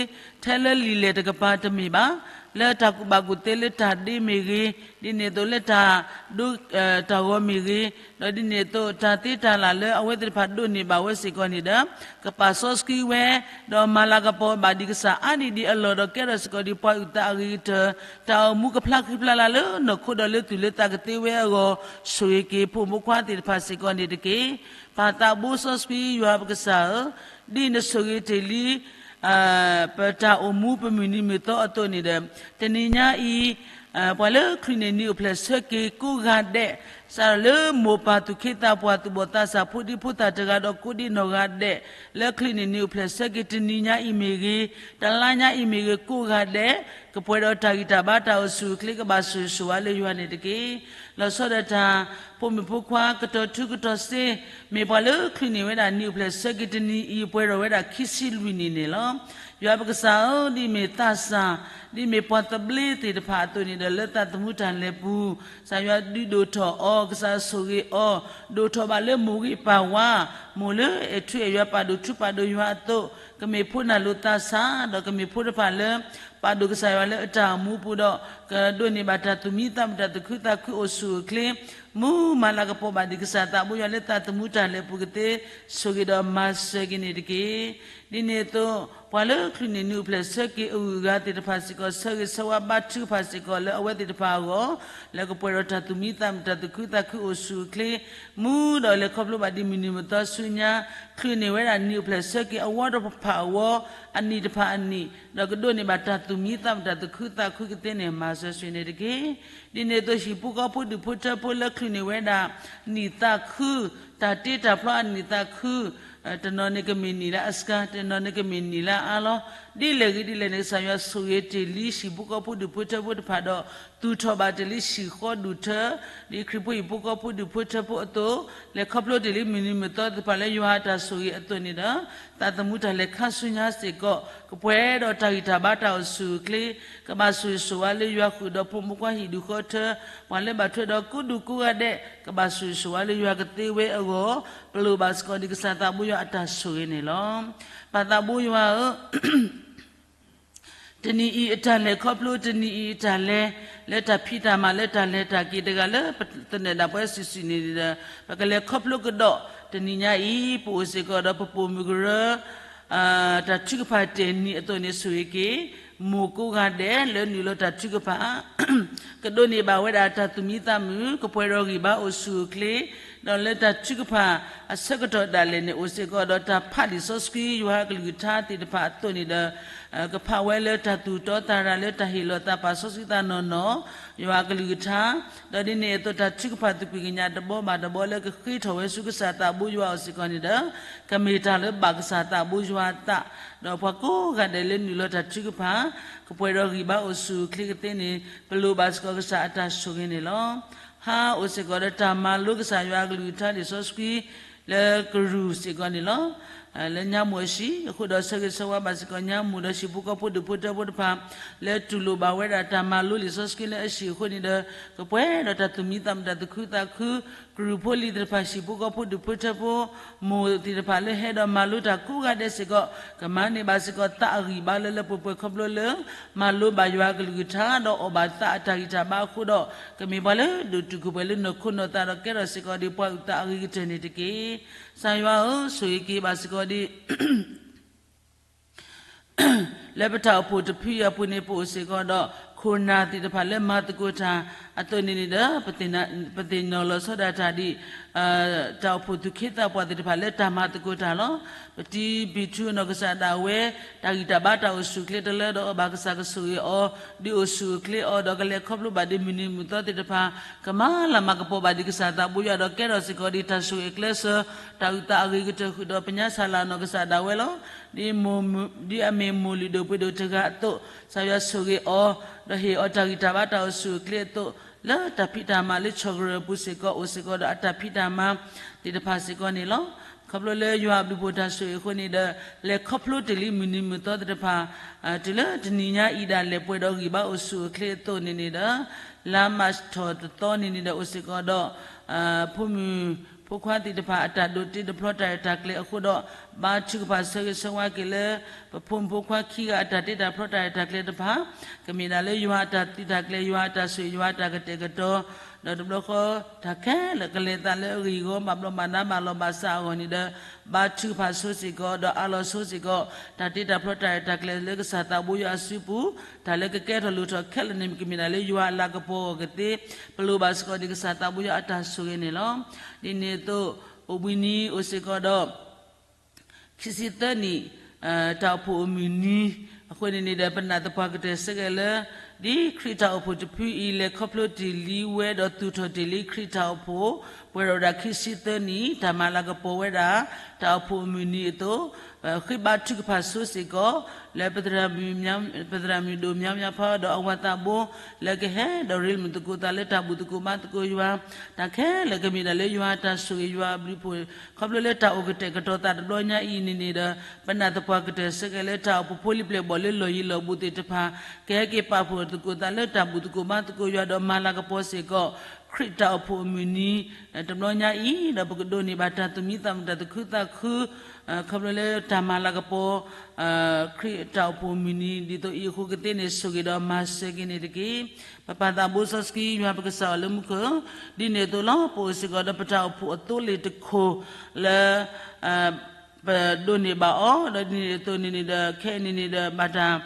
ထဲလၢလံာ်လဲၢ်တကပၤတမ့ၢ်ဘၣ်, လၢတၢ်ကူၣ်ဘၣ်ကူၣ်သ့လၢတၢ်ဒ့မ့ၢ်ဂ့ၤ, ဒ်န့ၣ်အသိးလၢတၢ်ဒိး, တၢ်ဂီၤမ့ၢ်ဂ့ၤ, ဒီးဒ်န့ၣ်အသိးတၢ်သ့တၢ်လၢ်လၢအဝဲသ့ၣ်တဖၣ်ဒိးန့ၢ်ဘၣ်ဝဲစ့ၢ်ကီးန့ၣ်ဒီး, ကပာ်စီဆှံဝဲ, ဒီးမၤလၤကပီၤဘၣ်ဒံးကစၢ်အါနံၣ်ဒံးအလီၢ်ဒီးကဲထီၣ်စ့ၢ်ကီးဒံးပှၤအုၣ်သးအဂ့ၤကတၢၢ်, တၢ်အိၣ်မူကဖျါဃံဖျါလၤလၢနီၢ်ခိဒီးလၢသူၣ်လၢသးကသ့ဝဲအဂီၢ်, ဆိၣ်ဂ့ၤက့ၤဖိမုၣ်ဖိခွါသ့ၣ်တဖၣ်စ့ၢ်ကီးန့ၣ်တက့ၢ်. ပၢ်သးဘိစီဆှံယွၤပကစၢ်ဧၢ, ဒ်နဆိၣ်ဂ့ၤတ့ၢ်လံ ပတၢ်အိၣ်မူပမုၢ်နံၤမုၢ်သီအသိးန့ၣ်ဒီး, တနံၤညါအံၤ, ပှၤလၢချုးန့ၢ်နံၤအိၣ်ဖျဲၣ်ဆၢက့ၤကိးဂၤဒဲး, စးထီၣ်လၢမိၢ်ပၢ်သူၣ်က့သးပှၢ်သူၣ်ဘီၣ်သးစၢ်ဖိဒံဖိသၣ်တဂၤဒီးကိးဒံနီၢ်ဂၤဒဲး, လၢချုးန့ၢ်နံၤအိၣ်ဖျဲၣ်ဆၢက့ၤတနံၤညါအံၤမ့ၢ်ဂ့ၤ, တလါညါအံၤမ့ၢ်ဂ့ၤကိးဂၤဒဲး, ကပှဲၤဒီးတၢ်ဂံၢ်တၢ်ဘါတၢ်အိၣ်ဆူၣ်အိၣ်ချ့ကဘၣ်ဆိၣ်ဂ့ၤဆိၣ်ဝါလၢယွၤန့ၣ်တက့ၢ်. လီၤဆီဒၣ်တၢ် ဖိမုၣ်ဖိခွါကတီၤထူကတီၤစ့, မ့ၢ်ပှၤလၢချုးန့ၢ်ဝဲဒၣ်နံၤအိၣ်ဖျဲၣ်ဆၢက့ၤတနံၤအံၤပှဲၤထီၣ်ဝဲဒၣ်ခံဆံလွံၢ်နံၣ်န့ၣ်လီၤ. ယွၤပကစၢ်ဧၢ, ဒ်မ့ၢ်သးစၢ်, ဒ်မ့ၢ်ပှၤသဘျ့သ့ၣ်တဖၣ်အသိးန့ၣ်ဒီး လၢသးသမူတၢ်လဲၤပူၤ, ကစၢ်ယွၤဒုးဒိၣ်ထီၣ်အီၤ, ကစၢ်ဆိၣ်ဂ့ၤအီၤ, ဒိၣ်ထီၣ်ဘၣ်လၢမိၢ်ဂ့ၤပၢ်ဝါ, မိၢ်လၢအဲၣ်ထူအဲၣ်ယွၤပာ်ဒိၣ်ထူပာ်ဒိၣ်ယွၤအသိး, ကမ့ၢ်ဖိနၢ်လိၤသးစၢ်, ဒီးကမ့ၢ်ဖိတဖၣ်လၢ ပာ်ဒိၣ်ကစၢ်ယွၤလၢအတၢ်အိၣ်မူပူၤဒီး, ကဒိးန့ၢ်ဘၣ်တၢ်သူၣ်မံသးမုာ်တၢ်သူၣ်ခုသးခုအိၣ်ဆူၣ်အိၣ်ချ့, မူမၤလၤကပီၤဘၣ်ဒံးကစၢ်သးဘိယွၤလၢသးသမူတၢ်လဲၤပူၤကသ့, ဆိၣ်ဂ့ၤဒီးမၤစၢၤက့ၤန့ၣ်တက့ၢ်. ဒ်န့ၣ်အသိး, ပှၤလၢချုးန့ၢ်နံၤအိၣ်ဖျဲၣ်ဆၢက့ၤအဂုၤအဂၤသ့ၣ်တဖၣ်စ့ၢ်ကီး ဆၢဂ့ၤဆၢဝါဘါထုကဖၣ်စ့ၢ်ကီးလၢအဝဲသ့ၣ်တဖၣ်အဂီၢ်, လၢကပှဲၤဒီးတၢ်သူၣ်မံသးမုာ်တၢ်သူၣ်ခုသးခုအိၣ်ဆူၣ်အိၣ်ချ့, မူဒီးလဲၤခီဖျိဘၣ်ဒံးမုၢ်နံၤမုၢ်သီဆူညါ, ချုးန့ၢ်ဝဲဒၣ်နံၤအိၣ်ဖျဲၣ်ဆၢက့ၤအဝီတဖၣ်အဝီ, အနံၣ်တဖၣ်အနံၣ်, ဒီးကဒိးန့ၢ်ဘၣ်တၢ်သူၣ်မံသးမုာ်တၢ်သူၣ်ခုသးခုကသ့န့ၣ် မၤစၢၤဆိၣ်ဂ့ၤန့ၣ်တက့ၢ်. ဒ်န့ၣ်အသိးဟံၣ်ဖိဃီဖိဒူၣ်ဖိထၢဖိလၢချုးန့ၢ်ဝဲဒၣ် နံၣ်သးခု, တၢ်တ့တၢ်ဖျီအနံၣ်သးခု, တနီၤန့ၣ်ကမ့ၢ်နံၣ်လၢအစှၤ, တနီၤန့ၣ်ကမ့ၢ်နံၣ်လၢအါလီၤ. ဒ်လဲၣ်ဂ့ၤဒ်လဲၣ်န့ၣ် ကစၢ်ယွၤဆိၣ်ဂ့ၤတ့ၢ်လံဟံၣ်ဖိဃီဖိဒူၣ်ဖိထၢဖိတဖၣ်ဒီး, သူၣ်ထီၣ်ဘၣ်တ့ၢ်လံဟံၣ်ဃီဒူၣ်ထၢ, ဒ်ခရံာ်ဖိဟံၣ်ဖိဃီဖိဒူၣ်ဖိထၢဖိအသိး, လဲၤခီဖျိတ့ၢ်လံမုၢ်နံၤမုၢ်သီသ့ၣ်တဖၣ်လၢယွၤအတၢ်ဆိၣ်ဂ့ၤအသိးန့ၣ်ဒီး, သးသမူတၢ်လဲၤခါဆူညါစ့ၢ်ကီး, ကပှဲၤဒီးတၢ်ဂံၢ်တၢ်ဘါတၢ်အိၣ်ဆူၣ်အိၣ်ချ့, ကဘၣ်ဆိၣ်ဂ့ၤဆိၣ်ဝါလၢယွၤဃုာ်ဒီးဖိမုၣ်ဖိခွါဟံၣ်ဒူၣ်ဃီထၢ, ပှၤလၢဘၣ်ထွဲဒီးကိးဒူၣ်ကိးဂၤဒဲး, ကဘၣ်ဆိၣ်ဂ့ၤဆိၣ်ဝါလၢယွၤကသ့ဝဲအဂီၢ်, ပလိၣ်ဘၣ်စ့ၢ်ကီးဒံးကစၢ်သးဘိယွၤအတၢ်ဆိၣ်ဂ့ၤန့ၣ်လီၤ. ပၢ်သးဘိယွၤဧၢ, တနံၤအံၤအတၢ်လဲၤခီဖျိတနံၤအံၤအတၢ်လဲၤ, လၢတၢ်ဖံးတၢ်မၤလၢတၢ်လဲၤတၢ်က့ၤတဂၤလၢပသနၢၣ်ဒၣ်ပှၤစုာ်စုာ်န့ၣ်ဒီး, ပကလဲၤခီဖျိကဒီး, တနံၤညါအံၤ ပအိၣ်စ့ၢ်ကီးဒီးပပိာ်မုၣ်ကရၢ တၢ်ထုကဖၣ်တ့ၢ်နံၤအသိးန့ၣ်ဆိၣ်ဂ့ၤက့ၤ, မိၢ်ကိးဂၤဒဲးလၢနုာ်လီၤတၢ်ထုကဖၣ်, ကဒိးန့ၢ်ဘၣ်ဝဲဒၣ်တၢ်သူၣ်မံသးမုာ်, ကပှဲၤဒီးဂံၢ်ဘါအိၣ်ဆူၣ်အိၣ်ချ့, ဒီးလၢတၢ်ထုကဖၣ်အဆၢကတီၢ်ဒၣ်လဲာ်န့ၣ် အိၣ်စ့ၢ်ကီးဒီးတၢ်ဖးလံာ်စီဆှံယွၤအကလုၢ်ကထါသ့ၣ်တဖၣ်အသိးန့ၣ်ဒီး ကဖးဝဲလၢတၢ်သူၣ်တီသးရၤလၢတၢ်ဟ့ၣ်လီၤသးပာ်စီဆှံသးနီၢ်နီၢ် ယွၤအကလုၢ်ကထါ, ဒီးဒ်န့ၣ်အသိးတၢ်ထုကဖၣ်သကွံာ်ကညးတဘီဘၣ်တဘီလၢကဃ့ထီၣ်ဝဲဆူကစၢ်သးဘိယွၤအအိၣ်စ့ၢ်ကီးန့ၣ်ဒီး ကမ့ၢ်တၢ်လၢဘၣ်ကစၢ်သးဘိယွၤအသး, ဒီးပှၤကိးဂၤဒဲးလၢနုာ်လီၤတၢ်ထုကဖၣ် ကပှဲၤဒီးဂံၢ်ဘါအိၣ်ဆူၣ်အိၣ်ချ့ကသ့န့ၣ် ပလိၣ်ဘၣ်စ့ၢ်ကီးကစၢ်အတၢ်ဆိၣ်ဂ့ၤန့ၣ်လီၤ. ဟါအိၣ်စ့ၢ်ကီးဒီးတၢ်မၤလိကစၢ်ယွၤအကလုၢ်ကထါလံာ်စီဆှံ လၢကရူၢ်စ့ၢ်ကီးန့ၣ်လီၤ. လၢညါမူးအဟံၣ်အဃိဒီးဆၢဂ့ၤဆၢဝါဘၣ်စ့ၢ်ကီးညါမူးဒီးဟံၣ်ဖိဃီဖိဒူၣ်ဖိထၢဖိတဖၣ် လၢတူၢ်လိာ်ဘၣ်ဝဲဒၣ်တၢ်မၤလိလံာ်စီဆှံလၢအဟံၣ်အဃိန့ၣ်ဒီး ကပှဲၤဒီးတၢ်သူၣ်မံသးမုာ်တၢ်သူၣ်ခုသးခု ကရူၢ်ဖိလံၤသ့ၣ်တဖၣ် ဟံၣ်ဖိဃီဖိဒူၣ်ဖိထၢဖိ မိၢ်သ့ၣ်တဖၣ်လၢဟဲဒီးမၤလိတၢ်ကိးဂၤဒဲးစ့ၢ်ကီး ကမၤန့ၢ်ဘၣ်စ့ၢ်ကီးသးအဂံၢ်ဘါလၢလၢပှဲၤပှဲၤခီဖျိလၢ မၤလိဘၣ်ယွၤအကလုၢ်ကထါ ဒီးအီၣ်ဘၣ်သးအတၢ်ဂံၢ်တၢ်ဘါအဃိဒီး ကမ့ၢ်ပှၤလၢဒိၣ်တုာ်ခိၣ်ပှဲၤလၢနီၢ်ခိနီၢ်သးဒီးကဲထီၣ်စ့ၢ်ကီးဒ်ပှၤအုၣ်သးအဂ့ၤကတၢၢ်န့ၣ်တက့ၢ်. ကစၢ်ယွၤဧၢ, ဆိၣ်ဂ့ၤက့ၤဘၣ်စ့ၢ်ကီးဒ် လၢပတၢ်အိၣ်ဖှိၣ်တဖုအံၤအပူၤန့ၣ် ပအိၣ်စ့ၢ်ကီးဒီး ခိၣ်နၢ်သ့ၣ်တဖၣ်လၢမၤသကိးတၢ်အသိးန့ၣ်န့ၣ်ဒီး ပသ့ၣ်နီၣ်လီၤဆီဒၣ်တၢ်ဒ် တၢ်အိၣ်ဖှိၣ်သူၣ်က့သးပှၢ်သ့ၣ်တဖၣ်လၢတၢ်မၤသကိးတၢ်လီၤ. ပတံၤပံၤထူအနီၢ်ကစၢ်ဒၣ်ဝဲ တၢ်ဂံၢ်တၢ်ဘါတၢ်အိၣ်ဆူၣ်အိၣ်ချ့တလၢဒီးအီၤဘၣ် ကစၢ်ကဆိၣ်ဂ့ၤအီၤ ဒ်အိၣ်ဆူၣ်အိၣ်ချ့အီၤ ဒီးကလဲၤခီဖျိဘၣ်ဒ်မုၢ်နံၤမုၢ်သီသ့ၣ်တဖၣ် ကမၤလၤမၤကပီၤဘၣ်ဒ်ကစၢ်သးဘိယွၤဒီးကဲထီၣ်စ့ၢ်ကီးဒ်တၢ်ဆိၣ်ဂ့ၤအကျဲစၢၤ တၢ်အုၣ်သးအဂ့ၤကတၢၢ်ဃုာ်ဒီးပညါဆၣ်လၢအနီၢ်ကစၢ်ဒၣ်ဝဲလီၤ. ဒ်အမ့ၢ်မိၢ်လုၢ်ဒိၣ်ပှ့ၤဒိၣ်တဂၤအသိး ကစၢ်ယွၤဆိၣ်ဂ့ၤအီၤ ဒီးဟ့ၣ်အီၤတၢ်ဂံၢ်တၢ်ဘါတၢ်အိၣ်ဆူၣ်အိၣ်ချ့အသိး လၢတၢ်ဖံးတၢ်မၤလၢဆီၣ်ကရၢၢ်အပူၤစ့ၢ်ကီး အိၣ်စ့ၢ်ကီးဒီးအတၢ်ဖံးတၢ်မၤသ့ၣ်တဖၣ်စ့ၢ်ကီးန့ၣ်လီၤ. ခီဖျိလၢယွၤအဘျုးဖှိၣ်တၢ်ဆိၣ်ဂ့ၤအဃိန့ၣ်ဒီး လဲၤခီဖျိတ့ၢ်လံမုၢ်နံၤမုၢ်သီသ့ၣ်တဖၣ် တုၤလၢတနံၤညါအံၤဒၣ်လဲာ်ပှဲၤဒီးဂံၢ်ဘါအိၣ်ဆူၣ်အိၣ်ချ့အသိးန့ၣ်န့ၣ်ဒီး လါမၢ်ၡးထီၣ်တသီန့ၣ်န့ၣ်ဒီး အိၣ်စ့ၢ်ကီးဒီး ဖိမုၣ်ဖိခွါသ့ၣ်တဖၣ် အတၢ်ဒိးတ့တဖျီတၢ်ရဲၣ်တၢ်ကျဲၤအဃိဒီး ဘါထုကဖၣ်ဆၢဂ့ၤဆၢဝါက့ၤလၢ ပဖိမုၣ်ဖိခွါခံဂၤအတၢ်တ့တၢ်ဖျီတၢ်ရဲၣ်တၢ်ကျဲၤတဖၣ် ကမ့ၢ်ဒၣ်လၢယွၤအတၢ်သုးတၢ်ကျဲၤ ယွၤအတၢ်ဆိၣ်ဂ့ၤ ယွၤအတၢ်ကတဲာ်ကတီၤ ဒီးတဘျီဃီ တၢ်ခဲလၢာ်ကလဲၤသးလၢအဂ့ၢ်အဂီၢ် ဘၣ်ဘျီးဘၣ်ဒါဘၣ်လီၤဘၣ်စးအဂီၢ်န့ၣ်ဒီး ဘါထုကဖၣ်ဆိစ့ၢ်ကီး ဒီးအးလီၤဆိစ့ၢ်ကီး တၢ်တ့တၢ်ဖျီတၢ်ရဲၣ်တၢ်ကျဲၤလၢကစၢ်သးဘိယွၤအစုပူၤ တၢ်လၢကကဲထီၣ်လိၣ်ထီၣ်ခဲလၢာ်န့ၣ် ကမ့ၢ်ဒၣ်လၢယွၤအလၤကပီၤအဂီၢ်ကသ့ ပလိၣ်ဘၣ်စ့ၢ်ကီးဒ်ကစၢ်သးဘိယွၤအတၢ်ဆိၣ်ဂ့ၤန့ၣ်လီၤ. ဒ်န့ၣ်အသိး အိၣ်ဘှံးနံၤအိၣ်စ့ၢ်ကီးဒီး ခံဆံသၢနံၣ် တၢ်အိၣ်ဖှိၣ်အမုၢ်နံၤ အဃိန့ၣ်န့ၣ်ဒီး ပနာ်သပှၢ်ကတၢၢ်ဆၢက့ၤလၢ ဒ်ခရံာ်တၢ်အိၣ်ဖှိၣ်တဖုအံၤ လဲၤခီဖျိတ့ၢ်လံဝဲဒီးသူၣ်ထီၣ်တ့ၢ်လံခရံာ်တၢ်အိၣ်ဖှိၣ် ပှဲၤဒီးဝဲဒၣ်ခံဆံသၢနံၣ် တၢ်မၤလၤကပီၤဝဲဒၣ် တၢ်အိၣ်ဖှိၣ်အမုၢ်နံၤအသိး ဃ့ဘါထုကဖၣ်ဆိစ့ၢ်ကီး လၢပသရၣ်မုၣ်ဒိၣ်မၠါမၠါဖးဒီးအဝၤသးဘိ လၢကဟဲဒီးရ့လိာ်မုာ်သကိးသးလၢတၢ်ဘူၣ်သကိးဘါသကိးယွၤ တၢ်ခဲလၢာ်ကမ့ၢ်ဒၣ်လၢယွၤအတၢ်ဆိၣ်ဂ့ၤယွၤအဘျုးဖှိၣ် ခီဖျိလၢတၢ်အိၣ်ကတဲာ်ကတီၤသးတဘျီညါအံၤန့ၣ်န့ၣ်ဒီး ပနာ်သပှၢ်ကတၢၢ်ဆၢက့ၤလၢတၢ်အိၣ်ဖှိၣ်ဖိလံၤပျဲၢ်ဘီၣ်လၢလီၢ်ယံၤလီၢ်ဘူးသ့ၣ်တဖၣ် ကဟဲက့ၤပာ်ဖှိၣ်သကိးသးလၢတၢ်ဘူၣ်သကိးဘါသကိးယွၤဒီးမၤလၤကပီၤစ့ၢ်ကီး ခရံာ်တၢ်အိၣ်ဖှိၣ်အမုၢ်နံၤ တဘျီညါအံၤ ဒီးပကဒိးန့ၢ်ဘၣ်တၢ်သူၣ်မံသးမုာ်တၢ်သူၣ်ခုသးခု ခီဖျိလၢတၢ်မၤလၤကပီၤ ခရံာ်တၢ်အိၣ်ဖှိၣ်အမုၢ်နံၤ ဒ်သိးအံၤအဃိကသ့န့ၣ် ဆိၣ်ဂ့ၤဒီးမၤစၢၤက့ၤန့ၣ်တက့ၢ်. ပပၢ်သးဘိစီဆှံယွၤပကစၢ်အီၤလၢမူခိၣ် ဒ်န့ၣ်အသိးလီၤ ပအိၣ်စ့ၢ်ကီးဒီးပတၢ်အိၣ်ဖှိၣ်အသိလ့ၣ်တခိၣ်လၢ ပဒိးန့ၢ်ဘၣ်အီၤ ဒီးဒ်န့ၣ်အသိးန့ၣ်န့ၣ်ဒီး ခဲအံၤန့ၣ်န့ၣ်ဒီး ဘၣ်တၢ်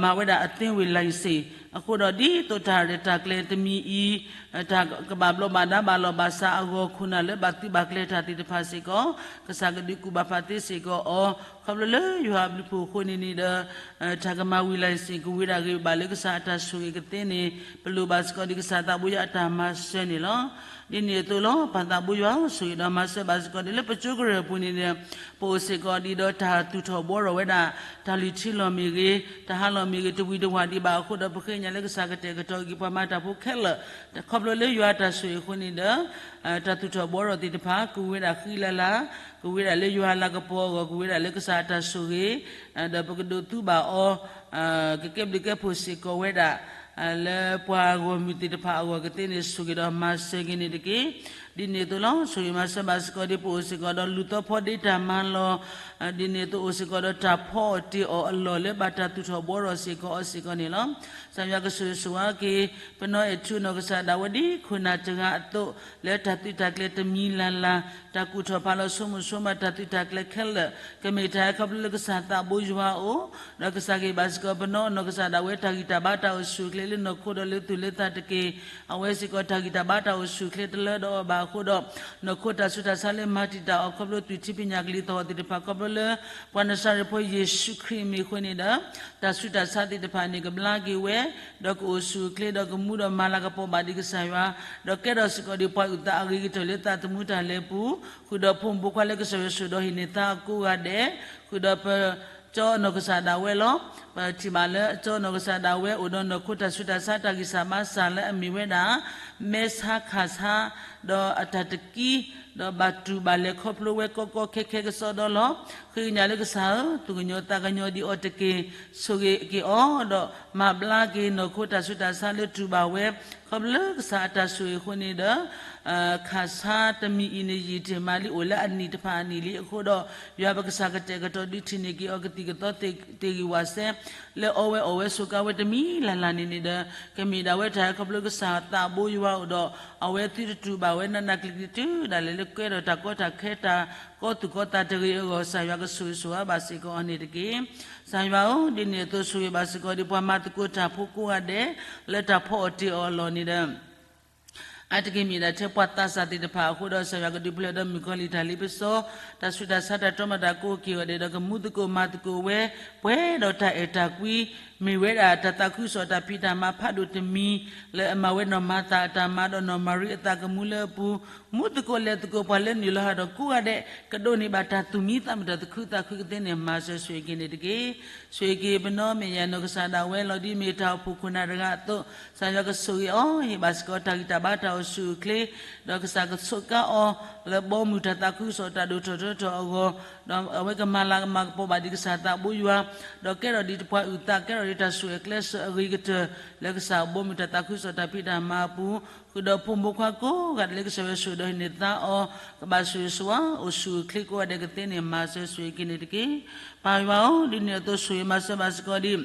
မၤဝဲဒၣ်အသ့ဝ့ၤလံစ့ၣ် အဃိဒီးဒ်သိးတၢ်ရဲၣ်တၢ်ကျဲၤတမံၤအံၤ တၢ်ကဘၣ်ဘျီးဘၣ်ဒါဘၣ်လီၤဘၣ်စးအဂီၢ် ခိၣ်နၢ်လၢဘၣ်သုးဘၣ်ကျဲၤတၢ်သ့ၣ်တဖၣ်စ့ၢ်ကီး ကစၢ်ကဒုးကူၣ်ဘၣ်ဖးသ့စ့ၢ်ကီးအီၤ ခီဖျိလၢယွၤအဘျုးဖှိၣ်အဃိန့ၣ်န့ၣ်ဒီး တၢ်ကမၤဝံၤလံစ့ၣ် ကဝံၤဒၣ်ဂ့ၤဘၣ်လၢကစၢ်အတၢ်ဆိၣ်ဂ့ၤကသ့န့ၣ် ပလိၣ်ဘၣ်စ့ၢ်ကီးဒ်ကစၢ်သးဘိယွၤအတၢ်မၤစၢၤန့ၣ်လီၤ. ဒ်န့ၣ်အသိးလီၤ ပၢ်သးဘိယွၤ ဆိၣ်ဂ့ၤဒီးမၤစၢၤဘၣ်စ့ၢ်ကီးဒ်လၢပကၠိကရၢၢ်အပူၤန့ၣ် ပအိၣ်စ့ၢ်ကီးဒ်ဒီးတၢ်သူၣ်ထီၣ်ဘှီထီၣ်ဝဲဒၣ် တၢ်လုၢ်ထံလီၢ်မ့ၢ်ဂ့ၤ တၢ်ဟးလီၢ်မ့ၢ်ဂ့ၤ တဝံၤတဝၢ်ဒံးဘၣ်အဃိဒီး ပဃ့ကညးလၢကစၢ်ကတဲာ်ကတီၤက့ၤပှၤမၤတၢ်ဖိခဲလၢာ် ခီဖျိလၢယွၤအတၢ်ဆိၣ်ဂ့ၤအဃိန့ၣ်ဒီး တၢ်သူၣ်ထီၣ်ဘှီထီၣ်သ့ၣ်တဖၣ် ကဝံၤဝဲဒၣ်ဃံလၤလၤ ကဝံၤဝဲဒၣ်လၢယွၤအလၤကပီၤအဂီၢ် ကဝံၤဝဲဒၣ်လၢကစၢ်အတၢ်ဆိၣ်ဂ့ၤ ဒီးပကဒိးသူဘၣ်အီၤ ကကဲဘျုးကဲဖှိၣ်စ့ၢ်ကီးဝဲဒၣ် လၢပှၤဂီၢ်မုၢ်သ့ၣ်တဖၣ်အဂီၢ်ကသ့န့ၣ် ဆိၣ်ဂ့ၤဒီးမၤစၢၤက့ၤန့ၣ်တက့ၢ်. ဒ်န့ၣ်အသိးလီၤ ဆိၣ်ဂ့ၤမၤစၢၤဘၣ်စ့ၢ်ကီးဒ်ပအိၣ်စ့ၢ်ကီးဒီးလူၤသီဖီဒ့တၢ်မၤလီၢ် ဒ်န့ၣ်အသိးအိၣ်စ့ၢ်ကီးဒီးတၢ်ဖီအီၣ်တ့ၢ်အီၣ်အလီၢ်လၢဘၣ်တၢ်သူၣ်ထီၣ်ဘှီထီၣ်စ့ၢ်ကီးအီၤစ့ၢ်ကီးန့ၣ်လီၤ. ကစၢ်ယွၤကဆိၣ်ဂ့ၤဆိၣ်ဝါက့ၤ ပနီၢ်အဲၣ်ထူနီၢ်ကစၢ်ဒၣ်ဝဲဒ်ခိၣ်နၢ်တဂၤအသိး လၢတၢ်သုးတၢ်ကျဲၤတမံၤလၢ်လၢ် တၢ်ကူၣ်ထီၣ်ဖးလီၤဆိကမိၣ်ဆိကမးတၢ်သုးတၢ်ကျဲၤခဲလၢာ် ကမ့ၢ်တၢ်ဟဲခီဖျိလၢကစၢ်သးဘိယွၤအအိၣ် ဒီးကစၢ်က့ၤဘၣ်စ့ၢ်ကီးပနီၢ်နီၢ်ကစၢ်ဒၣ်ဝဲတၢ်ဂံၢ်တၢ်ဘါတၢ်အိၣ်ဆူၣ်အိၣ်ချ့လၢနီၢ်ခိဒီးလၢသူၣ်လၢသးတက့ၢ်. အဝဲစ့ၢ်ကီးတၢ်ဂံၢ်တၢ်ဘါတၢ်အိၣ်ဆူၣ်အိၣ်ချ့တလၢဒီးအီၤဘၣ်. အဃိဒီး နီၢ်ခိတၢ်ဆူးတၢ်ဆါလၢမၤတံာ်တာ်အီၤ ခီဖျိသွံၣ်ထံပညၣ်ကလံၤသီၣ်သ့ၣ်တဖၣ် ခီဖျိလၢ ပှၤနၤစၤရ့းဖိယ့ၣ်ၡူးခရံာ်အမံၤအဃိန့ၣ်ဒီး တၢ်ဆူးတၢ်ဆါသ့ၣ်တဖၣ်န့ၣ် ကဘျါက့ၤဝဲ, ဒီးကအိၣ်ဆူၣ်အိၣ်ချ့ ဒီးကမူဒီးမၤလၤကပီၤဘၣ်ဒံးကစၢ်ယွၤ, ဒီးကဲထီၣ်စ့ၢ်ကီးဒံးပှၤအုၣ်သးအဂ့ၤကတၢၢ်လၢသးသမူတၢ်လဲၤပူၤ, ဃုာ်ဒီးဖိမုၣ်ဖိခွါလၢကစၢ်ယွၤဆိၣ်ဒီးဟ့ၣ်န့ၢ်သါအကိးဂၤဒဲး, ဃုာ်ဒီးပ ကၠီနီၢ်ကစၢ်ဒၣ်ဝဲလီၤ. ပထံၣ်ဘၣ်လၢကၠီနီၢ်ကစၢ်ဒၣ်ဝဲ အိၣ်ဒီးနီၢ်ခိတၢ်ဆူးတၢ်ဆါတၢ်ဂံၢ်စၢ်ဘါစၢ်လၢအမ့ၢ်ဝဲဒၣ် မဲဆါခၣ်ဆါ ဒီးအတၢ်တကံ, ဒီးဘၣ်တူၢ်ဘၣ်လဲၤခီဖျိဝဲကီကီခဲခဲကစီဒီလီၤ. ဃ့ကညးလၢကစၢ်ဧၢ, သူၣ်ကညီၤသးကညီၤဒံးအီၤတက့ၢ်, ဆိၣ်ဂ့ၤက့ၤအီၤ, ဒီးမၤဘျါက့ၤနီၢ်ခိတၢ်ဆူးတၢ်ဆါလၢတူၢ်ဘၣ်ဝဲ, ခီဖျိလၢကစၢ်အတၢ်ဆိၣ်ဂ့ၤအဃိန့ၣ်ဒီး ခၣ်ဆါတမံၤအံၤန့ၣ် ယံာ်တ့ၢ်မးလံ အိၣ်လၢအနံၣ်တဖၣ်အနံၣ်လံအဃိဒီး ယွၤပကစၢ်ကတဲာ်ကတီၤဒုးထံၣ်န့ၢ်က့ၤအီၤကသံၣ်ကသီသ့ၣ်ဂံၢ်ဝၣ်စဲ လၢအီဝဲအီၣ်ဝဲဆိးကါဝဲတမံၤလၢ်လၢ်န့ၣ်န့ၣ်ဒီး ကမ့ၢ်ဒၣ်ဝဲတၢ်ခီဖျိကစၢ်သးဘိယွၤအိၣ်ဒီး အဝဲသုတတူၢ်ဘၣ်ဝဲနးနးကျံၤကျံၤတုၤဒၣ်လဲာ်လၢကဲထီၣ်တၢ်ကီတၢ်ခဲတၢ်ကီသူၣ်ကီသးတဂ့ၤအဂီၢ် ကစၢ်ယွၤကဆိၣ်ဂ့ၤဆိၣ်ဝါဘၣ်စ့ၢ်ကီးအီၤန့ၣ်တက့ၢ်. ကစၢ်ယွၤဧၢ, ဒ်န့ၣ်အသိးဆိၣ်ဂ့ၤဘၣ်စ့ၢ်ကီးဒံး ပှၤမၤသကိးတၢ်ဖိကိးဂၤဒဲး လၢတၢ်ဖီအီၣ်တ့ၢ်အီၤအလီၢ်န့ၣ်ဒီး အါတက့ၢ်မ့ၢ်ဒၣ်ထဲပှၤသးစၢ်သ့ၣ်တဖၣ်အဃိဒီး ကစၢ်ယွၤကဒုးပျၢၤဒီးမုၣ်ကီၤလံၢ်တၢ်လ့ပစီ, တၢ်ဆူးတၢ်ဆါတၢ်တီမၤတၢ်ကိးက့ၤအီၤဒဲးဒီး ကမူသကိးမၤသကိးဝဲ ပှဲၤဒီးတၢ်အဲၣ်တၢ်ကွံ, မ့ၢ်ဝဲဒၣ်တၢ်သးခုကစီၣ်တၢ်ဖံးတၢ်မၤဖးဒိၣ်တမံၤ လၢအမၤဝဲနီၢ်မၤသးအတၢ်မၤဒီးနီၢ်မၤရံအသးကမူလၢအပူၤ, မူသကိးလဲၤသကိးပှၤလၢနုာ်လီၤဟးဒီးကိးဂၤဒဲး ကဒိးန့ၢ်ဘၣ်တၢ်သူၣ်မံသးမုာ်တၢ်သူၣ်ခုသးခုကသ့န့ၣ် မၤစၢၤဆိၣ်ဂ့ၤက့ၤန့ၣ်တက့ၢ်. ဆိၣ်ဂ့ၤက့ၤပနီၢ်မဲာ်ယၤနီၢ်ကစၢ်ဒၣ်ဝဲလီၤ ဒ်မ့ၢ်တၢ်အိၣ်ဖှိၣ်ခိၣ်နၢ်တဂၤအသိး, ကစၢ်ယွၤကဆိၣ်ဂ့ၤအီၤ ဟ့ၣ်ဘၣ်စ့ၢ်ကီးတၢ်ဂံၢ်တၢ်ဘါတၢ်အိၣ်ဆူၣ်အိၣ်ချ့, ဒီးကစၢ်ကဆိးကါအီၤ လၢဘီမုၢ်တၢ်သးခုကစီၣ်တၢ်ဒိၣ်ထီၣ်ထီထီၣ်အဂီၢ်, ဒီးအဝဲကမၤလၤကမၤကပီၤဘၣ်ဒံးကစၢ်သးဘိယွၤ, ဒီးကဲထီၣ်ဒံးတပှၤအုၣ်သး ကဲထီၣ်ဒံးတၢ်ဆိၣ်ဂ့ၤကျဲးစၢးအဂ့ၤကတၢၢ် လၢကစၢ်ဘီမုၢ်တၢ်သးခုကစီၣ်တၢ်ဖံးတၢ်မၤအပူၤ, ဃုာ်ဒီးဖိမုၣ်ဖိခွါကိးဂၤဒဲးလၢကစၢ်ယွၤဆိၣ်ဒီးဟ့ၣ်န့ၢ်သါအီၤ, ကဘၣ်ဆိၣ်ဂ့ၤဆိၣ်ဝါ အိၣ်ဆူၣ်အိၣ်ချ့ကိးဂၤဒဲးကသ့န့ၣ် မၤစၢၤဆိၣ်ဂ့ၤက့ၤန့ၣ်တက့ၢ်. ပၢ်ယွၤဧၢ, ဒ်န့ၣ်အသိးဆိၣ်ဂ့ၤမၤစၢၤဘၣ်စ့ၢ်ကီးဒံး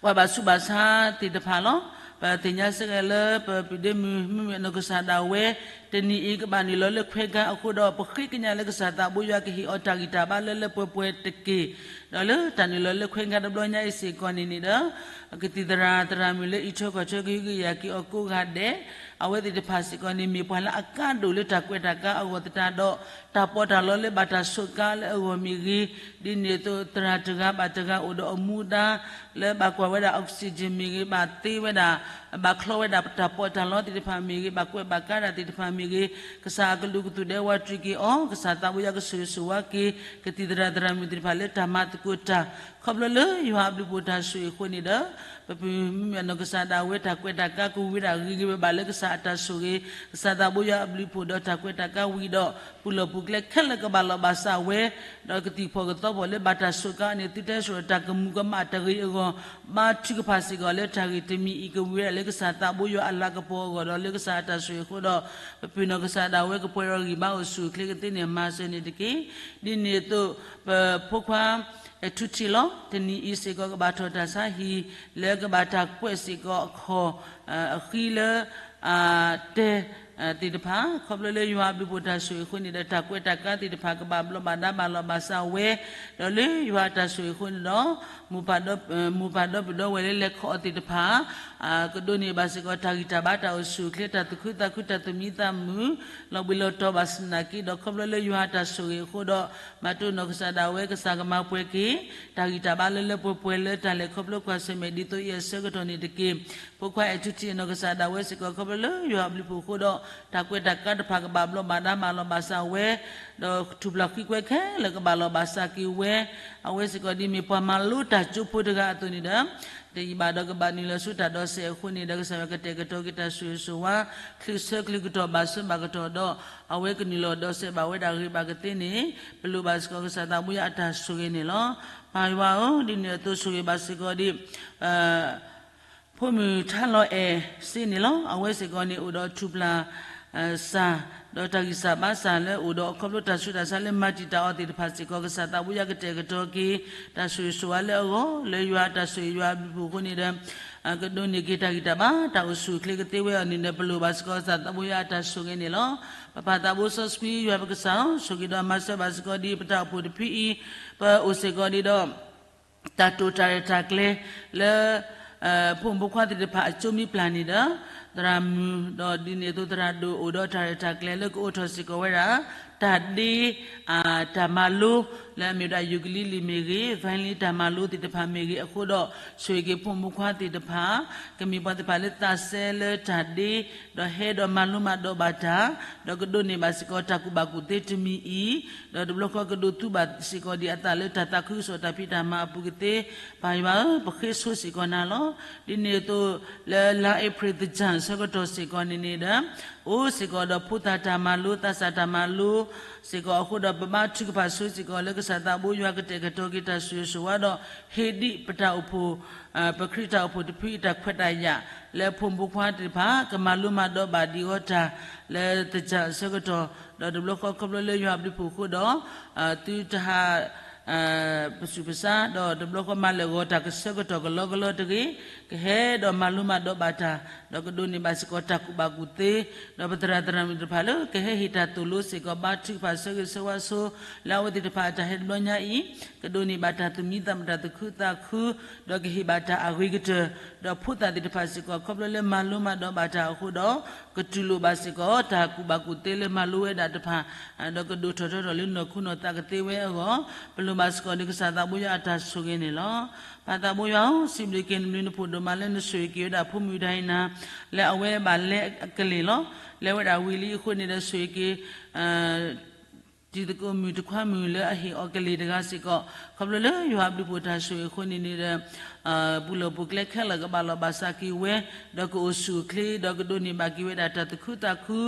ပှၤဘၣ်ဆူးဘၣ်ဆါသ့ၣ်တဖၣ်လီၤ. ပသ့ၣ်ညါစ့ၢ်ကီးလၢပပုၢ်ဒ့မုၣ်မုၢ်မ့ၢ်နီၢ်ကစၢ်ဒၣ်ဝဲ တနံၤအံၤကဘၣ်နုာ်လီၤလၢခွဲးခါအဃိဒီး ပဃ့ကညးလၢကစၢ်သးဘိယွၤကဟ့ၣ်အီၤတၢ်ဂံၢ်တၢ်ဘါလၢလၢပှဲၤပှဲၤတက့ၢ်. ဒီးလၢတၢ်နုာ်လီၤလၢခွဲးခါတဘျီညါအံၤစ့ၢ်ကီးန့ၣ်န့ၣ်ဒီး ကသံၣ်သရၣ်သရၣ်မုၣ်လၢအံးထွဲကွၢ်ထွဲကဟုကယာ်က့ၤအီၤကိးဂၤဒဲး, အဝဲသ့ၣ်တဖၣ်စ့ၢ်ကီးန့ၣ်မ့ၢ်ပှၤလၢအကါဒိၣ်လၢတၢ်ကွဲးတၢ်ကါအဂီၢ်သတးဒီး တၢ်ပီးတၢ်လီလၢဘၣ်တၢ်ဆိးကါလၢအဂီၢ်မ့ၢ်ဂ့ၤ, ဒ်န့ၣ်အသိးသရၣ်တဂၤဘၣ်တဂၤအိၣ်ဒီးအမူဒါ လၢဘၣ်ကွၢ်ဝဲဒၣ် oxygen မ့ၢ်ဂ့ၤ, ဘၣ်သ့ဝဲဒၣ် ဘၣ်ချီဝဲဒၣ်တၢ်ပီးတၢ်လီသ့ၣ်တဖၣ်မ့ၢ်ဂ့ၤ, ဘၣ်ကွဲးဘၣ်ကါတၢ်သ့ၣ်တဖၣ်မ့ၢ်ဂ့ၤ, ကစၢ်အကလုာ်ကသူၣ်ဒဲဝးတြံၤက့ၤအီၤ, ကစၢ်သးဘိယွၤကဆိၣ်ဂ့ၤဆိၣ်ဝါက့ၤ ကသံၣ်သရၣ်သရၣ်မုၣ်သ့ၣ်တဖၣ်လၢတၢ်မၤသကိးတၢ် ခီဖျိလၢယွၤအဘျုးအဖှိၣ်တၢ်ဆိၣ်ဂ့ၤအဃိန့ၣ်ဒီး ပပုၢ်မုၢ်မ့ၢ်နီၢ်ကစၢ်ဒၣ်ဝဲတၢ်ကွဲးတၢ်ကါကဝံၤဒၣ်ဂ့ၤဂ့ၤဘၣ်ဘၣ်လၢကစၢ်အတၢ်ဆိၣ်ဂ့ၤ, ကစၢ်သးဘိယွၤအဘျုးအဖှိၣ်ဒီးတၢ်ကွဲးတၢ်ကါဝံၤဒီး ပူၤလီၢ်ပူၤကျဲခဲလၢာ်ကဘၣ်လီၤဘၣ်စးဝဲ, ဒီးကသံၣ်ဖီၣ်ကသီဖီၣ်လၢဘၣ်တၢ်ဆိးကါန့ၣ် သုတဲဆိၣ်ဒီးတၢ်ကမူၤကမၣ်တဂ့ၤအဂီၢ်, ဘါထုကဖၣ်စ့ၢ်ကီးလၢတၢ်ဂ့ၢ်တမံၤအံၤကဝံၤဝဲဒၣ်လၢကစၢ်သးဘိယွၤအလၤကပီၤအဂီၢ်ဒီးလၢကစၢ်အတၢ်ဆိၣ်ဂ့ၤအဃိဒီး ပပုၢ်နီၢ်ကစၢ်ဒၣ်ဝဲကပှဲၤဒီးဂံၢ်ဘါအိၣ်ဆူၣ်အိၣ်ချ့ကသ့န့ၣ် မၤစၢၤန့ၣ်တက့ၢ်. ဒ်န့ၣ်အသိး ပဖိခွါ အဲၣ်ထူထံးလီၤ. တနံၤအံၤစ့ၢ်ကီးကဘၣ်ထီၣ်တၢ်ဆါဟံၣ် လၢကဘၣ်တၢ်ကွဲးစ့ၢ်ကီးအခီၣ် အဃံလၢ အတဲ သ့ၣ်တဖၣ် ခီဖျိလၢယွၤအဘျုးအဖှိၣ်တၢ်ဆိၣ်ဂ့ၤအဃိန့ၣ်ဒီး တၢ်ကွဲးတၢ်ကါသ့ၣ်တဖၣ်ကဘၣ်ဘျီးဘၣ်ဒါဘၣ်လီၤဘၣ်စးဝဲ, ဒီးလၢယွၤအတၢ်ဆိၣ်ဂ့ၤအဃိန့ၣ်ဒီး မိၢ်ပၢ်ဒီ မိၢ်ပၢ်ဒီပုၢ်ဒီဝဲၢ်လၢလဲၤခီအီၤသ့ၣ်တဖၣ် ကဒိးန့ၢ်ဘၣ်စ့ၢ်ကီးတၢ်ဂံၢ်တၢ်ဘါတၢ်အိၣ်ဆူၣ်အိၣ်ချ့ တၢ်သူၣ်ခုသးခု တၢ်သူၣ်မံသးမုာ် လီၤဘှံးလီၤတီၤဘၣ်ဆၣ်သနာ်က့ဒီး ခီဖျိလၢယွၤအတၢ်ဆိၣ်ဂ့ၤအဃိဒီး မၤတိၢ်နီၢ်ကစၢ်ဒၣ်ဝဲကစၢ်ကမၤပှဲၤက့ၤ တၢ်ဂံၢ်တၢ်ဘါလၢလၢပှဲၤပှဲၤလၢတၢ်လဲၤခီဖျိကွၢ်ဆၢၣ်မဲာ်ဒ်သိးအံၤအဆၢကတီၢ်န့ၣ်တက့ၢ်. ဖိခွါအဲၣ်ထူထံးအနီၢ်ကစၢ်ဒၣ်ဝဲစ့ၢ်ကီး ခီဖျိလၢယွၤအဘျုးအဖှိၣ်အဃိဒီး တၢ်ကွဲးတၢ်ကါတဖၣ်ကဘၣ်ဘျီးဘၣ်ဒါဘၣ်လီၤဘၣ်စးဝဲ, ဒီးထူၣ်ဖျၢၣ်ဃံကွဲခဲလၢာ်ကဘၣ်လီၤဘၣ်စးက့ၤဝဲ, အဝဲစ့ၢ်ကီးဒ်မ့ၢ်ပှၤမၤလိတၢ်ကၠိဖိတဂၤအသိးန့ၣ်ဒီး တယံာ်ဘၣ်ဒီးကဘၣ်နုာ်လီၤဆူတၢ်ဒိးစဲးအဃိန့ၣ်ဒီး ကစၢ်ယွၤကတဲာ်ကတီၤက့ၤတၢ်ဆိၣ်ဂ့ၤဆိၣ်ဝါ ချုးဆၢချုးကတီၢ်ဘၣ်ဆၢဘၣ်ကတီၢ်ဒီး အဝဲကနုာ်လီၤဒိးစဲးဘၣ်ဝဲဒၣ်ဂ့ၤဘၣ်ကသ့န့ၣ် ပလိၣ်ဘၣ်စ့ၢ်ကီးကစၢ်သးဘိယွၤအတၢ်ဆိၣ်ဂ့ၤန့ၣ်လီၤ. ပၢ်ယွၤဧၢ, ဒ်န့ၣ်အသိးဆိၣ်ဂ့ၤဘၣ်စ့ၢ်ကီးဒ် ဖိမုၣ်ထါလီၤအဲၣ်စ့န့ၣ်လီၤ. အဝဲစ့ၢ်ကီးန့ၣ် အိၣ်ဒီးထူၣ်ဖျၢၣ် စၢ် ဒီးတၢ်ဂံၢ်စၢ်ဘါစၢ်လၢအိၣ်ဒီးအခီဖျိတၢ်ဆူးတၢ်ဆါလၢမၤတံာ်တာ်အီၤသ့ၣ်တဖၣ်စ့ၢ်ကီး ကစၢ်သးဘိယွၤကတဲာ်ကတီၤက့ၤ တၢ်ဆိၣ်ဂ့ၤဆိၣ်ဝါလၢအဂီၢ် လၢယွၤအတၢ်ဆိၣ်ဂ့ၤယွၤအဘျုးအဖှိၣ်အဃိန့ၣ်ဒီး ကဒိးန့ၢ်က့ၤတၢ်ဂံၢ်တၢ်ဘါတၢ်အိၣ်ဆူၣ်အိၣ်ချ့ကသ့ဝဲအီၤန့ၣ်ဒီး ပလိၣ်ဘၣ်စ့ၢ်ကီးကစၢ်သးဘိယွၤအတၢ်ဆိၣ်ဂ့ၤန့ၣ်လီၤ. ပပၢ်သးဘိစီဆှံယွၤပကစၢ်ဧၢ, ဆိၣ်ဂ့ၤဒီးမၤစၢၤဘၣ်စ့ၢ်ကီးဒ်ပတၢ်အိၣ်ဖှိၣ်တဖုအံၤ ပအိၣ်စ့ၢ်ကီးဒ်ဒီး တၢ်တိာ်တၢ်ရဲၣ်တၢ်ကျဲၤလၢ ဖိမုၣ်ဖိခွါသ့ၣ်တဖၣ်အကၠိမံပျၢ်န့ၣ်ဒီး သရၣ်မုၣ် ဒီးဒ်န့ၣ်အသိးသရၣ်ဒိၣ်အိၣ်ဒီးတၢ်ရဲၣ်တၢ်ကျဲၤလၢကအိးထီၣ်စ့ၢ်ကီးဝဲဒၣ် တၢ်ဒ့ တၢ်မၤလိ လၢအမ့ၢ်ဝဲဒၣ် ukulele မ့ၢ်ဂ့ၤ violin တၢ်မၤလိသ့ၣ်တဖၣ်မ့ၢ်ဂ့ၤအဃိဒီး ဆိၣ်ဂ့ၤက့ၤဖိမုၣ်ဖိခွါသ့ၣ်တဖၣ် ကမ့ၢ်ပှၤသ့ၣ်တဖၣ်လၢသးစဲလၢတၢ်ဒ့ ဒီးဟဲဒီးမၤလိမၤဒိးဘၣ်တၢ် ဒီးကဒိးန့ၢ်ဘၣ်စ့ၢ်ကီးတၢ်ကူၣ်ဘၣ်ကူၣ်သ့တမံၤအံၤ ဒီးတဘျီဃီကဒိးသူဘၣ်စ့ၢ်ကီးဒံးအသးလၢတၢ်သးခုကစီၣ်တၢ်ဖံးတၢ်မၤအပူၤကသ့ ပၢ်ယွၤဧၢ ပဃ့ဆိစ့ၢ်ကီးနၤလီၤ. ဒ်န့ၣ်အသိး လၢလါအ့ဖြ့ၣ် သၢဆၢကတီၢ်စ့ၢ်ကီးန့ၣ်န့ၣ်ဒီး အိၣ်စ့ၢ်ကီးဒီးဖိသၣ်တၢ်မၤလိ သးစၢ်တၢ်မၤလိ စ့ၢ်ကီးအဃိဒီး ပဘါထုကဖၣ်ဆိစ့ၢ်ကီးလၢကစၢ်သးဘိယွၤကတဲာ်ကတီၤက့ၤတၢ်ဆိၣ်ဂ့ၤဆိၣ်ဝါဒီး ဟ့ၣ်ဒံးပတၢ်အိၣ်ဖှိၣ် ပခရံာ်တၢ်အိၣ်ဖှိၣ်တဖုအတၢ်ခွဲးတၢ်ယာ် လၢဖိမုၣ်ဖိခွါသ့ၣ်တဖၣ် ကမၤလိမၤဒိးဘၣ်ဒံးအီၤတၢ် လၢသၢဆၢကတီၢ် ဒီးတဘျီဃီခီဖျိလၢယွၤအဘျုးအဖှိၣ်အဃိဒီး သုတဟး ပဆူးပဆါ ဒီးတဘျီဃီမၤလၢာ်ဂီၤတၢ်ကဆၢကတီၢ်ကလီကလီတဂ့ၤ, ကဟဲဒီးမၤလိမၤဒိးဘၣ်တၢ်, ဒီးကဒိးန့ၢ်ဘၣ်စ့ၢ်ကီးတၢ်ကူၣ်ဘၣ်ကူၣ်သ့, ဒီးပသရၣ်သရၣ်မုၣ်တဖၣ်လၢကဟဲဟ့ၣ်တၢ်သိၣ်လိစ့ၢ်ကီး ဘါထုကဖၣ်ဆၢဂ့ၤဆၢဝါဆိ လၢအဝဲသ့ၣ်တဖၣ်အတၢ်ဟဲတဘျီညါအံၤ, ကဒိးန့ၢ်ဘၣ်တၢ်သူၣ်မံသးမုာ်တၢ်သူၣ်ခုသးခု, ဒီးကဟ့ၣ်ဘၣ်တၢ်အဂ့ၤကတၢၢ်, ဒီးဖိသၣ်သ့ၣ်တဖၣ်စ့ၢ်ကီး ခီဖျိလၢမၤလိမၤဒိးဘၣ်တၢ်အဃိဒီး ကတူၢ်လိာ်ဘၣ်စ့ၢ်ကီး တၢ်ကူၣ်ဘၣ်ကူၣ်သ့လၢမၤလိဝဲဒၣ်တဖၣ်, ဒီးကဒိၣ်ထီၣ်ထီထီၣ်လၢနီၢ်ခိနီၢ်သးကသ့ဝဲအဂီၢ်, ပလိၣ်ဘၣ်စ့ၢ်ကီးဒီးကစၢ်သးဘိယွၤအတၢ်ဆိၣ်ဂ့ၤန့ၣ်လီၤ. ပၢ်သးဘိယွၤဧၢ, စံးဘျုးက့ၤနဘျုးနဖှိၣ်ဒိၣ်မးလၢနဆိၣ်ဂ့ၤက့ၤဝဲဒၣ်ဖိမုၣ်ဒိၣ်နၤ, လၢအဝဲဘၣ်လဲအကလ့ၢ်လီၤ. လဲဝဲဒၣ်ဝံၤလံအဃိန့ၣ်ဒီးဆိၣ်ဂ့ၤက့ၤ တံၤသကိးမုၣ်တခွါမုၣ်လၢအဟ့ၣ်အီၤကလ့ၢ်တဂၤစ့ၢ်ကီး, ခီဖျိလၢယွၤအဘျုးအဖှိၣ်တၢ်ဆိၣ်ဂ့ၤအဃိန့ၣ်န့ၣ်ဒီး ပူၤလီၢ်ပူၤကျဲခဲလၢာ်ကဘၣ်လီၢ်ဘၣ်စးက့ၤဝဲ, ဒီးကအိၣ်ဆူၣ်အိၣ်ချ့, ဒီးကဒိးန့ၢ်ဘၣ်က့ၤဝဲဒၣ်တၢ်သူၣ်ခုသးခု,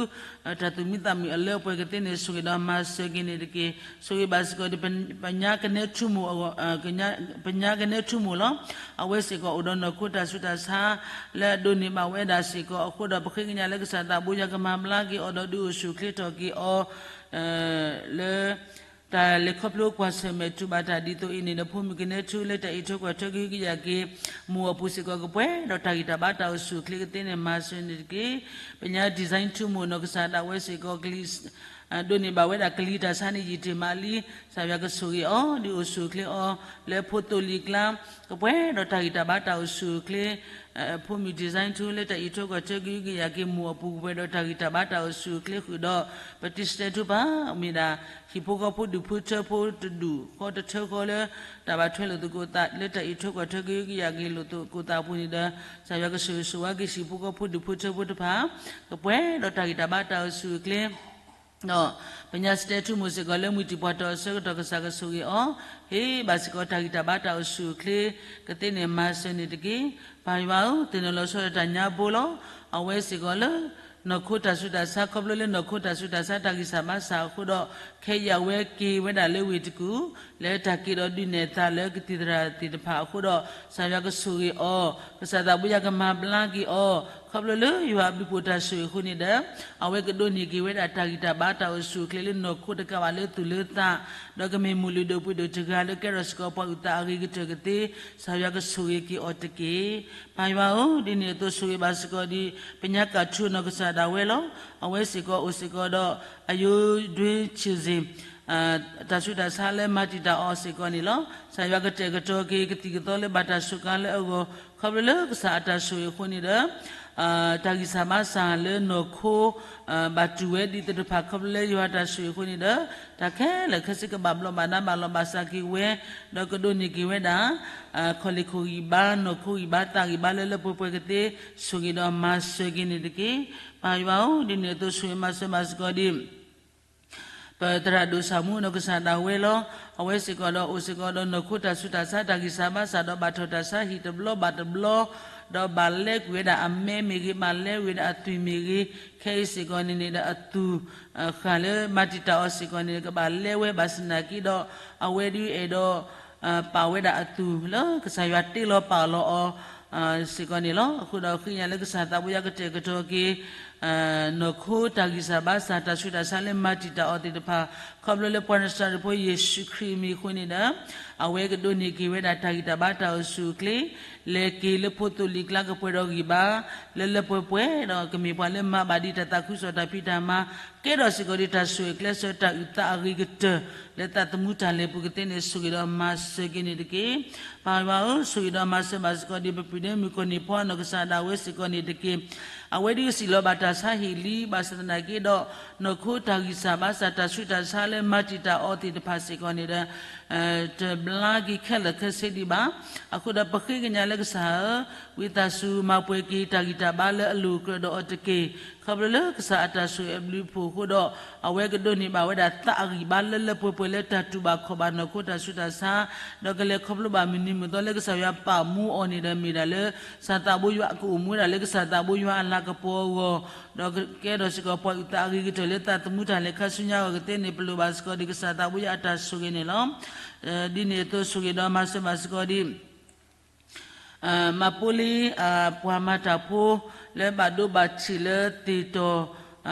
တၢ်သူၣ်မံသးမုာ်အလၢအပှဲၤကသ့န့ၣ် ဆိၣ်ဂ့ၤဒီးမၤစၢၤက့ၤန့ၣ်တက့ၢ်. ဆိၣ်ဂ့ၤဘၣ်စ့ၢ်ကီးဒီး ပညါကနဲထူမိၢ် ပညါကနဲထူမိၢ်လီၤ. အဝဲစ့ၢ်ကီးအိၣ်ဒီးနီၢ်ခိတၢ်ဆူးတၢ်ဆါ လၢအဒိးန့ၢ်ဘၣ်ဝဲဒၣ်စ့ၢ်ကီးအဃိဒီး ပဃ့ကညးလၢကစၢ်သးဘိယွၤကမၤဘျါက့ၤအီၤဒီးဒုးအိၣ်ဆူၣ်အိၣ်ချ့ထီၣ်က့ၤအီၤ လၢ တၢ်လဲၤခီဖျိကွၢ်ဆၢၣ်မဲာ်တူၢ်ဘၣ်တၢ်ဒ်သိးအံၤန့ၣ်ဒီး ဖိမုၣ်ကနဲထူလၢတၢ်အံးထွဲကွၢ်ထွဲကဟုကယာ်က့ၤ မိၢ်အပူၤစ့ၢ်ကီးကပှဲၤဒီးတၢ်ဂံၢ်တၢ်ဘါတၢ်အိၣ်ဆူၣ်အိၣ်ချ့ကသ့န့ၣ် မၤစၢၤန့ၣ်တက့ၢ်. ပညါ design ထူမိၢ်နီၢ်ကစၢ်ဒၣ်ဝဲစ့ၢ်ကီး ဒိးန့ၢ်ဘၣ်ဝဲဒၣ်ကလံၤတၢ်ဆါန့ၣ် ယံာ်တ့ၢ်မးလံ, ကစၢ်ယွၤကဆိၣ်ဂ့ၤအီၤ ဒုးအိၣ်ဆူၣ်အိၣ်ချ့အီၤ လၢဖိသိၣ်လံၤကျါ ကပှဲၤဒီးတၢ်ဂံၢ်တၢ်ဘါတၢ်အိၣ်ဆူၣ်အိၣ်ချ့ ဖိမုၣ် design ထူလၢတၢ်အံးထွဲကွၢ်ထွဲကဟုကယာ်က့ၤမိၢ်အပူၤကပှဲၤဒီးတၢ်ဂံၢ်တၢ်ဘါတၢ်အိၣ်ဆူၣ်အိၣ်ချ့ဃုာ်ဒီး ပတံၤစတဲထူပၢ် မ့ၢ်ဒၣ် ဟံၣ်ဖိဃီဖိဒူၣ်ဖိထၢဖိတဒူၣ်ဃီတထၢဃီလၢ တၢ်ဘၣ်ထွဲလိာ်သကိးသးလၢတၢ်အံးထွဲကွၢ်ထွဲကဟုကယာ်က့ၤလိာ်သကိးသးအပူၤန့ၣ်ဒီး ကစၢ်ယွၤကဆိၣ်ဂ့ၤဆိၣ်ဝါက့ၤဟံၣ်ဖိဃီဖိဒူၣ်ဖိထၢဖိတဖၣ် ကပှဲၤဒီးတၢ်ဂံၢ်တၢ်ဘါတၢ်အိၣ်ဆူၣ်အိၣ်ချ့ ဒီးပညါစတဲထူမိၢ်စ့ၢ်ကီးလၢမှံၤတံၢ်ပှၢ်တီၢ်အဆၢကတီၢ်ကစၢ်ကဆိၣ်ဂ့ၤအီၤ, ဟ့ၣ်ဘၣ်စ့ၢ်ကီးတၢ်ဂံၢ်တၢ်ဘါတၢ်အိၣ်ဆူၣ်အိၣ်ချ့ ကသ့န့ၣ်မၤစၢၤန့ၣ်တက့ၢ်. ပၢ်ယွၤဧၢ, သ့ၣ်နီၣ်လီၤဆီဒၣ်တၢ်ညါဘိလီၤ. အဝဲစ့ၢ်ကီးလၢ နီၢ်ခိတၢ်ဆူးတၢ်ဆါ ခီဖျိလၢနီၢ်ခိတၢ်ဆူးတၢ်ဆါတၢ်ဂံၢ်စၢ်ဘါစၢ်အဃိဒီး ခဲအံၤအဝဲက့ၤဝဲဒၣ်လၢဝ့ၢ်တကူၣ် လၢတၢ်က့ၤဒီးဒုးနဲၣ်သးလၢကသံၣ်သရၣ်သ့ၣ်တဖၣ်အဃိဒီး ကစၢ်ယွၤကဆိၣ်ဂ့ၤအီၤ, ကစၢ်သးဘိယွၤကမၤဘျါက့ၤအီၤ, ခီဖျိလၢယွၤအဘျုးအဖှိၣ်တၢ်ဆိၣ်ဂ့ၤအဃိန့ၣ်ဒီး အဝဲကဒိးန့ၢ်က့ၤဝဲဒၣ်တၢ်ဂံၢ်တၢ်ဘါတၢ်အိၣ်ဆူၣ်အိၣ်ချ့လၢနီၢ်ခိတကးဘၣ်လၢသူၣ်လၢသး, ဒီးကမ့ၢ်မိၢ်လုၢ်ဒိၣ်ပှ့ၤဒိၣ်တဂၤလၢကဲထီၣ်စ့ၢ်ကီးပှၤအုၣ်သးအဂ့ၤကတၢၢ်ကသ့, ကစၢ်ယွၤကဆိၣ်ဂ့ၤက့ၤအီၤတက့ၢ်. ပၢ်ယွၤဧၢ, ဒ်န့ၣ်အသိးဆိၣ်ဂ့ၤဘၣ်စ့ၢ်ကီးဒီး ပညါကၣ်ထူနီၢ်ကစၢ်ဒၣ်ဝဲလီၤ. အဝဲစ့ၢ်ကီးအိၣ်စ့ၢ်ကီးဒီး အယိဒွ့ဆံးစ့ၣ် တၢ်ဆူးတၢ်ဆါလၢမၤတံာ်တာ်အီၤစ့ၢ်ကီးန့ၣ်လီၤ. ကစၢ်ယွၤကတဲာ်ကတီၤက့ၤကသံၣ်ကသီလၢဘၣ်တၢ်စူးကါလၢအဂီၢ် ခီဖျိလၢကစၢ်အတၢ်ဆိၣ်ဂ့ၤအဃိန့ၣ်ဒီး တၢ်ဂံၢ်စၢ်ဘါစၢ်လၢနီၢ်ခိ ဘၣ်တူၢ်ဝဲဒ်သိးတဖၣ် ခီဖျိလၢယွၤတၢ်ဆိၣ်ဂ့ၤအဃိန့ၣ်ဒီး တၢ်ခဲလၢာ်ခဲဆ့ကဘၣ်ဘျီးဘၣ်ဒါဘၣ်လီၤဘၣ်စးက့ၤဝဲ, ဒီးကဒိးန့ၢ်က့ၤဝဲဒၣ် ခီၣ်လ့ၣ်ခိၣ်ဂံၢ်ဘါ နီၢ်ခိဂံၢ်ဘါသးဂံၢ်ဘါလၢလၢပှဲၤပှဲၤကသ့ ဆိၣ်ဂ့ၤဒီးမၤစၢၤက့ၤန့ၣ်တက့ၢ်. ပၢ်ယွၤဧၢ, ဒ်န့ၣ်အသိးဆိၣ်ဂ့ၤမၤစၢၤဘၣ်စ့ၢ်ကီးဒီး ပသရၣ်ဒိၣ်ဆၣ်မူနီၢ်ကစၢ်ဒၣ်ဝဲလီၤ. အဝဲစ့ၢ်ကီးဒီးအိၣ်စ့ၢ်ကီးဒီးနီၢ်ခိတၢ်ဆူးတၢ်ဆါ တၢ်ဂံၢ်စၢ်ဘါစၢ်ဒီးဘၣ်ထီၣ်တၢ်ဆါဟံၣ်တဘျီဘၣ်တဘျီ, ဒီးဘၣ်လဲကွံာ်ဝဲဒၣ်အမဲမ့ၢ်ဂ့ၤ ဘၣ်လဲဝဲဒၣ်အသွံၣ်မ့ၢ်ဂ့ၤ, ခဲအံၤစ့ၢ်ကီးန့ၣ်န့ၣ်ဒီးအသူၣ် ဃၣ်လၢမၤတံာ်တာ်အီၤစ့ၢ်ကီးန့ၣ် ကဘၣ်လဲဝဲဘၣ်ဆၣ်သနာ်က့ဒီး အဝဲဒုးအဲၣ်ဒိး ပာ်ဝဲဒၣ်အသူၣ်လၢကစၢ်ယွၤတ့လီၤပာ်လီၤအီၤ စ့ၢ်ကီးန့ၣ်လီၤ. အဃိဒီးဃ့ကညးလၢကစၢ်သးဘိယွၤကတဲာ်ကတီၤက့ၤ နီၢ်ခိတၢ်ဂံၢ်စၢ်ဘါစၢ် တၢ်ဆူးတၢ်ဆါလၢမၤတံာ်တာ်အီၤသ့ၣ်တဖၣ် ခီဖျိလၢပှၤနစၤရ့းဖိယ့ၣ်ၡူးခရံာ်အမံၤအဃိန့ၣ်ဒီး အဝဲကဒိးန့ၢ်က့ၤဝဲဒၣ်တၢ်ဂံၢ်တၢ်ဘါတၢ်အိၣ်ဆူၣ်အိၣ်ချ့ လဲၤက့ၤလၢဖိသိၣ်လံၤကျါကပှဲၤဒီးဂံၢ်ဘါ လၢလၢပှဲၤပှဲၤဒီးကမ့ၢ်ပှၤလၢမၤဘၣ်ဒံးတၢ်သးခုကစီၣ်တၢ်ဖံးတၢ်မၤ ကဲထီၣ်စ့ၢ်ကီးဒ်တၢ်ဆိၣ်ဂ့ၤကျဲးစၢးတၢ်အုၣ်သးအဂ့ၤကတၢၢ် လၢသးသမူတၢ်လဲၤပူၤကသ့န့ၣ် ဆိၣ်ဂ့ၤဒီးမၤစၢၤက့ၤန့ၣ်တက့ၢ်. ပၢ်ယွၤဧၢ, ဆိၣ်ဂ့ၤဒီးမၤစၢၤဘၣ်စ့ၢ်ကီးဒ် ပပှၤဒဲမုၣ်ကီၢ်န့ၣ်ဖီအနီၢ်ကစၢ်ဒၣ်ဝဲစ့ၢ်ကီးန့ၣ်တက့ၢ်. အဝဲဒၣ်ကစံၣ်လီၤဘၣ်တၢ်ဆါဟံၣ်လံ ဘၣ်ဆၣ်သနာ်က့ဒီး နီၢ်ခိတၢ်ဂံၢ်စၢ်ဘါစၢ် တၢ်ဆူးတၢ်ဆါလၢမၤတံာ်တာ်အီၤသ့ၣ်တဖၣ်စ့ၢ်ကီးန့ၣ်ဒီး တဘျါက့ၤခဲလၢာ်ခဲဆ့ဒံးဘၣ်. အဃိဒီးပဃ့ကညးလၢကစၢ်ဧၢ, ဝံသးစူၤမၤပှဲၤက့ၤတၢ်ဂံၢ်တၢ်ဘါလၢအလိၤကြၢးဒီးအီၤတက့ၢ်. ခီဖျိလၢကစၢ်အတၢ်ဆိၣ်ဂ့ၤအဘျုးအဖှိၣ်အဃိဒီး အဝဲကဒိးန့ၢ်ဘၣ်ဝဲဒၣ်သးအဂံၢ်ဘါလၢလၢပှဲၤပှဲၤလၢတၢ်တူၢ်ဘၣ်ခီၣ်ဘၣ်နီၢ်ခိတၢ်ဆူးတၢ်ဆါ, ဒီးကလဲၤခီဖျိဘၣ်မုၢ်နံၤမုၢ်သီလၢကစၢ်ယွၤပာ်မူအီၤန့ၣ်ဒီးမ့ၢ်ဒၣ်လၢ ကစၢ်သးဘိယွၤအကအိၣ်မူဝဲဒၣ်လၢကစၢ်သးဘိယွၤအလၤကပီၤအဂီၢ်, ဒီးကကဲထီၣ်စ့ၢ်ကီးပှၤအုၣ်သးအဂ့ၤကတၢၢ်လၢသးသမူတၢ်လဲၤခါဆူညါအဂီၢ်ကသ့န့ၣ် ပလိၣ်ဘၣ်စ့ၢ်ကီးဒ်ကစၢ်သးဘိယွၤအတၢ်ဆိၣ်ဂ့ၤန့ၣ်လီၤ. ဒ်န့ၣ်အသိးဆိၣ်ဂ့ၤဒီးမၤစၢၤဘၣ်စ့ၢ်ကီးဒ် မၤပိလ့ ပှၤမၤတၢ်ဖိ လၢဘၣ်ဒိဘၣ်ထံးလၢသ့ၣ်တီၢ်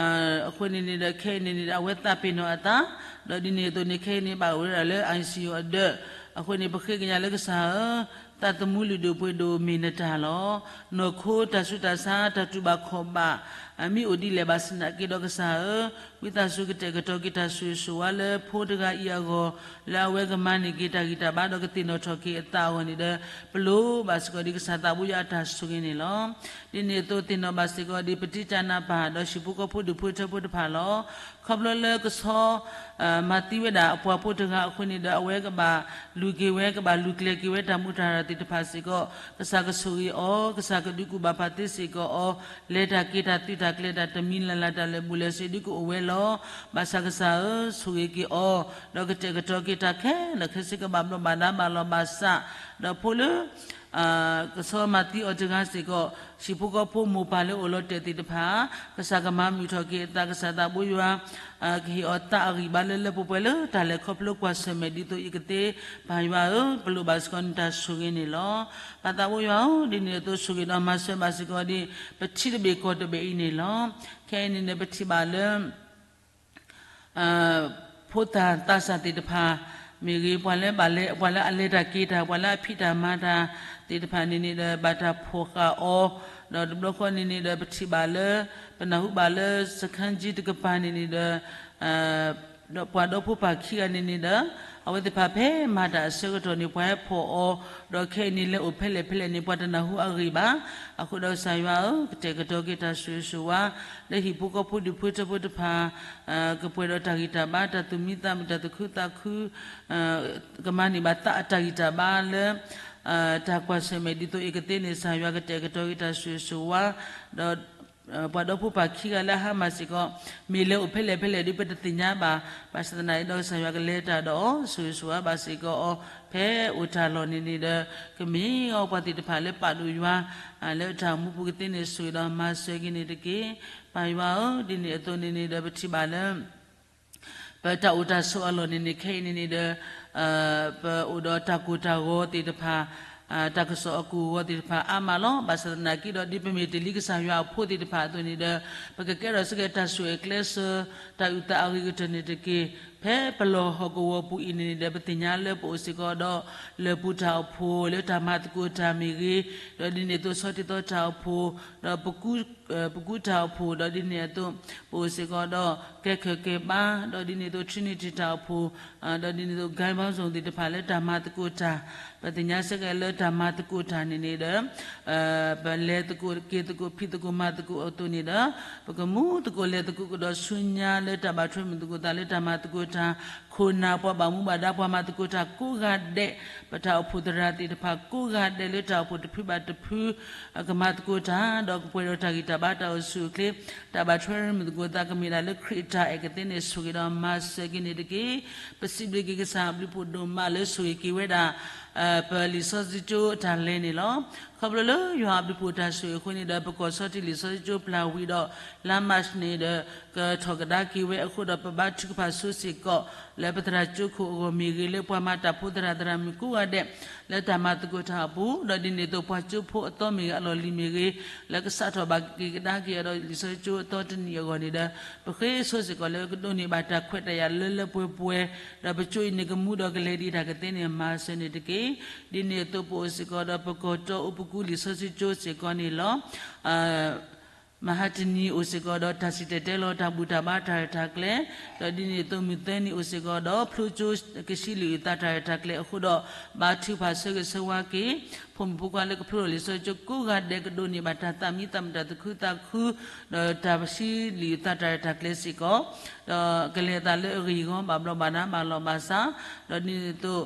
အဃိန့ၣ်န့ၣ်ဒီး ခဲအံၤန့ၣ်န့ၣ်ဒီး အဝဲသးပ့ၤနီၣ်အသး, ဒီးဒ်န့ၣ်အသိးန့ၣ် ခဲအံၤန့ၣ်ဘၣ်အိၣ်ဝဲဒၣ်လၢ I C U အဒၢး, အဃိန့ၣ် ပဃ့ကညးလၢကစၢ်ဧၢ, သးသမူလုၢ်ဒိၣ်ပှ့ၤဒိၣ်မ့ၢ်နတၢ်လီၤ. နီၢ်ခိတၢ်ဆူးတၢ်ဆါ တၢ်တူၢ်ဘၣ်ခီၣ်ဘၣ် မ့ၢ်အိၣ်ဒ်လဲၣ်ဘၣ်ဆၣ်သနာ်က့ဒီးကစၢ်ဧၢ, ဝံသးစူၤကတဲာ်ကတီၤက့ၤတၢ်ဆိၣ်ဂ့ၤဆိၣ်ဝါလၢဖိတဂၤအံၤအဂီၢ်, လၢအဝဲကမၤန့ၢ်က့ၤတၢ်ဂံၢ်တၢ်ဘါဒီးကသ့ၣ်နီၣ်ထီၣ်က့ၤအသးအဂီၢ်န့ၣ်ဒီး ပလိၣ်ဘၣ်စ့ၢ်ကီးဒ်ကစၢ်သးဘိယွၤအတၢ်ဆိၣ်ဂ့ၤန့ၣ်လီၤ. ဒ်န့ၣ်အသိးသ့ၣ်နီၣ်ဘၣ်စ့ၢ်ကီးဒ်ပတံတၢ်နၢ်ပၢၢ် ဒီးဟံၣ်ဖိဃီဖိဒူၣ်ဖိထၢဖိတဖၣ်လီၤ. ခီဖျိလၢကဆီ မၤသံဝဲဒၣ်အပှၤဖိတဂၤအဃိန့ၣ်ဒီး အဝဲကဘၣ်လူၤက့ၤဝဲ ကဘၣ်လူၤကျဲၤက့ၤဝဲတၢ်မူတၢ်ရၢ်သ့ၣ်တဖၣ်စ့ၢ်ကီး, ကစၢ်ကဆိၣ်ဂ့ၤအီၤ, ကစၢ်ကဒုးကူၣ်ဘၣ်ပာ်သ့စ့ၢ်ကီးအီၤ, လဲၤတၢ်က့ၤတၢ်သုးတၢ်ကျဲၤတၢ်တမံၤလၢ်လၢ်တၢ်လၢာ်ဘူၣ်လၢာ်စ့ဒုးကအိၣ်ဝဲလီၤ. ဘၣ်ဆၣ်ကစၢ်ဧၢ, ဆိၣ်ဂ့ၤက့ၤအီၤ, ဒီးကတဲာ်ကတီၤက့ၤတၢ်ခဲလၢာ်ခဲဆ့ကဘၣ်ဘျီးဘၣ်ဒါဘၣ်လီၤဘၣ်စး, ဒီးဖိလၢ ကဆီမၤသံအီၤတဂၤစ့ၢ်ကီး, ဟံၣ်ဖိဃီဖိမိၢ်ပၢ်လၢအိၣ်လီၤတဲာ်သ့ၣ်တဖၣ်, ကစၢ်ကမၤမုာ်ထီၣ်က့ၤအသး ကစၢ်သးဘိယွၤ ကဟ့ၣ်အီၤသးအဂံၢ်ဘါလၢလၢပှဲၤပှဲၤလၢတၢ်လဲၤခီဖျိကွၢ်ဆၢၣ်မဲာ်ဒ်သိးအံၤကသ့, ပၢ်ယွၤဧၢ, ပလိၣ်ဘၣ်စ့ၢ်ကီးနတၢ်ဆိၣ်ဂ့ၤန့ၣ်လီၤ. ပၢ်သးဘိယွၤဧၢ, ဒ်န့ၣ်အသိးဆိၣ်ဂ့ၤဒီးမၤစၢၤဘၣ်စ့ၢ်ကီးဒ် ပထံတဘ့ၣ်ကီၢ်တဘ့ၣ်အံၤန့ၣ်လီၤ. ခဲအံၤန့ၣ်န့ၣ် ပထံၣ်ဘၣ်လၢ ဖိသၣ်သးစၢ်သ့ၣ်တဖၣ်မ့ၢ်ဂ့ၤ, ပှၤလၢဘၣ်လဲၤ ပှၤလၢအလဲၤတၢ်က့ၤတၢ်, ပှၤလၢအဖံးတၢ်မၤတၢ်သ့ၣ်တဖၣ်န့ၣ်န့ၣ်ဒီး ဘၣ်တၢ်ဖီၣ်ဃာ်အီၤ, ဒီးတဘျီဃီန့ၣ်န့ၣ်ဒီး ပထံၣ်ဘၣ်လၢ ပနၢ်ဟူဘၣ်လၢ စခန်းကြီးတကပၤန့ၣ်န့ၣ်ဒီး ဒီးပှၤဒီဖိပၢ်ခံဂၤန့ၣ်န့ၣ်ဒီး အဝဲသ့ၣ်တဖၣ်ဖဲမၤတၢ်အဆၢကတီၢ်န့ၣ် ပှၤဟဲဖီၣ်အီၤ, ဒီးခဲအံၤန့ၣ်လဲၤအိၣ်ဖဲလဲၣ်ဖဲလဲၣ်န့ၣ် ပှၤတနၢ်ဟူအဂ့ၢ်ဘၣ်. အဃိဒီးကစၢ်ယွၤဧၢ, ကတဲာ်ကတီၤက့ၤတၢ်ဆိၣ်ဂ့ၤဆိၣ်ဝါ လၢဟံၣ်ဖိဃီဖိဒူၣ်ဖိထၢဖိတဖၣ် ကပှဲၤဒီးတၢ်ဂံၢ်တၢ်ဘါ တၢ်သူၣ်မံသးမုာ် တၢ်သူၣ်ခုသးခု ကမၤန့ၢ်ဘၣ်သးအတၢ်ဂံၢ်တၢ်ဘါလၢ တၢ်ကွၢ်ဆၢၣ်မဲာ်ဒ်သိးအံၤကသ့န့ၣ် ကစၢ်ယွၤကတဲာ်ကတီၤက့ၤတၢ်ဆိၣ်ဂ့ၤဆိၣ်ဝါ ဒီး ပှၤဒီဖိပၢ်ခံဂၤလၢအဟါမၢ်စ့ၢ်ကီး မ့ၢ်လဲၤအိၣ်ဖဲလဲၣ်ဖဲလဲၣ်ဒီးပတသ့ၣ်ညါဘၣ်. ဘၣ်ဆၣ်သနာ်အံၤဒီးကစၢ်ယွၤကလဲၤတၢ်ဒီးအီၤ ဆိၣ်ဂ့ၤဆိၣ်ဝါဘၣ်စ့ၢ်ကီးအီၤ ဖဲအိၣ်တၢ်လီၢ်န့ၣ်န့ၣ်ဒီး ကမ့ၢ်အီၤပှၤသ့ၣ်တဖၣ်လၢပာ်ဒိၣ်ယွၤ လၢတၢ်မူပူၤကသ့န့ၣ် ဆိၣ်ဂ့ၤဒီးမၤစၢၤက့ၤန့ၣ်တက့ၢ်. ပၢ်ယွၤဧၢ, ဒ်န့ၣ်အသိးန့ၣ်န့ၣ်ဒီး ပထံၣ်ဘၣ်လၢ ပတၢ်အိၣ်တၢ်ဆိးအလီၢ်န့ၣ်န့ၣ် ခဲအံၤန့ၣ်န့ၣ်ဒီး ပအိၣ်ဒီးတၢ်ကိၢ်တၢ်ဂီၤသ့ၣ်တဖၣ် တၢ်ကစီၣ်အကိၢ်အဂီၤသ့ၣ်တဖၣ်အါမးလီၤ. ဘၣ်ဆၣ်သနာ်က့ဒီး ဒ်ပမ့ၢ်တ့ၢ်လံကစၢ်ယွၤအဖိသ့ၣ်တဖၣ်အသိးန့ၣ်ဒီး ပကကဲထီၣ်စ့ၢ်ကီးတၢ်ဆိၣ်ဂ့ၤကျဲးစၢး တၢ်အုၣ်သးအဂ့ၤကတၢၢ်န့ၣ်တက့ၢ်. ဖဲပလီၢ်ဟီၣ်ကဝီၤပူၤအံၤန့ၣ်န့ၣ်ဒီး ပသ့ၣ်ညါလၢပအိၣ်စ့ၢ်ကီးဒီး လၢၢ်ပူၤတၢ်အိၣ်ဖှိၣ် လၢတၢ်မၤသကိးတၢ်မ့ၢ်ဂ့ၤ, ဒီးဒ်န့ၣ်အသိးဆီတံၢ်သီတၢ်အိၣ်ဖှိၣ်, ဒီးပကူ ပကူတၢ်အိၣ်ဖှိၣ်, ဒီးဒ်န့ၣ်အသိး ပအိၣ်စ့ၢ်ကီးဒီး ကဲခၢၣ်ကဲဘါ, ဒီးဒ်န့ၣ်အသိး Trinity တၢ်အိၣ်ဖှိၣ်, ဒီးဒ်န့ၣ်အသိး ဂိုဏ်းပေါင်းစုံ သ့ၣ်တဖၣ်လၢတၢ်မၤသကိးတၢ်, ပသ့ၣ်ညါစ့ၢ်ကီးလၢတၢ်မၤသကိးတၢ်န့ၣ်န့ၣ်ဒီး ပလဲၤသကိးက့ၤသကိးဖံးသကိးမၤသကိးအသိးန့ၣ်ဒီး ပကမူသကိးလဲၤသကိးကဒီးဆူညါလၢတၢ်ဘၣ်ထွဲမုာ်သကိးသးလၢတၢ်မၤသကိးတၢ်, ခိၣ်နၢ်ပှၤဘၣ်မူဘၣ်ဒါပှၤမၤသကိးတၢ်ကိးဂၤဒဲး, ပတၢ်အိၣ်ဖှိၣ်သရၣ်သ့ၣ်တဖၣ်ကိးဂၤဒဲးလၢတၢ်အိၣ်ဖှိၣ်တဖုဘၣ်တဖု ကမၤသကိးတၢ်, ဒီးကပှဲၤဒီးတၢ်ဂံၢ်တၢ်ဘါတၢ်အိၣ်ဆူၣ်အိၣ်ချ့, တၢ်ဘၣ်ထွဲမုာ်သကိးသးကမ့ၢ်ဒၣ်လၢခရံာ်အတၢ်အဲၣ်ကသ့န့ၣ် ဆိၣ်ဂ့ၤဒီးမၤစၢၤက့ၤန့ၣ်တက့ၢ်. ပစံးဘျုးက့ၤကစၢ်အဘျုးဖှိၣ်ဒိၣ်မးလၢဆိၣ်ဂ့ၤက့ၤဝဲဒၣ် ပလံာ်စီဆှံကၠိအတၢ်လဲၤန့ၣ်လီၤ. ခီဖျိလၢယွၤအဘျုးဖှိၣ်တၢ်ဆိၣ်ဂ့ၤအဃိန့ၣ်ဒီး ပကီၢ်ဆီတံၢ်လံာ်စီဆှံကၠိပျၢ်ဝံၤဒီး လါမၢ်ၡးန့ၣ်ဒီး ကထီၣ်ကဒါက့ၤဝဲအဃိဒီး ပဘါထုကဖၣ်ဆိစ့ၢ်ကီး လၢပသရၣ်ကၠိခိၣ်အဂီၢ်မ့ၢ်ဂ့ၤ, လၢပှၤမၤတၢ်ဖိသရၣ်သရၣ်မုၣ်ကိးဂၤဒဲး လၢတၢ်မၤသကိးတၢ်အပူၤ, ဒီးဒ်န့ၣ်အသိးပှၤကၠိဖိအသီမ့ၢ်ဂ့ၤ အလီၢ်လံၤမ့ၢ်ဂ့ၤ, လၢကစးထီၣ်ဘၣ်က့ၤကဒါက့ၤအီၤဒီးလံာ်စီဆှံကၠိအသီတနံၣ်အဂီၢ်န့ၣ်ဒီး ပဃ့ဆိစ့ၢ်ကီးလၢကဒိးန့ၢ်ဘၣ်တၢ်ခွဲးတၢ်ယာ်လၢလၢပှဲၤပှဲၤ, ဒီးပကၠိအံၤန့ၣ်ကမူဒီးကလဲၤဒ်တၢ်ကသ့န့ၣ် မၤစၢၤန့ၣ်တက့ၢ်. ဒ်န့ၣ်အသိးပအိၣ်စ့ၢ်ကီးဒီးပကီၢ်တီအိၣ်ပကူလံာ်စီဆှံကၠိစ့ၢ်ကီးန့ၣ်လီၤ. မဟါတနံၤအိၣ်စ့ၢ်ကီးဒီးတၢ်စံၣ်တဲၤတဲလီၤတၢ်ဘူၣ်တၢ်ဘါတၢ်ရဲၣ်တၢ်ကျဲၤ, ဒီးဒ်န့ၣ်အသိးမုၢ်သၢနံၤအိၣ်စ့ၢ်ကီးဒီးဖျိကၠိကဆံလံာ်အုၣ်သးတၢ်ရဲၣ်တၢ်ကျဲၤအဃိဒီး ဘါထုကဖၣ်ဆၢဂ့ၤဆၢဝါက့ၤ ဖိမုၣ်ဖိခွါလၢကဖျိထီၣ်လံာ်စီဆှံကၠိကိးဂၤဒဲးကဒိးန့ၢ်ဘၣ်တၢ်သးမံသးမုာ်တၢ်သူၣ်ခုသးခု ဒီးတၢ်ဆံလံာ်အုၣ်သးတၢ်ရဲၣ်တၢ်ကျဲၤစ့ၢ်ကီး, ဒီးကလဲၤအသးလၢအဂ့ၢ်အဂီၢ်ဘၣ်ဘျီးဘၣ်ဒါဘၣ်လီၢ်ဘၣ်စး, ဒီးဒ်န့ၣ်အသိး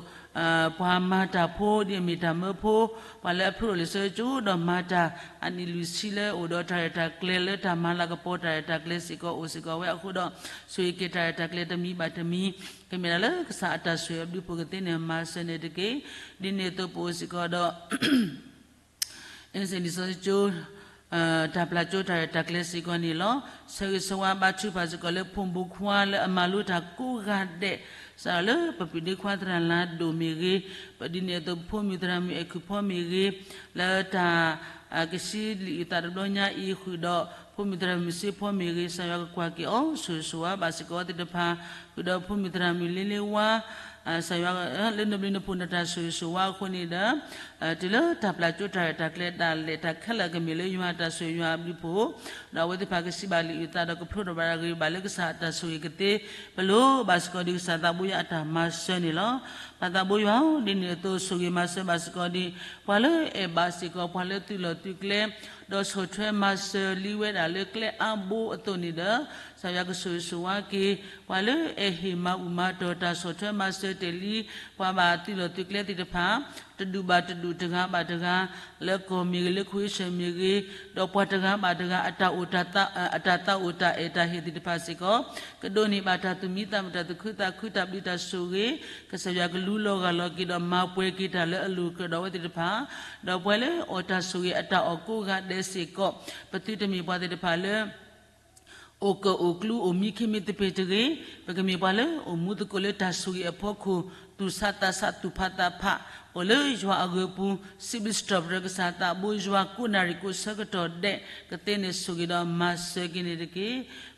ပှၤမၤတၢ်ဖိဒ်အမ့ၢ်တၢ်မၢဖိ, ပှၤလၢအဖျိထီၣ်လံာ်စီဆှံကၠိဒီးမၤတၢ်အနံၣ်လွံၢ်ဆံလၢအိၣ်ဒီးတၢ်ရဲၣ်တၢ်ကျဲၤလၢတၢ်မၤလၤကပီၤတၢ်ရဲၣ်တၢ်ကျဲၤစ့ၢ်ကီးအိၣ်စ့ၢ်ကီးဝဲအဃိဒီး ဆိၣ်ဂ့ၤက့ၤတၢ်ရဲၣ်တၢ်ကျဲၤတမံၤဘၣ်တမံၤ, ကမ့ၢ်ဒၣ်လၢကစၢ်အတၢ်ဆိၣ်ဂ့ၤအဘျုးအဖှိၣ်ကသ့န့ၣ်မၤစၢၤန့ၣ်တက့ၢ်. ဒ်န့ၣ်အသိးပအိၣ်စ့ၢ်ကီးဒီး လံာ်စီဆှံကၠိ တၢ်ပျၢ်ကၠိတၢ်ရဲၣ်တၢ်ကျဲၤစ့ၢ်ကီးန့ၣ်လီၤ. ဆၢဂ့ၤဆၢဝါဘါထုကဖၣ်စ့ၢ်ကီးလၢဖိမုၣ်ဖိခွါလၢအမၤလိတၢ်ကိးဂၤဒဲး, စးထီၣ်လၢပပုၢ်ဒ့ခွါသရၣ်လါဒိၣ်မ့ၢ်ဂ့ၤ, ပဒ်န့ၣ်အသိးပဖိမုၣ်သရၣ်မုၣ်အဲၣ်ခုၣ်ဖီမ့ၢ်ဂ့ၤ, လၢတၢ် ကဆံလံာ်အုၣ်သးတဘျီညါအံၤဃုာ်ဒီး ဖိမုၣ်သရၣ်မုၣ်စ့ဖီမ့ၢ်ဂ့ၤ, ကစၢ်ယွၤကကွၢ်က့ၤအီၤဆိၣ်ဂ့ၤဆိၣ်ဝါဘၣ်စ့ၢ်ကီးအီၤသ့ၣ်တဖၣ်, ဃုာ်ဒီးဖိမုၣ်သရၣ်မုၣ်လ့လ့ဝါ ကစၢ်ယွၤလၢနဘျုးနဖှိၣ်နတၢ်ဆိၣ်ဂ့ၤဆိၣ်ဝါအဃိန့ၣ်ဒီး တုၤလၢတၢ်ပျၢ်ကၠိတၢ်ရဲၣ်တၢ်ကျဲၤဒၣ်လဲာ်တၢ်ခဲလၢာ်ကမ့ၢ်လၢယွၤအတၢ်ဆိၣ်ဂ့ၤယွၤအဘျုးအဖှိၣ်, ဒီးအဝဲသ့ၣ်တဖၣ်ကဆံးဘၣ်လံာ်အုၣ်သးဒီးကဖျိထီၣ်ဘၣ်တၢ်ဂ့ၤဘၣ်လၢကစၢ်အတၢ်ဆိၣ်ဂ့ၤကသ့, ပလိၣ်ဘၣ်စ့ၢ်ကီးဒ်ကစၢ်သးဘိယွၤအတၢ်မၤစၢၤန့ၣ်လီၤ. ပၢ်သးဘိယွၤဧၢ, ဒ်န့ၣ်အသိးဆိၣ်ဂ့ၤမၤစၢၤဘၣ်စ့ၢ်ကီးဒ် ပှၤလၢအဲၣ်ဘၣ်စ့ၢ်ကီး ပှၤလၢသုးလီၢ်သုးကျဲ ဒီးဆီၣ်ထွဲမၤစၢၤလံဝဲဒၣ်လၢကျဲအါဘိအသိးန့ၣ်ဒီး ကစၢ်ယွၤကဆိၣ်ဂ့ၤဆိၣ်ဝါက့ၤ ပှၤလၢအဲၣ်ဟ့ၣ်မၤဘူၣ်မၤတီၢ်တၢ်ဆီၣ်ထွဲမၤစၢၤတ့ၢ်လံ ပှၤဘၣ်သုးလီၢ်သုးကျဲသ့ၣ်တဖၣ် တဒူၣ်ဘၣ်တဒူၣ်တဂၤဘၣ်တဂၤ လၢကီၢ်မ့ၢ်ဂ့ၤလၢခဝ့ၡၢၣ်မ့ၢ်ဂ့ၤ ဒီးပှၤတဂၤဘၣ်တဂၤ အတၢ်အိၣ်တၢ်သးအိၣ်တၢ်အဲၣ်တၢ်ဟ့ၣ်သ့ၣ်တဖၣ်စ့ၢ်ကီး ကဒိးန့ၢ်ဘၣ်တၢ်သူၣ်မံသးမုာ်တၢ်သူၣ်ခုသးခုတၢ်ဘျုးတၢ်ဆိၣ်ဂ့ၤ ကစၢ်ယွၤကလူလီၤဂၢ်လီၤက့ၤဒီးမၤပှဲၤက့ၤတၢ်လၢအလိၤကြၢးဒီးအဝဲသ့ၣ်တဖၣ် ဒီးပှၤလၢအီၣ်တၢ်ဆိၣ်ဂ့ၤအတၢ်အီၣ်ကိးဂၤဒဲးစ့ၢ်ကီး ပသုတမ့ၢ်ပှၤသ့ၣ်တဖၣ်လၢ အိၣ်ကၢၣ်အိၣ်ကျူအိၣ်မံခံမံသပ့ၤတဂ့ၤ, ပကမ့ၢ်ပှၤလၢအိၣ်မူသကိးလၢတၢ်ဆိၣ်ဂ့ၤအဖီခိၣ် သူၣ်ဆးသးဆးသူၣ်ဖးသးဖး အိၣ်လၢယွၤအဂၢၤပူၤ စံးဘျုးစံးထီၣ်ပတြၢၤကစၢ်သးဘိယွၤကိးနၣ်ရံၣ်ကိးဆၢကတီၢ်ဒဲး ကသ့န့ၣ်ဆိၣ်ဂ့ၤဒီးမၤစၢၤက့ၤန့ၣ်တက့ၢ်.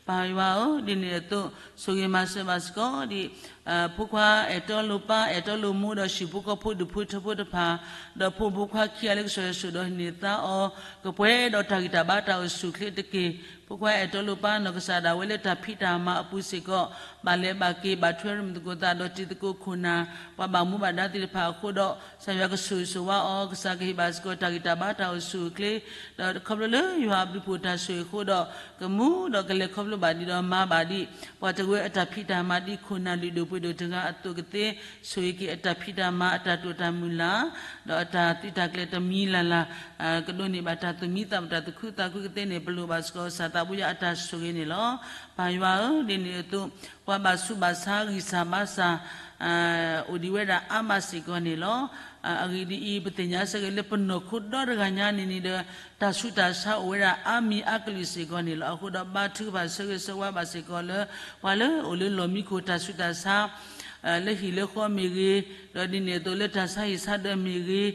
ပၢ်ယွၤဧၢ, ဒ်န့ၣ်အသိး ဆိၣ်ဂ့ၤမၤစၢၤဘၣ်စ့ၢ်ကီးဒ် ဖိခွါအဲၣ်တီလိာ်ပၢ် အဲၣ်တီလိာ်မိၢ်ဒီးဟံၣ်ဖိဃီဖိဒူၣ်ဖိထၢဖိတဖၣ်, ဒီးဖိမုၣ်ဖိခွါခံဂၤလၢကစၢ်ယွၤဆိၣ်ဒီးန့ၢ်သါအီၤ ကပှဲၤဒီးတၢ်ဂံၢ်တၢ်ဘါတၢ်အိၣ်ဆူၣ်အိၣ်ချ့တက့ၢ်. ဖိခွါအဲၣ်တီလိာ်ပၢ်နီၢ်ကစၢ်ဒၣ်ဝဲလၢတၢ်ဖံးတၢ်မၤအပူၤစ့ၢ်ကီး ဘၣ်လဲၤဘၣ်က့ၤ ဘၣ်ထွဲရမုၢ်သကိးသးဒီးတံၤသကိးခိၣ်နၢ် ပှၤဘၣ်မူဘၣ်ဒါသ့ၣ်တဖၣ်အဃိဒီး ကစၢ်ယွၤကဆိၣ်ဂ့ၤဆိၣ်ဝါအီၤ ကစၢ်ကဟ့ၣ်ဘၣ်စ့ၢ်ကီးတၢ်ဂံၢ်တၢ်ဘါတၢ်အိၣ်ဆူၣ်အိၣ်ချ့ ဒီးခီဖျိလၢယွၤအဘျုးအဖှိၣ်တၢ်ဆိၣ်ဂ့ၤအဃိဒီး ကမူဒီးကလဲၤခီဖျိဘၣ်ဒံးဒီးမၤဘၣ်ဒံး ပှၤတဝၢအတၢ်ဖံးတၢ်မၤဒ်ခိၣ်နၢ်လုၢ်ဒိၣ်ပှ့ၤဒိၣ်တဂၤအသိးကသ့ ဆိၣ်ဂ့ၤက့ၤအတၢ်ဖံးတၢ်မၤအတၢ်တိာ်တၢ်မုၢ်လၢ် ဒီးအတၢ်သုးတၢ်ကျဲၤတမံၤလၢ်လၢ် ကဒိးန့ၢ်ဘၣ်တၢ်သူၣ်မံသးမုာ်တၢ်သူၣ်ခုသးခုကသ့န့ၣ် ပလိၣ်ဘၣ်စ့ၢ်ကီးကစၢ်သးဘိယွၤအတၢ်ဆိၣ်ဂ့ၤန့ၣ်လီၤ. ပၢ်ယွၤဧၢ, ဒ်န့ၣ်အသိး ပှၤဘၣ်ဆူးဘၣ်ဆါဂံၢ်စၢ်ဘါစၢ် အိၣ်ဒံးဝဲဒၣ်အါမးစ့ၢ်ကီးန့ၣ်လီၤ. အဂ့ၢ်ဒ်အံၤ, ပသ့ၣ်ညါဆၢက့ၤလၢပနီၢ်ခိဒီတဂၤညါန့ၣ်န့ၣ်ဒီး တၢ်ဆူးတၢ်ဆါအိၣ်ဝဲဒၣ်အါမံၤအါကလုာ်စ့ၢ်ကီးန့ၣ်လီၤ. အဃိဒီးဘါထုကဖၣ်ဆၢဂ့ၤဆၢဝါဘၣ်စ့ၢ်ကီးလၢ ပှၤလၢအိၣ်လၢလီၢ်မံခိၣ်တၢ်ဆူးတၢ်ဆါ လၢဟံၣ်လၢဃီမ့ၢ်ဂ့ၤ, ဒီးဒ်န့ၣ်အသိးလၢတၢ်ဆါဟံၣ်ဆါဒၢးမ့ၢ်ဂ့ၤ,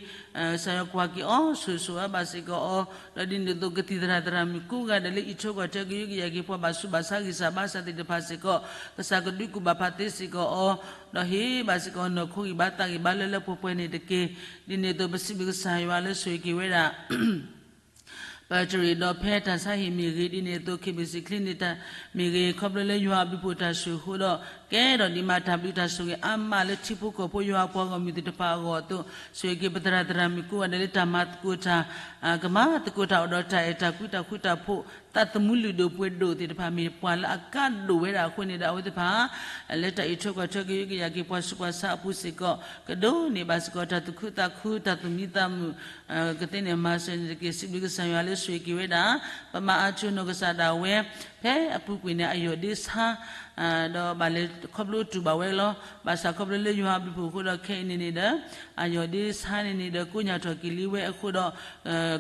ကစၢ်ယွၤကွၢ်က့ၤအီၤ ဆိၣ်ဂ့ၤဆိၣ်ဝါဘၣ်စ့ၢ်ကီးအီၤ, ဒီးဒ်န့ၣ်အသိးကသံၣ်သရၣ်သရၣ်မုၣ်ကိးဂၤဒဲးလၢအံးထွဲကွၢ်ထွဲကယုကယၤက့ၤပှၤဘၣ်ဆူးဘၣ်ဆါဂံၢ်စၢ်ဘါစၢ်သ့ၣ်တဖၣ်စ့ၢ်ကီး ကစၢ်ကဒုးကူၣ်ဘၣ်ဖးသ့စ့ၢ်ကီးအီၤ, ဒီးဟ့ၣ်ဘၣ်စ့ၢ်ကီးနီၢ်ခိဂံၢ်ဘါသးဂံၢ်ဘါလၢလၢပှဲၤပှဲၤန့ၣ်တက့ၢ်. ဒ်န့ၣ်အသိးပစံးဘျုးကစၢ်ယွၤလၢဆိၣ်ဂ့ၤက့ၤဝဲဒၣ် ပတရံးဒီးဖဲတၢ်ဆါဟံၣ်မ့ၢ်ဂ့ၤ, ဒ်န့ၣ်အသိး ခ့ၣ်ဘ့ၣ်စံၣ်ချ့န့ၣ်တၢ်မ့ၢ်ဂ့ၤ, ခီဖျိလၢယွၤအဘျုးဖှိၣ်တၢ်ဆိၣ်ဂ့ၤအဃိဒီး ကဲထီၣ်ဒံးမးတၢ်ဘျုးတၢ်ဆိၣ်ဂ့ၤအါမးလၢထံဖိကီၢ်ဖိယွၤအပှၤဂီၢ်မုၢ်သ့ၣ်တဖၣ်အဂီၢ်အသိး, ဆိၣ်ဂ့ၤက့ၤပသရၣ်သရၣ်မုၣ်ကိးဂၤဒဲးလၢတၢ်မၤသကိးတၢ်, ကမၤသကိးတၢ်အိၣ်ဒီးတၢ်အဲၣ်တၢ်ကွံတၢ်ဃူတၢ်ဖိး, သးသမူလုၢ်ဒိၣ်ပှ့ၤဒိၣ်သ့ၣ်တဖၣ်မ့ၢ်ပှၤလၢအကါဒိၣ်ဝဲဒၣ်အဃိန့ၣ်ဒီး အဝဲသ့ၣ်တဖၣ် လၢတၢ်အံးထွဲကွၢ်ထွဲကယုကယၤက့ၤပှၤဆူးပှၤဆါအပူၤစ့ၢ်ကီး, ကဒိးန့ၢ်ဘၣ်စ့ၢ်ကီးတၢ်သူၣ်ခုသးခု တၢ်သူၣ်မံသးမုာ် ကသ့န့ၣ်မၤစၢၤန့ၣ်တက့ၢ်. စံးဘျုးကစၢ်ယွၤလၢဆိၣ်ဂ့ၤက့ၤဝဲဒၣ် ပမၤအါဆိနီၢ်ကစၢ်ဒၣ်ဝဲ ဖဲအပူၤကွံာ်န့ၣ် အယီၢ်ဒ့ဆါ ဒီးဘၣ်လဲၤခီဖျိတူၢ်ဘၣ်ဝဲလီၤ. ဘၣ်ဆၣ်ခီဖျိလၢယွၤအဘျုးဖှိၣ်အဃိဒီးခဲအံၤန့ၣ်န့ၣ်ဒီး အယီၢ်ဒ့ဆါန့ၣ်န့ၣ်ဒီး ကိးညါထီၣ်က့ၤလံဝဲအဃိဒီး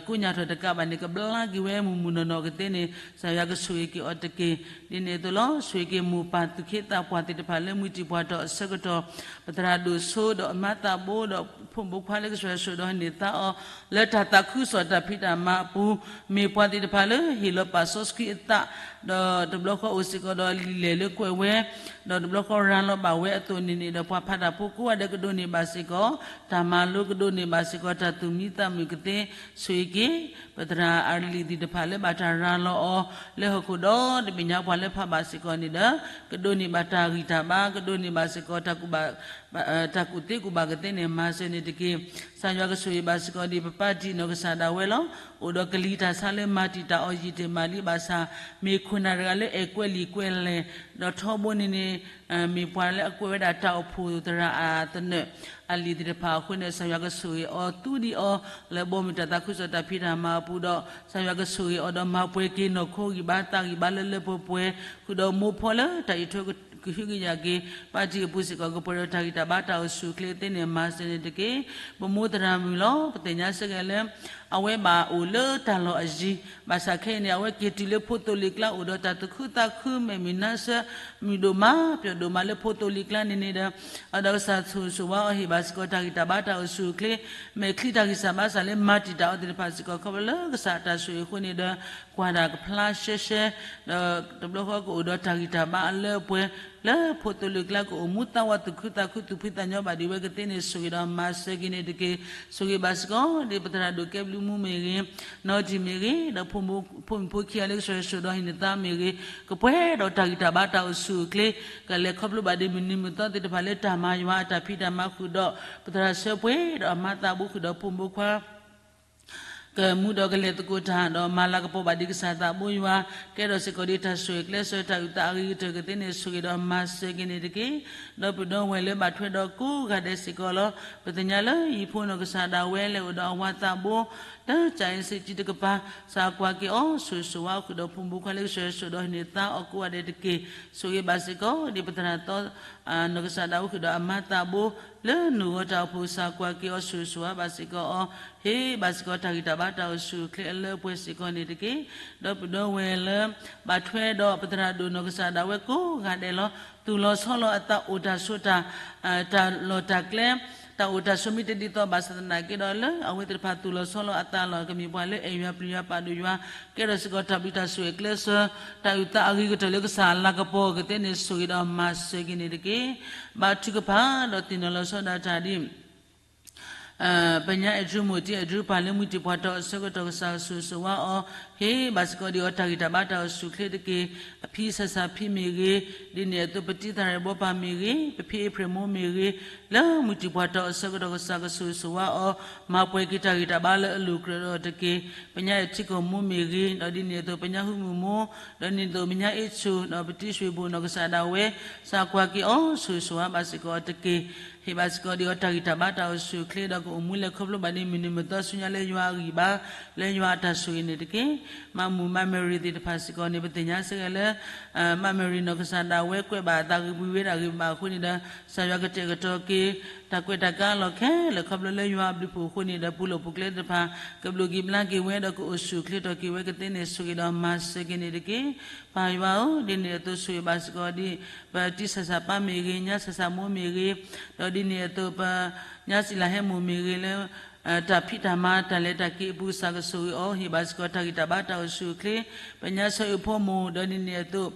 ကိးညါထီၣ်တကးဘၣ်န့ၣ် ကဘျါက့ၤဝဲမုၢ်မုၢ်နီၢ်နီၢ်ကသ့န့ၣ် ကစၢ်ယွၤကဆိၣ်ဂ့ၤက့ၤအီၤတက့ၢ်. ဒ်န့ၣ်အသိးလီၤ. ဆိၣ်ဂ့ၤက့ၤမိၢ်ပၢ်သူၣ်က့သးပှၢ်သ့ၣ်တဖၣ်လၢမုၢ်တံၢ်ပှၢ်တီၢ်အဆၢကတီၢ် ပသရၣ်ဒိၣ်စိဒီးအမါသးဘိဒီး ဖိမုၣ်ဖိခွါလၢကစၢ်ယွၤဆိၣ်ဒီးဟ့ၣ်န့ၢ်သါအီၤ လၢတၢ်သးခုကစီၣ်တၢ်ဖံးတၢ်မၤအပူၤ, မ့ၢ်ပှၤသ့ၣ်တဖၣ်လၢဟ့ၣ်လီၤပာ်စီဆှံအသး ဒီးတဘျီဃီအိၣ်စ့ၢ်ကီးဒီးလံာ်လဲၢ်လၢကွဲးဝဲ, ဒီးတဘျီဃီရၤလီၤဘၣ်ဝဲအသိးန့ၣ်န့ၣ်ဒီး ပှၤဖးတၢ်ဖိကိးဂၤဒဲးကဒိးန့ၢ်ဘၣ်စ့ၢ်ကီး တၢ်မၤလိကဒိးန့ၢ်ဘၣ်စ့ၢ်ကီး တၢ်သူၣ်မံသးမုာ်ကသ့ဆိၣ်ဂ့ၤက့ၤ ပသရၣ်အလံာ်သ့ၣ်တဖၣ်လၢဘၣ်တၢ်ရၤလီၤအီၤ လၢဟီၣ်ခိၣ်ဒီတဘ့ၣ်ညါ ပှၤလၢဖးဘၣ်စ့ၢ်ကီးန့ၣ်ဒီး ကဒိးန့ၢ်ဘၣ်တၢ်ဂံၢ်တၢ်ဘါ ကဒိးန့ၢ်ဘၣ်စ့ၢ်ကီး တၢ်ကူၣ်သ့ကူၣ်ဘၣ်ကသ့န့ၣ် မၤစၢၤန့ၣ်တက့ၢ်. ကစၢ်ယွၤကဆိၣ်ဂ့ၤဘၣ်စ့ၢ်ကီးဒ်ပပၢ်တံာ်နီၢ်ကစၢ်ဒၣ်ဝဲလီၤ. အိၣ်ဒီးကလံၤတၢ်ဆါလၢမၤတံာ်တာ်အီၤယံာ်တ့ၢ်မးလံဘၣ်ဆၣ် မ့ၢ်ခိၣ်နၢ်တဂၤလၢအဲၣ်ကွဲးလံာ်ကွဲးလဲၢ် ဒီးထီဘိန့ၣ်န့ၣ် မ့ၢ်ပှၤလၢအကွဲးဝဲဒၣ်တၢ်အိၣ်ဖှိၣ်သရၣ်အသနၢၣ် အလံာ်သ့ၣ်တဖၣ်အဃိန့ၣ် ကစၢ်ယွၤကဆိၣ်ဂ့ၤအီၤသူဒံးအီၤ လၢဘီမုၢ်တၢ်သးခုကစီၣ်တၢ်ဖံးတၢ်မၤအပူၤဒီး ကစၢ်ယွၤကဆိၣ်ဂ့ၤအီၤဒီးမၤပှဲၤက့ၤနီၢ်ခိဂံၢ်ဘါသးဂံၢ်ဘါလၢလၢပှဲၤပှဲၤ ဃုာ်ဒီးမိၢ်ဖီလၢတၢ်အံးထွဲကဟုကယာ်က့ၤ ပၢ်တံာ်အပူၤစ့ၢ်ကီး ကပှဲၤဒီးတၢ်ဂံၢ်တၢ်ဘါတၢ်အိၣ်ဆူၣ်အိၣ်ချ့သ့န့ၣ် မၤစၢၤန့ၣ်တက့ၢ်. ပမိၢ်သရၣ်မုၣ်လီၤ. ပသ့ၣ်ညါစ့ၢ်ကီးလၢ အဝဲဘၣ်အိၣ်လၢတၢ်လီၢ်အယံၤ ဘၣ်ဆၣ်ခဲအံၤန့ၣ် အဝဲက့ၤတုၤလၢဖိသိလ့ၣ်ကျါအိၣ်ဒီးတၢ်သူၣ်ခုသးခု မဲာ်မုာ်နါဆၢမုာ်ဒိၣ်မး ပျီၣ်ဒိၣ်မးလၢဖိသိလ့ၣ်ကျါန့ၣ်န့ၣ်ဒီး အဒီးကစၢ်ဆိၣ်ဂ့ၤဆိၣ်ဝါအီၤဟ့ၣ်ဘၣ်စ့ၢ်ကီးတၢ်ဂံၢ်တၢ်ဘါတၢ်အိၣ်ဆူၣ်အိၣ်ချ့ မဲာ်ချံတၢ်ဂံၢ်စၢ်ဘါစၢ်လၢမၤတံာ်တာ်အီၤသ့ၣ်တဖၣ်စ့ၢ်ကီး ခီဖျိလၢကစၢ်အတၢ်ဆိၣ်ဂ့ၤအဃိန့ၣ်ဒီး ကွၢ်တၢ်ကဖျါရှဲရှဲ ဒီးတဘျီဃီကအိၣ်ဒီးတၢ်ဂံၢ်တၢ်ဘါအလၢအပှဲၤ လၢဖိသိလ့ၣ်ကျါကအိၣ်မူသးဝးသူၣ်ခုသးခုသူၣ်ဖှံသးညီဘၣ်ဒံးဝဲကသ့န့ၣ် ဆိၣ်ဂ့ၤဒီးမၤစၢၤက့ၤန့ၣ်တက့ၢ်. ဆိၣ်ဂ့ၤဘၣ်စ့ၢ်ကီးဒ်ပသရၣ်ဒိၣ်ကဲဘျုးမူမ့ၢ်ဂ့ၤ, နီၢ်တံၢ်မ့ၢ်ဂ့ၤ, ဒီးဖိမုၣ်ဖိခံဂၤလၢ ကစၢ်ယွၤဆိၣ်ဒီးဟ့ၣ်န့ၢ်သါမ့ၢ်ဂ့ၤ, ကပှဲၤဒီးတၢ်ဂံၢ်တၢ်ဘါတၢ်အိၣ်ဆူၣ်အိၣ်ချ့ ကလဲၤခီဖျိဘၣ်ဒ်မုၢ်နံၤမုၢ်သီသ့ၣ်တဖၣ်လၢတၢ်မၤယွၤအတၢ်ဖံးတၢ်မၤဃုာ်ဒီး ပသရၣ်စၢၤပှဲၤဒီးအမါသးဘိဃုာ်ဒီးဖိမုၣ်ဖိခွါ ကမူဒီးကလဲၤသကိးတၢ် ဒီးမၤလၤကပီၤဘၣ်ဒ်ကစၢ်သးဘိယွၤ, ကဲထီၣ်စ့ၢ်ကီးဒ်တၢ်ဆိၣ်ဂ့ၤကျဲးစၢးတၢ်အုၣ်သးအဂ့ၤကတၢၢ်ကသ့န့ၣ် ဆိၣ်ဂ့ၤဒီးမၤစၢၤက့ၤန့ၣ်တက့ၢ်. ဒီးပဒီဝဲၢ်လၢဘၣ်ထွဲဒီးကိးဂၤဒဲးစ့ၢ်ကီးလီၤ. ပသ့ၣ်ညါလၢယံၤဖိနီၢ်ကစၢ်ဒၣ်ဝဲလဲၤအိၣ်ဒီးအဝၤသးဘိ လၢကၠၤအ့စ့ကၠံတကပၤ, ကစၢ်ကွၢ်က့ၤအီၤဆိၣ်ဂ့ၤဆိၣ်ဝါဃုာ်ဒီးဖိမုၣ်ဖိခွါလၢ ကစၢ်ယွၤဆိၣ်ဒီးန့ၢ်သါအီၤကိးဂၤဒဲးတက့ၢ်. ဆိၣ်ဂ့ၤဘၣ်စ့ၢ်ကီးဒ်ပသရၣ်သီ နီၢ်ကစၢ်ဒၣ်ဝဲဃုာ်ဒီးအမါသးဘိ လၢနုာ်ဂီၤတၢ်အိၣ်ဖှိၣ် ကစၢ်ကွၢ်က့ၤအီၤဆိၣ်ဂ့ၤဆိၣ်ဝါဘၣ်စ့ၢ်ကီးအီၤ, ဟ့ၣ်ဘၣ်စ့ၢ်ကီးတၢ်ဂံၢ်တၢ်ဘါတၢ်အိၣ်ဆူၣ်အိၣ်ချ့အလၢအပှဲၤစ့ၢ်ကီးန့ၣ်တက့ၢ်. ဒီးပဒီဝဲၢ်လၢ ဘၣ်ထွဲဒီးပသရၣ်ဒိၣ်နီၢ်ကစၢ်ဒၣ်ဝဲကိးဂၤဒဲးလီၤ. သူၣ်လီၤဆီလီၤအသးအိၣ်တၢ်ဆိးတၢ် တၢ်လီၢ်တၢ်ကျဲ တၢ်အိၣ်တၢ်ဆိးမ့ၢ်တဒ်သိးဘၣ်ဆၣ်သနာ်က့ဒီး လၢအဝဲသ့ၣ်တဖၣ်သူၣ်လီၤဆီလီၤအသးလီၤ ကမ့ၢ်ပှၤလၢအဲၣ်ယွၤပျံၤယွၤပာ်ဒိၣ်ယွၤ ကဲထီၣ်စ့ၢ်ကီးတၢ်ဘျုးတၢ်ဆိၣ်ဂ့ၤကျဲးစၢး တၢ်အုၣ်သးအဂ့ၤကတၢၢ်လၢကစၢ်လၤကပီၤကသ့န့ၣ် ဆိၣ်ဂ့ၤဒီးမၤစၢၤက့ၤန့ၣ်တက့ၢ်. ဘါထုကဖၣ်ဒီးသ့ၣ်နီၣ်လီၤဆီဒၣ်တၢ်ဒ် ပညါအဲၣ်ဒရူးမိၢ်တံၢ် အဲၣ်ဒရူးပၢ်လၢမုၢ်တံၢ်ပှၢ်ထီၣ်အဆၢကတီၢ် ကစၢ်ဆိၣ်ဂ့ၤဆိၣ်ဝါအီၤ ဟ့ၣ်ဘၣ်စ့ၢ်ကီးဒ်အီၤတၢ်ဂံၢ်တၢ်ဘါတၢ်အိၣ်ဆူၣ်အိၣ်ချ့တက့ၢ်. အဖံစၢ်စၢ်ဖံမ့ၢ်ဂ့ၤ, ဒ်န့ၣ်အသိးပတံၢ်သၣ်ရဲၣ်ဘီပၢ်မ့ၢ်ဂ့ၤ, ပဖံအ့ဖြ့ၣ်မိၢ်မ့ၢ်ဂ့ၤ, လၢမုၢ်တံၢ်ပှၢ်ထီၣ်အဆၢကတီၢ် ကစၢ်ကဆိၣ်ဂ့ၤဆိၣ်ဝါအီၤ, မၤပှဲၤက့ၤတၢ်ဂံၢ်တၢ်ဘါလၢအလိၤကြၢးဒီးတက့ၢ်. ပညါအဲၣ်ထံကီၢ်မိၢ်မ့ၢ်ဂ့ၤ, ဒီးဒ်န့ၣ်အသိးပညါဟုမုၣ်မိၢ်, ဒီးဒ်န့ၣ်အသိးပညါအ့ၣ်ဆိၣ်, ဒီးပတံၢ်ဆွ့ၣ်ဘိၣ်နီၢ်ကစၢ်ဒၣ်ဝဲ ကစၢ်ကွၢ်က့ၤအီၤ ဆိၣ်ဂ့ၤဆိၣ်ဝါဘၣ်စ့ၢ်ကီးအီၤတက့ၢ်. ဟ့ၣ်ဘၣ်စ့ၢ်ကီးဒ်အီၤတၢ်ဂံၢ်တၢ်ဘါတၢ်အိၣ်ဆူၣ်အိၣ်ချ့ဒီး ကအိၣ်မူလဲၤခီဖျိဘၣ်ဒ်မုၢ်နံၤမုၢ်သီဆူညါလၢယွၤအဂံၢ်ဘါ, လၢယွၤအတၢ်ဆိၣ်ဂ့ၤန့ၣ်တက့ၢ်. မါမုၣ်မါမဲရံၤသ့ၣ်တဖၣ်စ့ၢ်ကီးန့ၣ် ပသ့ၣ်ညါစ့ၢ်ကီးလၢ မါမဲရံၤနီၢ်ကစၢ်ဒၣ်ဝဲကွဲးဘၣ်အသးဂ့ၤဘှံးဝဲဒၣ်ဂ့ၤဘၣ်အဃိန့ၣ်ဒီး ကစၢ်ယွၤကတဲာ်ကတီၤက့ၤ တၢ်ကွဲးတၢ်ကါအလီၢ်ခဲလၢာ်ခီဖျိလၢယွၤအဘျုးအဖှိၣ်အဃိန့ၣ်ဒီး ပူၤလီၢ်ပူၤကျဲသ့ၣ်တဖၣ် ကဘျိးက့ၤဘျါက့ၤဝဲဒီး ကအိၣ်ဆူၣ်အိၣ်ချ့ထီၣ်က့ၤဝဲကသ့န့ၣ် ဆိၣ်ဂ့ၤဒီးမၤစၢၤက့ၤန့ၣ်တက့ၢ်. ပၢ်ယွၤဧၢ, ဒ်န့ၣ်အသိးဆိၣ်ဂ့ၤဘၣ်စ့ၢ်ကီးဒ် ပတံၢ်စၢ်စၢ်ပၢ်မ့ၢ်ဂ့ၤ, ညါစၢ်စၢ်မိၢ်မ့ၢ်ဂ့ၤ, ဒီးဒ်န့ၣ်အသိးပ ညါစံးလၢဟဲမိၢ်မ့ၢ်ဂ့ၤလၢ တၢ်ဖံးတၢ်မၤတၢ်လဲၤတၢ်က့ၤအပူၤ ကစၢ်ကဆိၣ်ဂ့ၤအီၤ ဟ့ၣ်ဘၣ်စ့ၢ်ကီးတၢ်ဂံၢ်တၢ်ဘါတၢ်အိၣ်ဆူၣ်အိၣ်ချ့, ပညါဆၢအုးဖိမိၢ် ဒီးဒ်န့ၣ်အသိး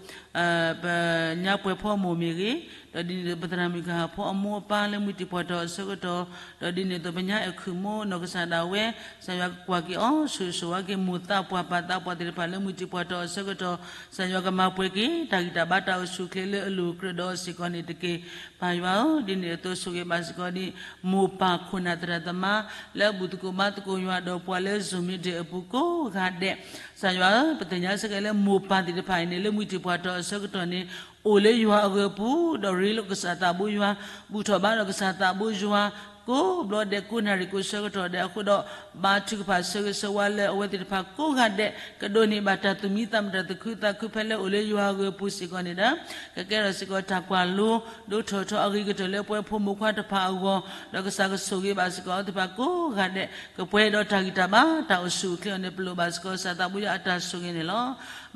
ပညါပှဲၤဖိမိၢ်မ့ၢ်ဂ့ၤ, ဒီးဒ်န့ၣ်အသိးပသရၣ်မုၣ်ကဟၣ်ဖိအမိၢ်အပၢ်လၢမုၢ်တံၢ်ပှၢ်ထီၣ်အဆၢကတီၢ်, ဒီးဒ်န့ၣ်အသိးပညါအဲၣ်ခုၣ်မိၢ်နီၢ်ကစၢ်ဒၣ်ဝဲ, ကစၢ်ယွၤကကွၢ်က့ၤအီၤ ဆိၣ်ဂ့ၤဆိၣ်ဝါက့ၤမိၢ်သးပှၢ်ပၢ်သးပှၢ်သ့ၣ်တဖၣ်လၢမုၢ်တံၢ်ပှၢ်ထီၣ်အဆၢကတီၢ်, ကစၢ်ယွၤကမၤပှဲၤက့ၤ တၢ်ဂံၢ်တၢ်ဘါတၢ်အိၣ်ဆူၣ်အိၣ်ချ့လၢအလိၤကြၢးဒီးစ့ၢ်ကီးန့ၣ်တက့ၢ်. ပၢ်ယွၤဧၢ, ဒ်န့ၣ်အသိးဆိၣ်ဂ့ၤဘၣ်စ့ၢ်ကီးဒ် မိၢ်ပၢ်ခိၣ်နၢ်သရၣ်သမါ လၢအဘူၣ်သကိးဘါသကိးယွၤဒီးပှၤလၢ Zoom meeting အပူၤကိးဂၤဒဲး, ကစၢ်ယွၤဧၢ, ပသ့ၣ်ညါစ့ၢ်ကီးလၢမိၢ်ပၢ်သ့ၣ်တဖၣ်အံၤန့ၣ် လၢမုၢ်တံၢ်ပှၢ်ထီၣ်အဆၢကတီၢ်န့ၣ် အိၣ်လၢယွၤအဂၢၤအပူၤ, ဒီးရ့လိာ်ကစၢ်သးဘိယွၤ, ဘူၣ်ထီၣ်ဘါဒီးကစၢ်သးဘိယွၤ ကိးဘျီဒဲး ကိးနၣ်ရံၣ်ကိးဆၢကတီၢ်ဒဲးအဃိဒီး ဘါထုကဖၣ်ဆၢဂ့ၤဆၢဝါလၢအဝဲသ့ၣ်တဖၣ်ကိးဂၤဒဲး ကဒိးန့ၢ်ဘၣ်တၢ်သူၣ်မံသးမုာ်တၢ်သူၣ်ခုသးခုဖဲလၢအိၣ်လၢယွၤအဂၢၤအပူၤစ့ၢ်ကီးန့ၣ်ဒီး ကကဲထီၣ်စ့ၢ်ကီးတၢ်ကွၢ်လိ ဒိၣ်ထီၣ်ထီအဂ့ၤကတၢၢ်လၢပဝဲဖိမုၣ်ခွါတဖၣ်အဂီၢ်, ဒီးကစၢ်ကဆိၣ်ဂ့ၤဘၣ်စ့ၢ်ကီးအဝဲသ့ၣ်တဖၣ်ကိးဂၤဒဲး ကပှဲၤဒီးတၢ်ဂံၢ်တၢ်ဘါတၢ်အိၣ်ဆူၣ်အိၣ်ချ့အီၤန့ၣ် ပလိၣ်ဘၣ်စ့ၢ်ကီးကစၢ်သးဘိယွၤအတၢ်ဆိၣ်ဂ့ၤန့ၣ်လီၤ.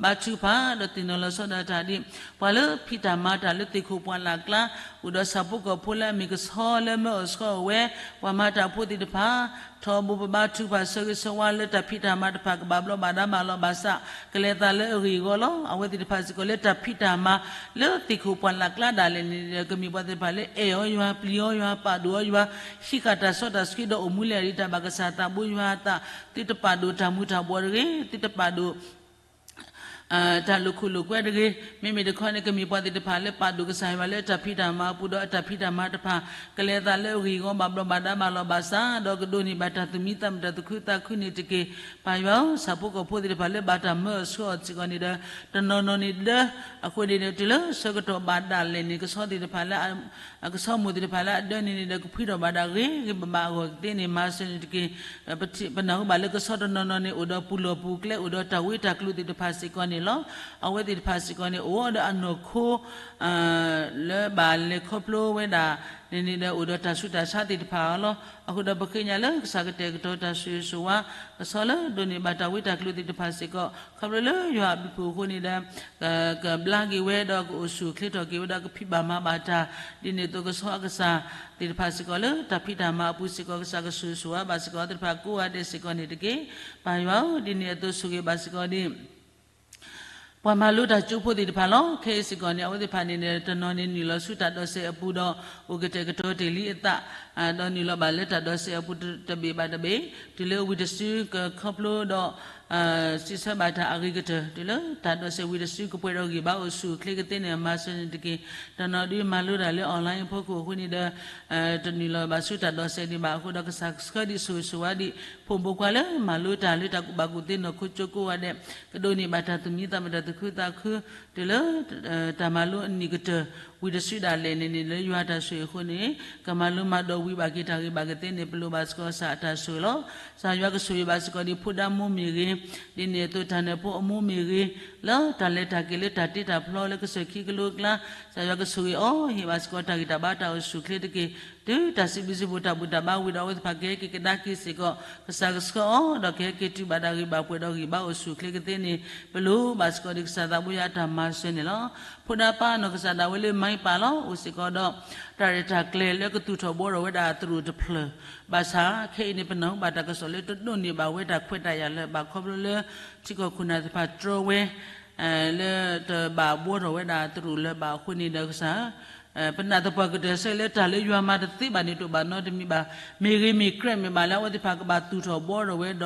ဘါထုကဖၣ်ဒီးသ့ၣ်နီၣ်လီၤဆီဒၣ်တၢ်ဒ် ပှၤလၢဖံးတၢ်မၤတၢ်လၢသ့ၣ်ခိၣ်ပှၢ်လၢ်ကျါ, အိၣ်ဒီးဆၣ်ဖိကီၢ်ဖိလၢအမ့ၢ်ကဆီလၢမၢအီၣ်ဆှီအီၣ်ဝဲ, ပှၤမၤတၢ်ဖိသ့ၣ်တဖၣ် ထီဘိပဘါထုကဖၣ်ဆၢဂ့ၤဆၢဝါလၢတၢ်ဖံးတၢ်မၤတဖၣ် ကဘၣ်ဘျီးဘၣ်ဒါဘၣ်လီၤဘၣ်စး ကလဲၤသးလၢအဂ့ၢ်အဂီၢ်လီၤ. အဝဲသ့ၣ်တဖၣ်စ့ၢ်ကီးလၢတၢ်ဖံးတၢ်မၤ လၢသ့ၣ်ခိၣ်ပှၢ်လၢ်ကျါဒၣ်လဲာ်န့ၣ်ဒီး ကမ့ၢ်ပှၤသ့ၣ်တဖၣ်လၢအဲၣ်အီၤယွၤ ပျံၤအီၤယွၤ ပာ်ဒိၣ်အီၤယွၤ ဟံးဃာ်တၢ်စီတၢ်ဆှံဒီးအိၣ်မူလဲၢ်ဒ်တၢ်ဘၣ်ကစၢ်သးဘိယွၤအသး သုတပာ်ဒိၣ်တၢ်မူၤတၢ်ဘှီးတဂ့ၤ, သုတပာ်ဒိၣ် တၢ်လိာ်ခိၣ်လိာ်ကွဲတဂ့ၤ. မ့မ့ၢ်တခီန့ၣ် ကမ့ၢ်ပှၤသ့ၣ်တဖၣ်လၢပာ်ဒိၣ်ကစၢ်ယွၤလၢတၢ်ဖံးတၢ်မၤအပူၤဒီးအတၢ်ဖံးတၢ်မၤတဖၣ် ကလဲၤသးလၢအဂ့ၢ်အဂီၢ် ဘၣ်ဘျီးဘၣ်ဒါဘၣ်လီၤဘၣ်စး ဒီးကဒိးန့ၢ်ဘၣ်တၢ်သူၣ်မံသးမုာ်တၢ်သူၣ်ခုသးခုန့ၣ်တက့ၢ်. ပၢ်ယွၤဧၢ, ဆၣ်ဖိကီၢ်ဖိသ့ၣ်တဖၣ်လၢဘၣ်တၢ်မၢအီၤဆှၢအီၤစ့ၢ်ကီးန့ၣ်ဒီး တနီၤနီၤန့ၣ်ဒၢ အဃိန့ၣ်ဒီး တုၤလၢဆၢကတီၢ်ဘၣ်ဒၣ်လဲာ်န့ၣ် ကဆီသ့ၣ်တဖၣ်လၢ ကဆီမိၢ်သ့ၣ်တဖၣ်လၢအဒၢန့ၣ်န့ၣ်ဒီး ကဖှံထီၣ်ဘၣ်ဒၣ်ဂ့ၤဂ့ၤဘၣ်ဘၣ်အဂီၢ်ကသ့န့ၣ် မၤစၢၤန့ၣ်တက့ၢ်. ပနၢ်ဟူဘၣ်လၢကဆီတနီၤနီၤန့ၣ် အိၣ်ဒီးပူၤလီၢ်ပူၤကျဲ အိၣ်ဒီးတၢ်ဝ့တၢ်ကျိၤသ့ၣ်တဖၣ်စ့ၢ်ကီးန့ၣ်လီၤ. အဝဲသ့ၣ်တဖၣ်စ့ၢ်ကီးန့ၣ် အိၣ်ဒီးအနီၢ်ခိ လၢဘၣ်လဲၤခီဖျိဝဲဒၣ်န့ၣ်န့ၣ်ဒီး အိၣ်ဒီးတၢ်ဆူးတၢ်ဆါသ့ၣ်တဖၣ်အီၤလီၤ. အဃိဒီးပဃ့ကညးလၢကစၢ်ကတဲာ်ကတီၤတၢ်ဆိၣ်ဂ့ၤဆိၣ်ဝါ ကဆီလၢဒိးန့ၢ်ဘၣ်တၢ်ဝ့တၢ်ကျိၤသ့ၣ်တဖၣ်စ့ၢ်ကီး ခီဖျိလၢယွၤအဘျုးအဖှိၣ်အဃိန့ၣ်ဒီး ကဘျါက့ၤဝဲဒီးကအိၣ်ဆူၣ်အိၣ်ချ့ထီၣ်က့ၤဝဲဒီးကဖံးဘၣ်မၤဘၣ်တၢ် ဒ်န့ၣ်အသိးကဆီအကစၢ်သ့ၣ်တဖၣ်စ့ၢ်ကီးလၢတၢ်ဖံးတၢ်မၤအပူၤစ့ၢ်ကီး ကစၢ်ကဆိၣ်ဂ့ၤဆိၣ်ဝါဘၣ်စ့ၢ်ကီးအဝဲသ့ၣ်တဖၣ်ကိးဂၤဒဲးစ့ၢ်ကီးန့ၣ်တက့ၢ်. ပၢ်ယွၤဧၢ, ဒ်န့ၣ်အသိးဆိၣ်ဂ့ၤဘၣ်စ့ၢ်ကီးဒ် ပှၤမၤလိတၢ်ကၠိဖိသ့ၣ်တဖၣ်လီၤ. ခဲအံၤစ့ၢ်ကီးန့ၣ် အဝဲသ့ၣ်တဖၣ်န့ၣ် တနီၤန့ၣ်နုာ်လီၤဆူတၢ်ဒိးစဲးအပူၤဒီး အိၣ်ကတဲာ်ကတီၤတ့ၢ်လံအသး ဒီးနုာ်လီၤဘၣ်လၢတၢ်ဒိးစဲးအပူၤတဘ့ၣ်ဘၣ်တဘ့ၣ် တုၤလၢဝံၤတစုကခီဖျိဒီး စံးဆၢဘၣ်တၢ်အဂ့ၤကတၢၢ် တုၤလၢတၢ်ဒိးစဲးဝံၤတစု ကပှဲၤဒီးဂံၢ်ဘါအိၣ်ဆူၣ်အိၣ်ချ့ကသ့န့ၣ် မၤစၢၤန့ၣ်တက့ၢ်. တနီၤဒုးမၤလိတၢ်လၢ online အဖီခိၣ်အဃိန့ၣ်ဒီး တနုာ်လီၤဘၣ်ဆူတၢ်ဒိးစဲးန့ၣ်ဘၣ်အဃိဒီး ကစၢ်ဆှၢဒံးဆိၣ်ဂ့ၤဆိၣ်ဝါဒံး ဖိမုၣ်ဖိခွါလၢမၤလိတၢ်လၢတၢ်ကူၣ်ဘၣ်ကူၣ်သ့နီၢ်ခိကၠိကိးဂၤဒဲး ကဒိးန့ၢ်ဘၣ်တၢ်သူၣ်မံသးမုာ်တၢ်သူၣ်ခုသးခု တုၤလၢ တၢ်မၤလိအနံၣ်ကတၢၢ် ဝံၤတစုဒၣ်လဲာ်န့ၣ်န့ၣ် လၢယွၤတၢ်ဆိၣ်ဂ့ၤအဃိန့ၣ် ကမၤလိမၤဒိးဝံၤဘၣ်က့ၤတၢ်ဂ့ၤဘၣ်ကသ့န့ၣ် ပလိၣ်ဘၣ်စ့ၢ်ကီးကစၢ်အတၢ်ဆိၣ်ဂ့ၤလီၤ. ကစၢ်ယွၤကဆိၣ်ဂ့ၤဘၣ်စ့ၢ်ကီးဒ်ဖိဒါမိၢ်မ့ၢ်ဂ့ၤ, ဒ်န့ၣ်အသိးတၢ်နၢ်ဖိအမိၢ်မ့ၢ်ဂ့ၤ, လၢတၢ်လဲၤတၢ်က့ၤလၢတၢ်တ့တၢ်ဖျီလၢကစၢၢ်ခံကလိအကျါ, ကစၢ်ယွၤကဆိၣ်ဂ့ၤအီၤ ဟ့ၣ်ဘၣ်စ့ၢ်ကီးတၢ်ဂံၢ်တၢ်ဘါတၢ်အိၣ်ဆူၣ်အိၣ်ချ့တက့ၢ်. တုၤတၢ်စံးဘျုးစံးဖှိၣ်တၢ်ဘူၣ်တၢ်ဘါဝံၤဒီးအဝဲသ့ၣ်တဖၣ်ကဟဲက့ၤကဒါက့ၤစ့ၢ်ကီး ကစၢ်ကဆှၢအီၤ ဒီးကဟဲက့ၤတုၤဘၣ်တၢ်ဂံၢ်ဘၣ်ပှဲၤဒီးဂံၢ်ဘါအိၣ်ဆူၣ်အိၣ်ချ့ကသ့န့ၣ် ပလိၣ်ဘၣ်စ့ၢ်ကီးဒ်ကစၢ်သးဘိယွၤအတၢ်မၤစၢၤန့ၣ်လီၤ. ဖိဒါပၢ်နီၢ်ကစၢ်ဒၣ်ဝဲလၢမၤပၢ်လီၤ အိၣ်စ့ၢ်ကီးဒီး တၢ်ရဲၣ်တၢ်ကျဲၤလၢကသူၣ်ထီၣ်ဘှီထီၣ်ဝဲဒၣ်သရိာ်တဖျၢၣ်, ဘၣ်ဆၣ်ခဲအံၤန့ၣ် ပနၢ်ဟူဘၣ်တၢ်ကစီၣ်လၢတဒိးန့ၢ်ဘၣ်ဝဲတၢ်ခွဲးတၢ်ယာ်လၢၤဘၣ်ခီဖျိလၢ ထံကီၢ်ခိၣ်နၢ်သ့ၣ်တဖၣ်တြီဝဲ လၢတဘၣ်ဘှီထီၣ်ဝဲဒၣ်သရိာ်လၢၤဘၣ်အဃိန့ၣ်ဒီးကစၢ် ပနာ်သပှၢ်ကတၢၢ်ဆၢလၢတၢ်လၢယွၤမၤတသ့ဘၣ်န့ၣ် တအိၣ်ဘၣ်နီတမံၤဘၣ်. မ့ၢ်ဂ့ၤမ့ၢ်ကြၢးမ့ၢ်ဘၣ်လၢအဝဲသ့ၣ်တဖၣ်ကဘၣ်သူၣ်ထီၣ်ဘှီထီၣ်ဝဲဒီး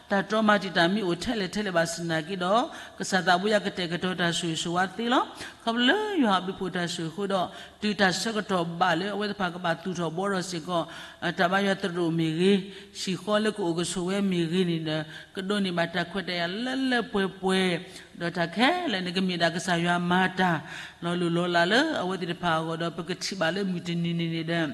တၢ်တြီမၤတံာ်တာ်မ့ၢ်အိၣ်ထဲလဲၣ်ထဲလဲၣ်ဘၣ်ဆၣ်သနာ်က့ဒီး ကစၢ်သးဘိယွၤကတဲာ်ကတီၤတၢ်ဆိၣ်ဂ့ၤဆိၣ်ဝါသ့လီၤ. ခီဖျိလၢယွၤအဘျုးဖှိၣ်တၢ်ဆိၣ်ဂ့ၤအဃိဒီး တုၤတၢ်ဆၢကတီၢ်ဘၣ်လၢအဝဲသ့ၣ်တဖၣ်ကဘၣ်သူၣ်ထီၣ်ဘှီထီၣ်စ့ၢ်ကီး တၢ်ဘါယွၤသရိာ်မ့ၢ်ဂ့ၤ, ဟံၣ်ဃီလၢကအိၣ်ကဆိးဝဲမ့ၢ်ဂ့ၤန့ၣ်ဒီး ကဒိးန့ၢ်ဘၣ်တၢ်ခွဲးတၢ်ယာ်လၢလၢပှဲၤပှဲၤ, ဒီးတၢ်ခဲလၢာ်န့ၣ် ကမ့ၢ်ဒၣ်ကစၢ်ယွၤမၤတၢ် လီၤလိၢ်လီၤလးလၢအဝဲသ့ၣ်တဖၣ်အဂီၢ်ဒီး ပကထံၣ်ဘၣ်လၢမုၢ်တနံၤန့ၣ်န့ၣ်ဒီး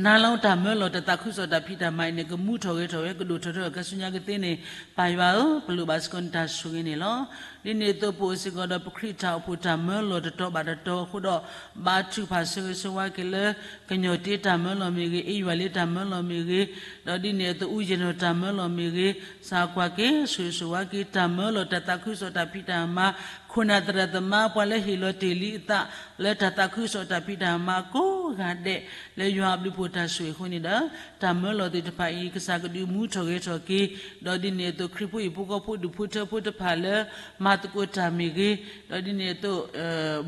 နၤလီၤတၢ်မၢလီၤတၢ်သးခုကစီၣ်တၢ်ဖံးတၢ်မၤအံၤန့ၣ် ကမူထီၣ်ဂဲၤထီၣ်ဝဲ ကဒိၣ်ထီၣ်ထီၣ်ခဲဆူညါကသ့န့ၣ် ပၢ်ယွၤဧၢ, ပလိၣ်ဘၣ်စ့ၢ်ကီးနတၢ်ဆိၣ်ဂ့ၤန့ၣ်လီၤ. ဒ်န့ၣ်အသိးပအိၣ်စ့ၢ်ကီးဒီးပခရံာ်တၢ်အိၣ်ဖှိၣ်တၢ်မၢလီၤတတီၤဘၣ်တတီၤအဃိဒီး ဘါထုကဖၣ်ဆၢဂ့ၤဆၢဝါက့ၤလၢ ကညီၣ်တ့တၢ်မၢလီၤမ့ၢ်ဂ့ၤ, အ့ယွၤလ့တၢ်မၢလီၤမ့ၢ်ဂ့ၤ, ဒီးဒ်န့ၣ်အသိးအူယ့ၣ်နီၣ်တၢ်မၢလီၤမ့ၢ်ဂ့ၤ, စၢ်ကွၢ်က့ၤ ဆိၣ်ဂ့ၤဆိၣ်ဝါက့ၤ တၢ်မၢလီၤတၢ်သးခုကစီၣ်တၢ်ဖံးတၢ်မၤ ခိၣ်နၢ်သရၣ်သမါ ပှၤလၢဟ့ၣ်လီၤတ့ၢ်လံအသး လၢတၢ်သးခုကစီၣ်တၢ်ဖံးတၢ်မၤကိးဂၤဒဲး လၢယွၤအဘျုးဖှိၣ်တၢ်ဆိၣ်ဂ့ၤအဃိန့ၣ်ဒီး တၢ်မၢလီၤသ့ၣ်တဖၣ်အံၤ ကစၢ်ကဒုးမူထီၣ်ဂဲၤထီၣ်က့ၤ, ဒီးဒ်န့ၣ်အသိးခရံာ်ဖိဟံၣ်ဖိဃီဖိဒူၣ်ဖိထၢဖိတဖၣ်လၢ မၤသကိးတၢ်မ့ၢ်ဂ့ၤ, ဒီးဒ်န့ၣ်အသိး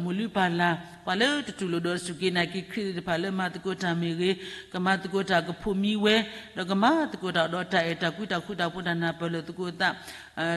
မိၢ်လုၢ်ပၢ်လၢ် ပှၤလၢတတူၢ်လိာ်ဒီးစူၢ်က့ၤနာ်က့ၤခရံာ်သ့ၣ်တဖၣ်လၢမၤသကိးတၢ်မ့ၢ်ဂ့ၤ, ကမၤသကိးတၢ်ကဖိးမံဝဲ, ဒီးကမၤသကိးတၢ်ဒီးတၢ်အဲၣ်တၢ်ကွံတၢ်ဃူတၢ်ဖိးတၢ်နၢ်ပၢၢ်လိာ်သကိးအသး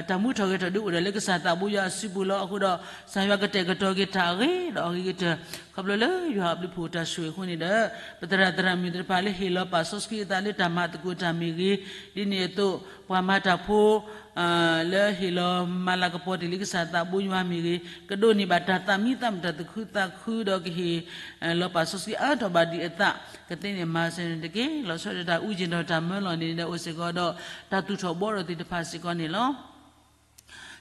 တၢ်မူထီၣ်ဂဲၤထီၣ်ဒုးအိၣ်ဒီးလၢကစၢ်သးဘိယွၤအစုပူၤလီၤ. အဃိဒီး ကစၢ်ယွၤကတဲာ်ကတီၤက့ၤတၢ်အဂ့ၤဒီးအဂ့ၤကတၢၢ် ခီဖျိလၢယွၤအဘျုးဖှိၣ်တၢ်ဆိၣ်ဂ့ၤအဃိန့ၣ်ဒီး ပသရၣ်သရၣ်မုၣ်သ့ၣ်တဖၣ်လၢဟ့ၣ်လီၤပာ်စီဆှံအသးလၢတၢ်မၤသကိးတၢ်မ့ၢ်ဂ့ၤ, ဒ်န့ၣ်အသိး ပှၤမၤတၢ်ဖိ လၢဟ့ၣ်လီၤမၤလၤကပီၤတ့ၢ်လံကစၢ်သးဘိယွၤမ့ၢ်ဂ့ၤ, ကဒိးန့ၢ်ဘၣ်တၢ်သးမံသးမုာ်တၢ်သူၣ်ခုသးခုဒီးကဟ့ၣ် လီၤပာ်စီဆှံအါထီၣ်ဘၣ်ဒံးအသး ကသ့န့ၣ်မၤစၢၤန့ၣ်တက့ၢ်. လီၤဆီဒၣ်တၢ်အူယ့ၣ်ဒီးတၢ်မၢလီၤန့ၣ်ဒီးအိၣ်စ့ၢ်ကီးဒီး တၢ်သူၣ်ထီၣ်ဘှီထီၣ်သ့ၣ်တဖၣ်စ့ၢ်ကီးန့ၣ်လီၤ.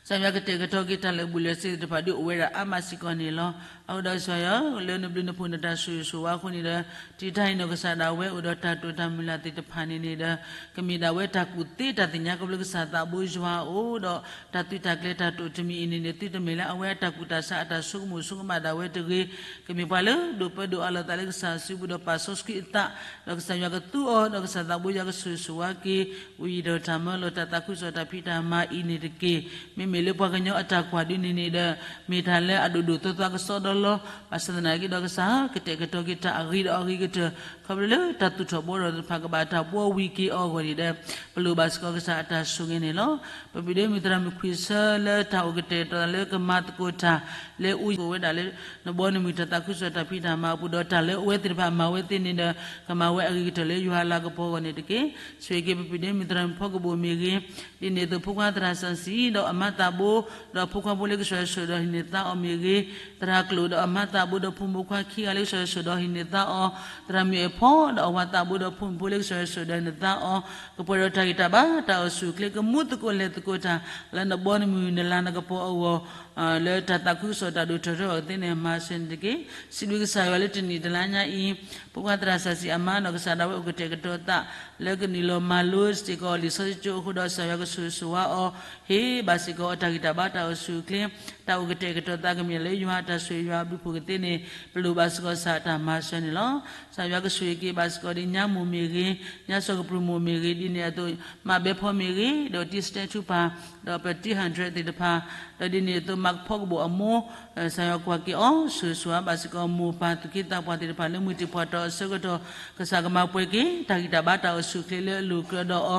ကစၢ်ယွၤကတဲာ်ကတီၤက့ၤတၢ်လၢာ်ဘူၣ်လၢာ်စ့သ့ၣ်တဖၣ် ဒ်အိၣ်ဝဲဒၣ်အါမးစ့ၢ်ကီးန့ၣ်လီၤ. အဃိဒီးကစၢ်ယွၤဧၢ, လၢနဘျုးနဖှိၣ်နတၢ်ဆိၣ်ဂ့ၤဆိၣ်ဝါအဃိန့ၣ်ဒီး တံာ်တာ်အံၤနီၢ်ကစၢ်ဒၣ်ဝဲ အိၣ်ဒီးတၢ်တိာ်တၢ်မုၢ်လၢ်သ့ၣ်တဖၣ်န့ၣ်န့ၣ်ဒီး ကမ့ၢ်ဒၣ်ဝဲတၢ်ကူၣ်သ့တၢ်သ့ၣ်ညါ ခီဖျိကစၢ်သးဘိယွၤအအိၣ်ဒီး တၢ်သုးတၢ်ကျဲၤတၢ်တိာ်တမံၤအံၤန့ၣ်န့ၣ် သုတမ့ၢ်လၢအဝဲအတၢ်ကူၣ်တၢ်ဆးအတၢ်ဆိကမိၣ်ဆိကမးဒၣ်ဝဲတဂ့ၤ. ကမ့ၢ်ပှၤလၢဒိၣ်ပၢဒိၣ်အးလီၤသးလၢကစၢ်စုပူၤဒီးပာ်စီဆှံအသး, ဒီးကစၢ်ယွၤကသူအီၤ ဒီးကစၢ်သးဘိယွၤကဆိၣ်ဂ့ၤဆိၣ်ဝါက့ၤ ဝံၤဒီးတၢ်မၢလီၤတၢ်သးခုကစီၣ်တၢ်ဖံးတၢ်မၤအံၤန့ၣ်တက့ၢ်. မ့မ့ၢ်လၢပှၤကညီအတၢ်ကွၢ်ဒုန့ၣ်န့ၣ်ဒီး မ့ၢ်တၢ်လၢအဒိၣ်ဒိၣ်သွဲသွဲကစီဒီလီၤ. ဘၣ်ဆၣ်သနာ်က့ဒီးကစၢ် ကတဲာ်ကတီၤက့ၤတၢ်အဂ့ၤဒီးအဂ့ၤကတၢၢ် ခီဖျိလၢတၢ်သူၣ်ထီၣ်ဘှီထီၣ်တဖၣ်ကဘၣ်တၢ်ဘှီဝံၤက့ၤအီၤအဂီၢ်န့ၣ်ဒီး ပလိၣ်ဘၣ်စ့ၢ်ကီးကစၢ်အတၢ်ဆိၣ်ဂ့ၤန့ၣ်လီၤ. ပပုၢ်ဒ့မုၣ်သရၣ်မုၣ်ခွံဆၢလၢတၢ်အိၣ်ကတဲာ်ကတီၤလၢကမၤသကိးတၢ် လၢအူယကိးဝဲဒၣ်လၢ နဘီနမုၢ်တၢ်သးခုကစီၣ်တၢ်ဖံးတၢ်မၤအပူၤဒီး တၢ်လၢအဝဲသ့ၣ်တဖၣ်မၤဝဲသ့န့ၣ်ဒီး ကမၤဝဲအဂ့ၤကတၢၢ်လၢယွၤအလၤကပီၤအဂီၢ်န့ၣ်တက့ၢ်. ဆိၣ်ဂ့ၤက့ၤပပုၢ်ဒ့မုၣ်သရၣ်မုၣ်ဖီကဘိၣ်မ့ၢ်ဂ့ၤ, ဒ်န့ၣ်အသိးဖိခွါသရၣ်စီဆှံ ဒီးအမါသးဘိ ဒီးဖိခွါဖိလၢကစၢ်ယွၤဆိၣ်ဒီးဟံးန့ၢ်သါအီၤမ့ၢ်ဂ့ၤ, သရၣ်ကျိာ်ဒီးအမါသးဘိဒီးဖိမုၣ်ဖိခွါခံဂၤလၢကစၢ်ယွၤဆိၣ်ဒီးဟံးန့ၢ်သါအီၤ, သရၣ်မုၣ်အ့ၣ်ဖီဒီးအဝၤသးဘိဒီးဖိမုၣ်ဖိလၢကစၢ်ယွၤဆိၣ်ဒီးဟံးန့ၢ်သါအီၤ, ကပှဲၤဒီးတၢ်ဂံၢ်တၢ်ဘါတၢ်အိၣ်ဆူၣ်အိၣ်ချ့ ကမူသကိးလဲၤသကိးတၢ် လၢနဘီနမုၢ်နလၤနကပီၤအဂီၢ် လၢတၢ်သးခုကစီၣ်တၢ်ဒိၣ်ထီၣ်ထီထီၣ်အသ့န့ၣ် မၤစၢၤန့ၣ်တက့ၢ်. စံးဘျုးကစၢ်ယွၤလၢတနံၣ်တလါညါအံၤ ဖိခွါသရၣ်စီဆှံအမါနီၢ်ကစၢ်ဒၣ်ဝဲအိၣ်ကတဲာ်ကတီၤသး လၢကနုာ်လီၤမၤလိစ့ၢ်ကီးလံာ်စီဆှံကၠိအဃိဒီး ကစၢ်ယွၤကဆိၣ်ဂ့ၤဆိၣ်ဝါအီၤ ဟ့ၣ်ဘၣ်စ့ၢ်ကီးအတၢ်ဂံၢ်တၢ်ဘါတၢ်အိၣ်ဆူၣ်အိၣ်ချ့ တၢ်အိၣ်ကတဲာ်ကတီၤသးကမ့ၢ်လၢယွၤအတၢ်ဆိၣ်ဂ့ၤယွၤအဘျုးဖှိၣ်ကသ့န့ၣ် ပလိၣ်ဘၣ်စ့ၢ်ကီးကစၢ်အတၢ်မၤစၢၤန့ၣ်လီၤ. ကစၢ်ယွၤကဆိၣ်ဂ့ၤက့ၤဘၣ်စ့ၢ်ကီးဒ်ညါမိၢ်မ့ၢ်ဂ့ၤ, ညါစီၤကပြုၢ်မိၢ်မ့ၢ်ဂ့ၤ, ဒ်န့ၣ်အသိး မးဘဲဖီမ့ၢ်ဂ့ၤ, ဒီးတံၢ်စတဲထူပၢ်, ဒီးပတံၢ်ဟၣ်ဒြဲးသ့ၣ်တဖၣ်, ဒီးဒ်န့ၣ်အသိး မၤကဖီကဘိၣ်အမိၢ် ကစၢ်ယွၤကွၢ်က့ၤအီၤ ဆိၣ်ဂ့ၤဆိၣ်ဝါဘၣ်စ့ၢ်ကီးမိၢ်ပၢ်သူၣ်က့သးပှၢ်သ့ၣ်တဖၣ်လၢမုၢ်တ့ၢ်ဖှီၣ်တီၤအဆၢကတီၢ် ကစၢ်ကမၤပှဲၤက့ၤ တၢ်ဂံၢ်တၢ်ဘါတၢ်အိၣ်ဆူၣ်အိၣ်ချ့လၢအလိၤကြၢးဒီးအ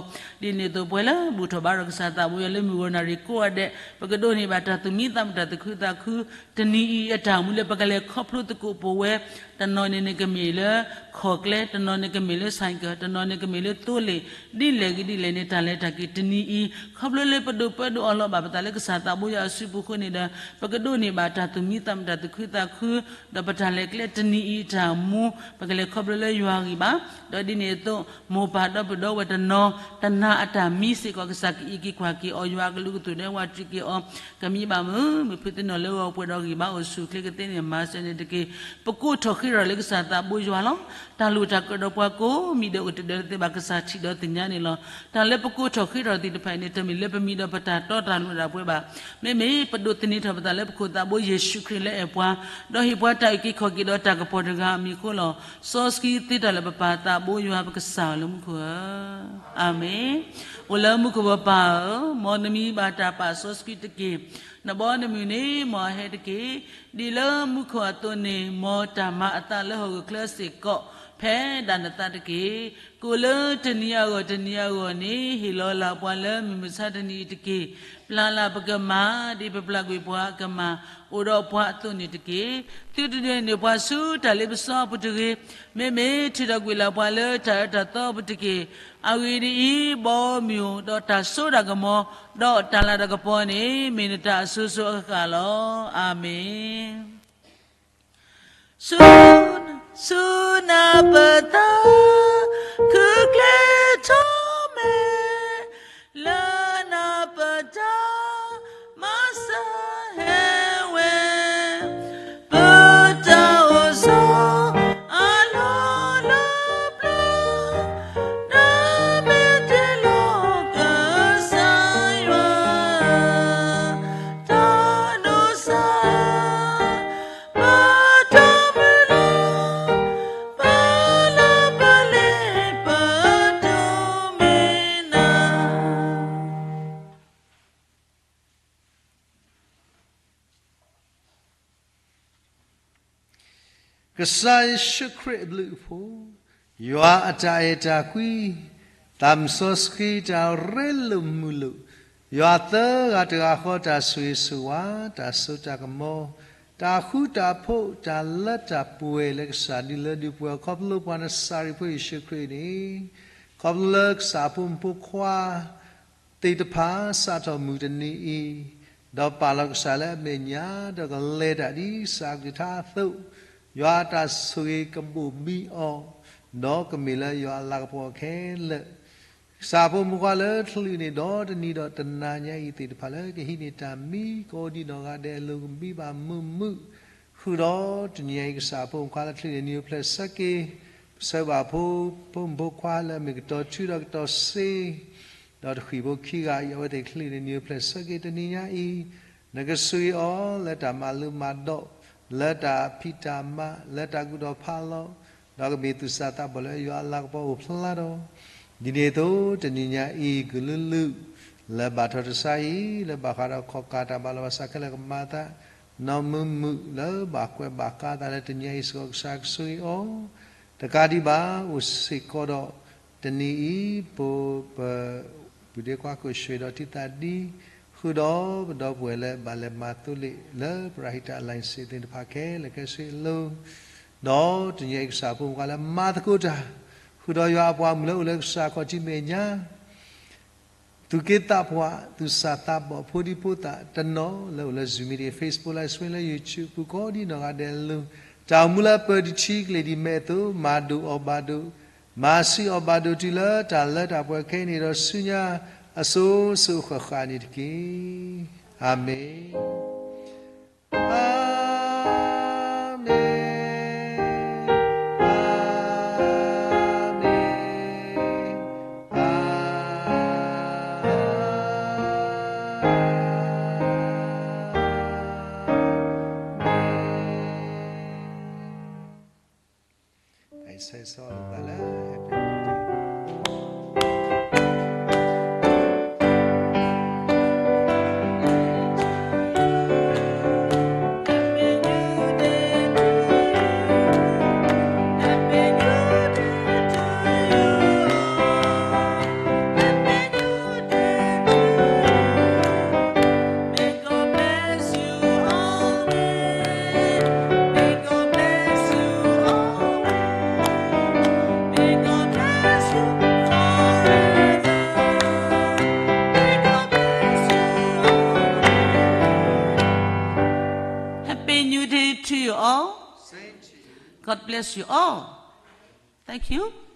ီၤ, ဒ်န့ၣ်အသိးပှၤလၢဘူၣ်ထီၣ်ဘါထီၣ်ကစၢ်သးဘိယွၤလၢမုၢ်ဂီၤနၣ်ရံၣ်ကိးဂၤဒဲး ပကဒိးန့ၢ်ဘၣ်တၢ်သူၣ်မံသးမုာ်တၢ်သူၣ်ခုသးခု တနံၤအံၤအတၢ်မူလၢပကလဲၤခီဖျိသကိးပဝဲ တနီၤန့ၣ်န့ၣ်ကမ့ၢ်လၢ ခီၣ်ကျဲ, တနီၤန့ၣ်ကမ့ၢ်လၢ ဆိုင်ကယ်, တနီၤန့ၣ်ကမ့ၢ်လၢသိလ့ၣ်, ဒ်လဲၣ်ဂ့ၤဒ်လဲၣ်န့ၣ် တၢ်လဲၤတၢ်က့ၤတနံၤအံၤ ခီဖျိလၢပဒိၣ်ပၢဒိၣ်အီၤလီၤဘၣ်ပသးလၢကစၢ်သးဘိယွၤအစုပူၤအဃိန့ၣ်ဒီး ပကဒိးန့ၢ်ဘၣ်တၢ်သူၣ်မံသးမုာ်တၢ်သူၣ်ခုသးခု ဒီးပတၢ်လဲၤကျဲတနံၤအံၤအတၢ်မူ ပကလဲၤခီဖျိလၢယွၤအဂံၢ်ဘါ, ဒီးဒ်န့ၣ်အသိး မိၢ်ပၢ်ဒီပုၢ်ဝဲၢ်တနီၤ တနာ်အတၢ်မံစ့ၢ်ကီး ကစၢ်ကအံးက့ၤကွၢ်က့ၤအီၤ ယွၤအကလုၢ်ကသိၣ်ဒဲဝဲတံာ်က့ၤအီၤ ကမံဘၣ်မုာ် မုာ်ဖုးသ့ၣ်နီၣ်လၢဂီၤပှဲၤဒီးဂံၢ်ဘါအိၣ်ဆူၣ်အိၣ်ချ့ကသ့န့ၣ် မၤစၢၤန့ၣ်တက့ၢ်. ပကိးထီၣ်ဃ့ထီၣ်လၢကစၢ်သးဘိယွၤလီၤ. တၢ်လိၣ်တၢ်ကၢၣ်ဒီးပှၤကိးမံၤဒဲးအိၣ်တဒၢလၢသ့ဘၣ် ကစၢ်ထံၣ်ဒီးသ့ၣ်ညါန့ၣ်လီၤ. တၢ်လၢပကိးထီၣ်ဃ့ထီၣ်သ့ၣ်တဖၣ်အံၤန့ၣ် တမ့ၢ်လၢပမံဒီးပတၢ်တီတၢ်လိၤဒၣ်ပှဲၤဘၣ်. မ့မ့ၢ်ပဒိးသန့ၤထီၣ်ပသးလၢပခိၣ်သးဘိယ့ၣ်ၡူးခရံာ်လၢအဲၣ်ပှၤ, ဒီးဟ့ၣ်ပှၤတၢ်အုၣ်က့ၤခီၣ်က့ၤဒီးတၢ်ကပီၤတဂၤအမံၤအဃိလီၤ. စီဆှံသ့တၢ်လၢပပၢ်သးဘိယွၤပကစၢ်ဧၢလၢမူခိၣ်ဧၢ အၤမ့ၣ်. အိၣ်လၢမူခိၣ်ပပၢ်ဧၢ, မ်နမံၤဘၣ်တၢ်ပာ်စီဆှံတက့ၢ်. နဘီနမုၢ်န့ၣ် မ်အဟဲတက့ၢ်. ဒ်လၢမူခိၣ်အသိးန့ၣ် မ်တၢ်မၤအသးလၢဟီၣ်ခိၣ်ချၢစ့ၢ်ကီး ဖဲဒၣ်နသးတက့ၢ်. ကိးလၢတနံၤအဂီၢ်တနံၤအဂီၢ်န့ၣ် ဟ့ၣ်လီၤလၢ်ပှၤလၢမုၢ်မဆါတနံၤအံၤတက့ၢ်. ပျၢ်လၢ်ပကမၢ် ဒ်ပပျၢ်ကွံာ်ပှၤအကမၢ် အိၣ်ဒီးပှၤအသိးန့ၣ်တက့ၢ်. သုတဒုးန့ၢ်ပှၤဆူတၢ်လ့ပစီအပူၤတဂ့ၤ. မ့မ့ၢ်ထုးထီၣ်ကွံာ်လၢ်ပှၤလၢတၢ်အၢတၢ်သီအပူၤတက့ၢ်. အဂ့ၢ်ဒ်အံၤ, ဘီမုၢ်ဒီးတၢ်စိတၢ်ကမီၤ ဒီးတၢ်လၤတၢ်ကပီၤန့ၣ် မ့ၢ်နတၢ်အစိၤစိၤအဃၣ်ဃၣ်လီၤ. အၤမ့ၣ်. ဆူ, ဆူနၢ်ပသး ခုကျဲထီၣ်မဲာ် လၢနၢ်ပတၢ်မၤစၢၤဟဲဝဲ ပတၢ်အိၣ်ဆိးအလီၢ်လၢပျၢၤ နမ့ၢ်တ့လီၤကစၢ်ယွၤ တၢ်ဒိးစၢ် ပတၢ်မုၢ်လၢ် ပလၢပလဲၤ ပတၢ်မ့ၢ်နၤ ကစၢ်ယ့ၣ်ၡူးခရံာ်အဘျုးအဖှိၣ်, ယွၤအတၢ်အဲၣ်တၢ်ကွံ, သးစီဆှံတၢ်ရ့လိာ်မုာ်လိာ်, ယွၤသၢဂၤတဂၤဃီတၢ်ဆိၣ်ဂ့ၤဆိၣ်ဝါ, တၢ်စိတၢ်ကမီၤ, တၢ်ဃူတၢ်ဖိး, တၢ်လၢတၢ်ပှဲၤလၢကစၢ်ဒုးလၢဒုးပှဲၤ ခီဖျိပှၤနစၤရ့းဖိယ့ၣ်ၡူးခရံာ်န့ၣ်, ခီဖျိလၢကစၢ်အဖိမုၣ်ဖိခွါ သ့ၣ်တဖၣ်စးထီၣ်မုၢ်တနံၤအံၤ, ဒီးပာ်လီၤကစၢ်လၢအမဲာ်ညါ ဒီးကလဲၤတၢ်ဒ်ကစၢ်အကလုၢ်ကထါအသိး, ယွၤအတၢ်ဆိၣ်ဂ့ၤကဘိၣ်ဘံအီၤ, ဒီးကမ့ၢ်လၢယွၤအလၤကပီၤခဲလၢာ် ကစၢ်ဖိမုၣ်ခွါလၢချံးန့ၣ် ဒီတနံၤဒီးတနၤညါအံၤသ့ၣ်တဖၣ်လၢကဟံးန့ၢ်တၢ်မံ ကအိၣ်ဒံးနီၢ်ဂၤဒဲးအလိၤ ကဘံၣ်ဘၣ်မုာ်မုာ်, ဃုာ်ဒီးတနံၤညါအံၤ ကစၢ်ဖိမုၣ်ခွါလၢချံးန့ၣ် နံၤအိၣ်ဖျဲၣ်ဆၢက့ၤ ပဆၢဘၣ်ဖိ ဖိမုၣ်ဖိခွါလၢအမ့ၢ်ကတီၤထူဒီးကတီၤစ့ ဒီးတဃံးဖိခံဂၤအံၤ အဝဲသ့ၣ်ချံးန့ၣ် နံၤအိၣ်ဖျဲၣ်ဆၢက့ၤတနံၤညါအံၤ, နကဆိၣ်ဂ့ၤအီၤလၢတၢ်မၤလိမၤဒိး, လၢတၢ်ဖံးတၢ်မၤ, လၢတၢ်ကူၣ်ထီၣ်ဖးလီၤ, ဒီးကမ့ၢ်သူၣ်စၢ်သးဘီၣ်လၢယွၤအလၤကပီၤအိၣ်ဖျါဒီး, ဒ်န့ၣ်အသိး တနံၤညါအံၤ ကလုာ်လုာ် လၢဘၣ်ထီၣ်တၢ်ဆါအံၤ လၢဘၣ်ဃးဒီးခီၣ်ကၢ်တၢ်ဘၣ်လီၤဘၣ်စးခဲလၢာ်ကမၤအသး, နီၢ်မုာ်မုာ်လၢဘၣ်ကွဲးဘၣ်ကါသးလၢတနံၤညါအံၤစ့ၢ်ကီး ကစၢ်ကဆိၣ်ဂ့ၤအီၤ, တကးဒံးဘၣ် အိၣ်စ့ၢ်ကီးဒီး တနံၤအံၤ ပ ပ ပုၢ်ဒ့ခွါကိးဆွ့ၣ်ဒီးထံသးဒံ ဃုာ်ဒီးပဒီပုၢ်ဝဲၢ်လၢဘၣ်လဲၤမၤသိလ့ၣ်လၢပရၤဟံးတၢ်အလံစ့ၣ်သ့ၣ်တဖၣ်ခဲလၢာ်ခဲဆ့အလိၤ, ဒီးတနံၤအံၤကစၢ်ဖိမုၣ်ခွါလၢမၤသကိးတၢ်, ဃုာ်ဒီးယွၤအပှၤမုၣ်လၢအိၣ်လၢကစၢ်ခီၣ်ထံးမဲာ်ညါ သူၣ်က့သးပှၢ် သူၣ်စၢ်သးဘီၣ် ဖိဒံဖိသၣ်တနီၤလၢအိၣ်လၢ Zoom meeting, Facebook Live Stream လၢ YouTube ပူၤကိးဒံးနီၢ်ဂၤဒဲးအလိၤ, တၢ်အိၣ်မူလၢပၢၤတဆံကလ့ၢ်ဒ်မဲာ်အသိး မၤဒိၣ်အီၤဘၣ်ဒိၣ်, မၤဆူၣ်အီၤဘၣ်ဒိၣ်တုၤလၢတၢ်လၢတၢ်ပှဲၤခဲအံၤန့ၣ်ဒီးဆူညါ အစိၤစိၤဃၣ်ဃၣ်န့ၣ်တက့ၢ်. အၤမ့ၣ်. အၤမ့ၣ်, အၤမ့ၣ်, အၤမ့ၣ်. တၢ်အံၤဆၢဂ့ၤဆၢဝါလိာ်သးလၢ Happy New Day. Happy New Day to you all. God bless you all. Thank you.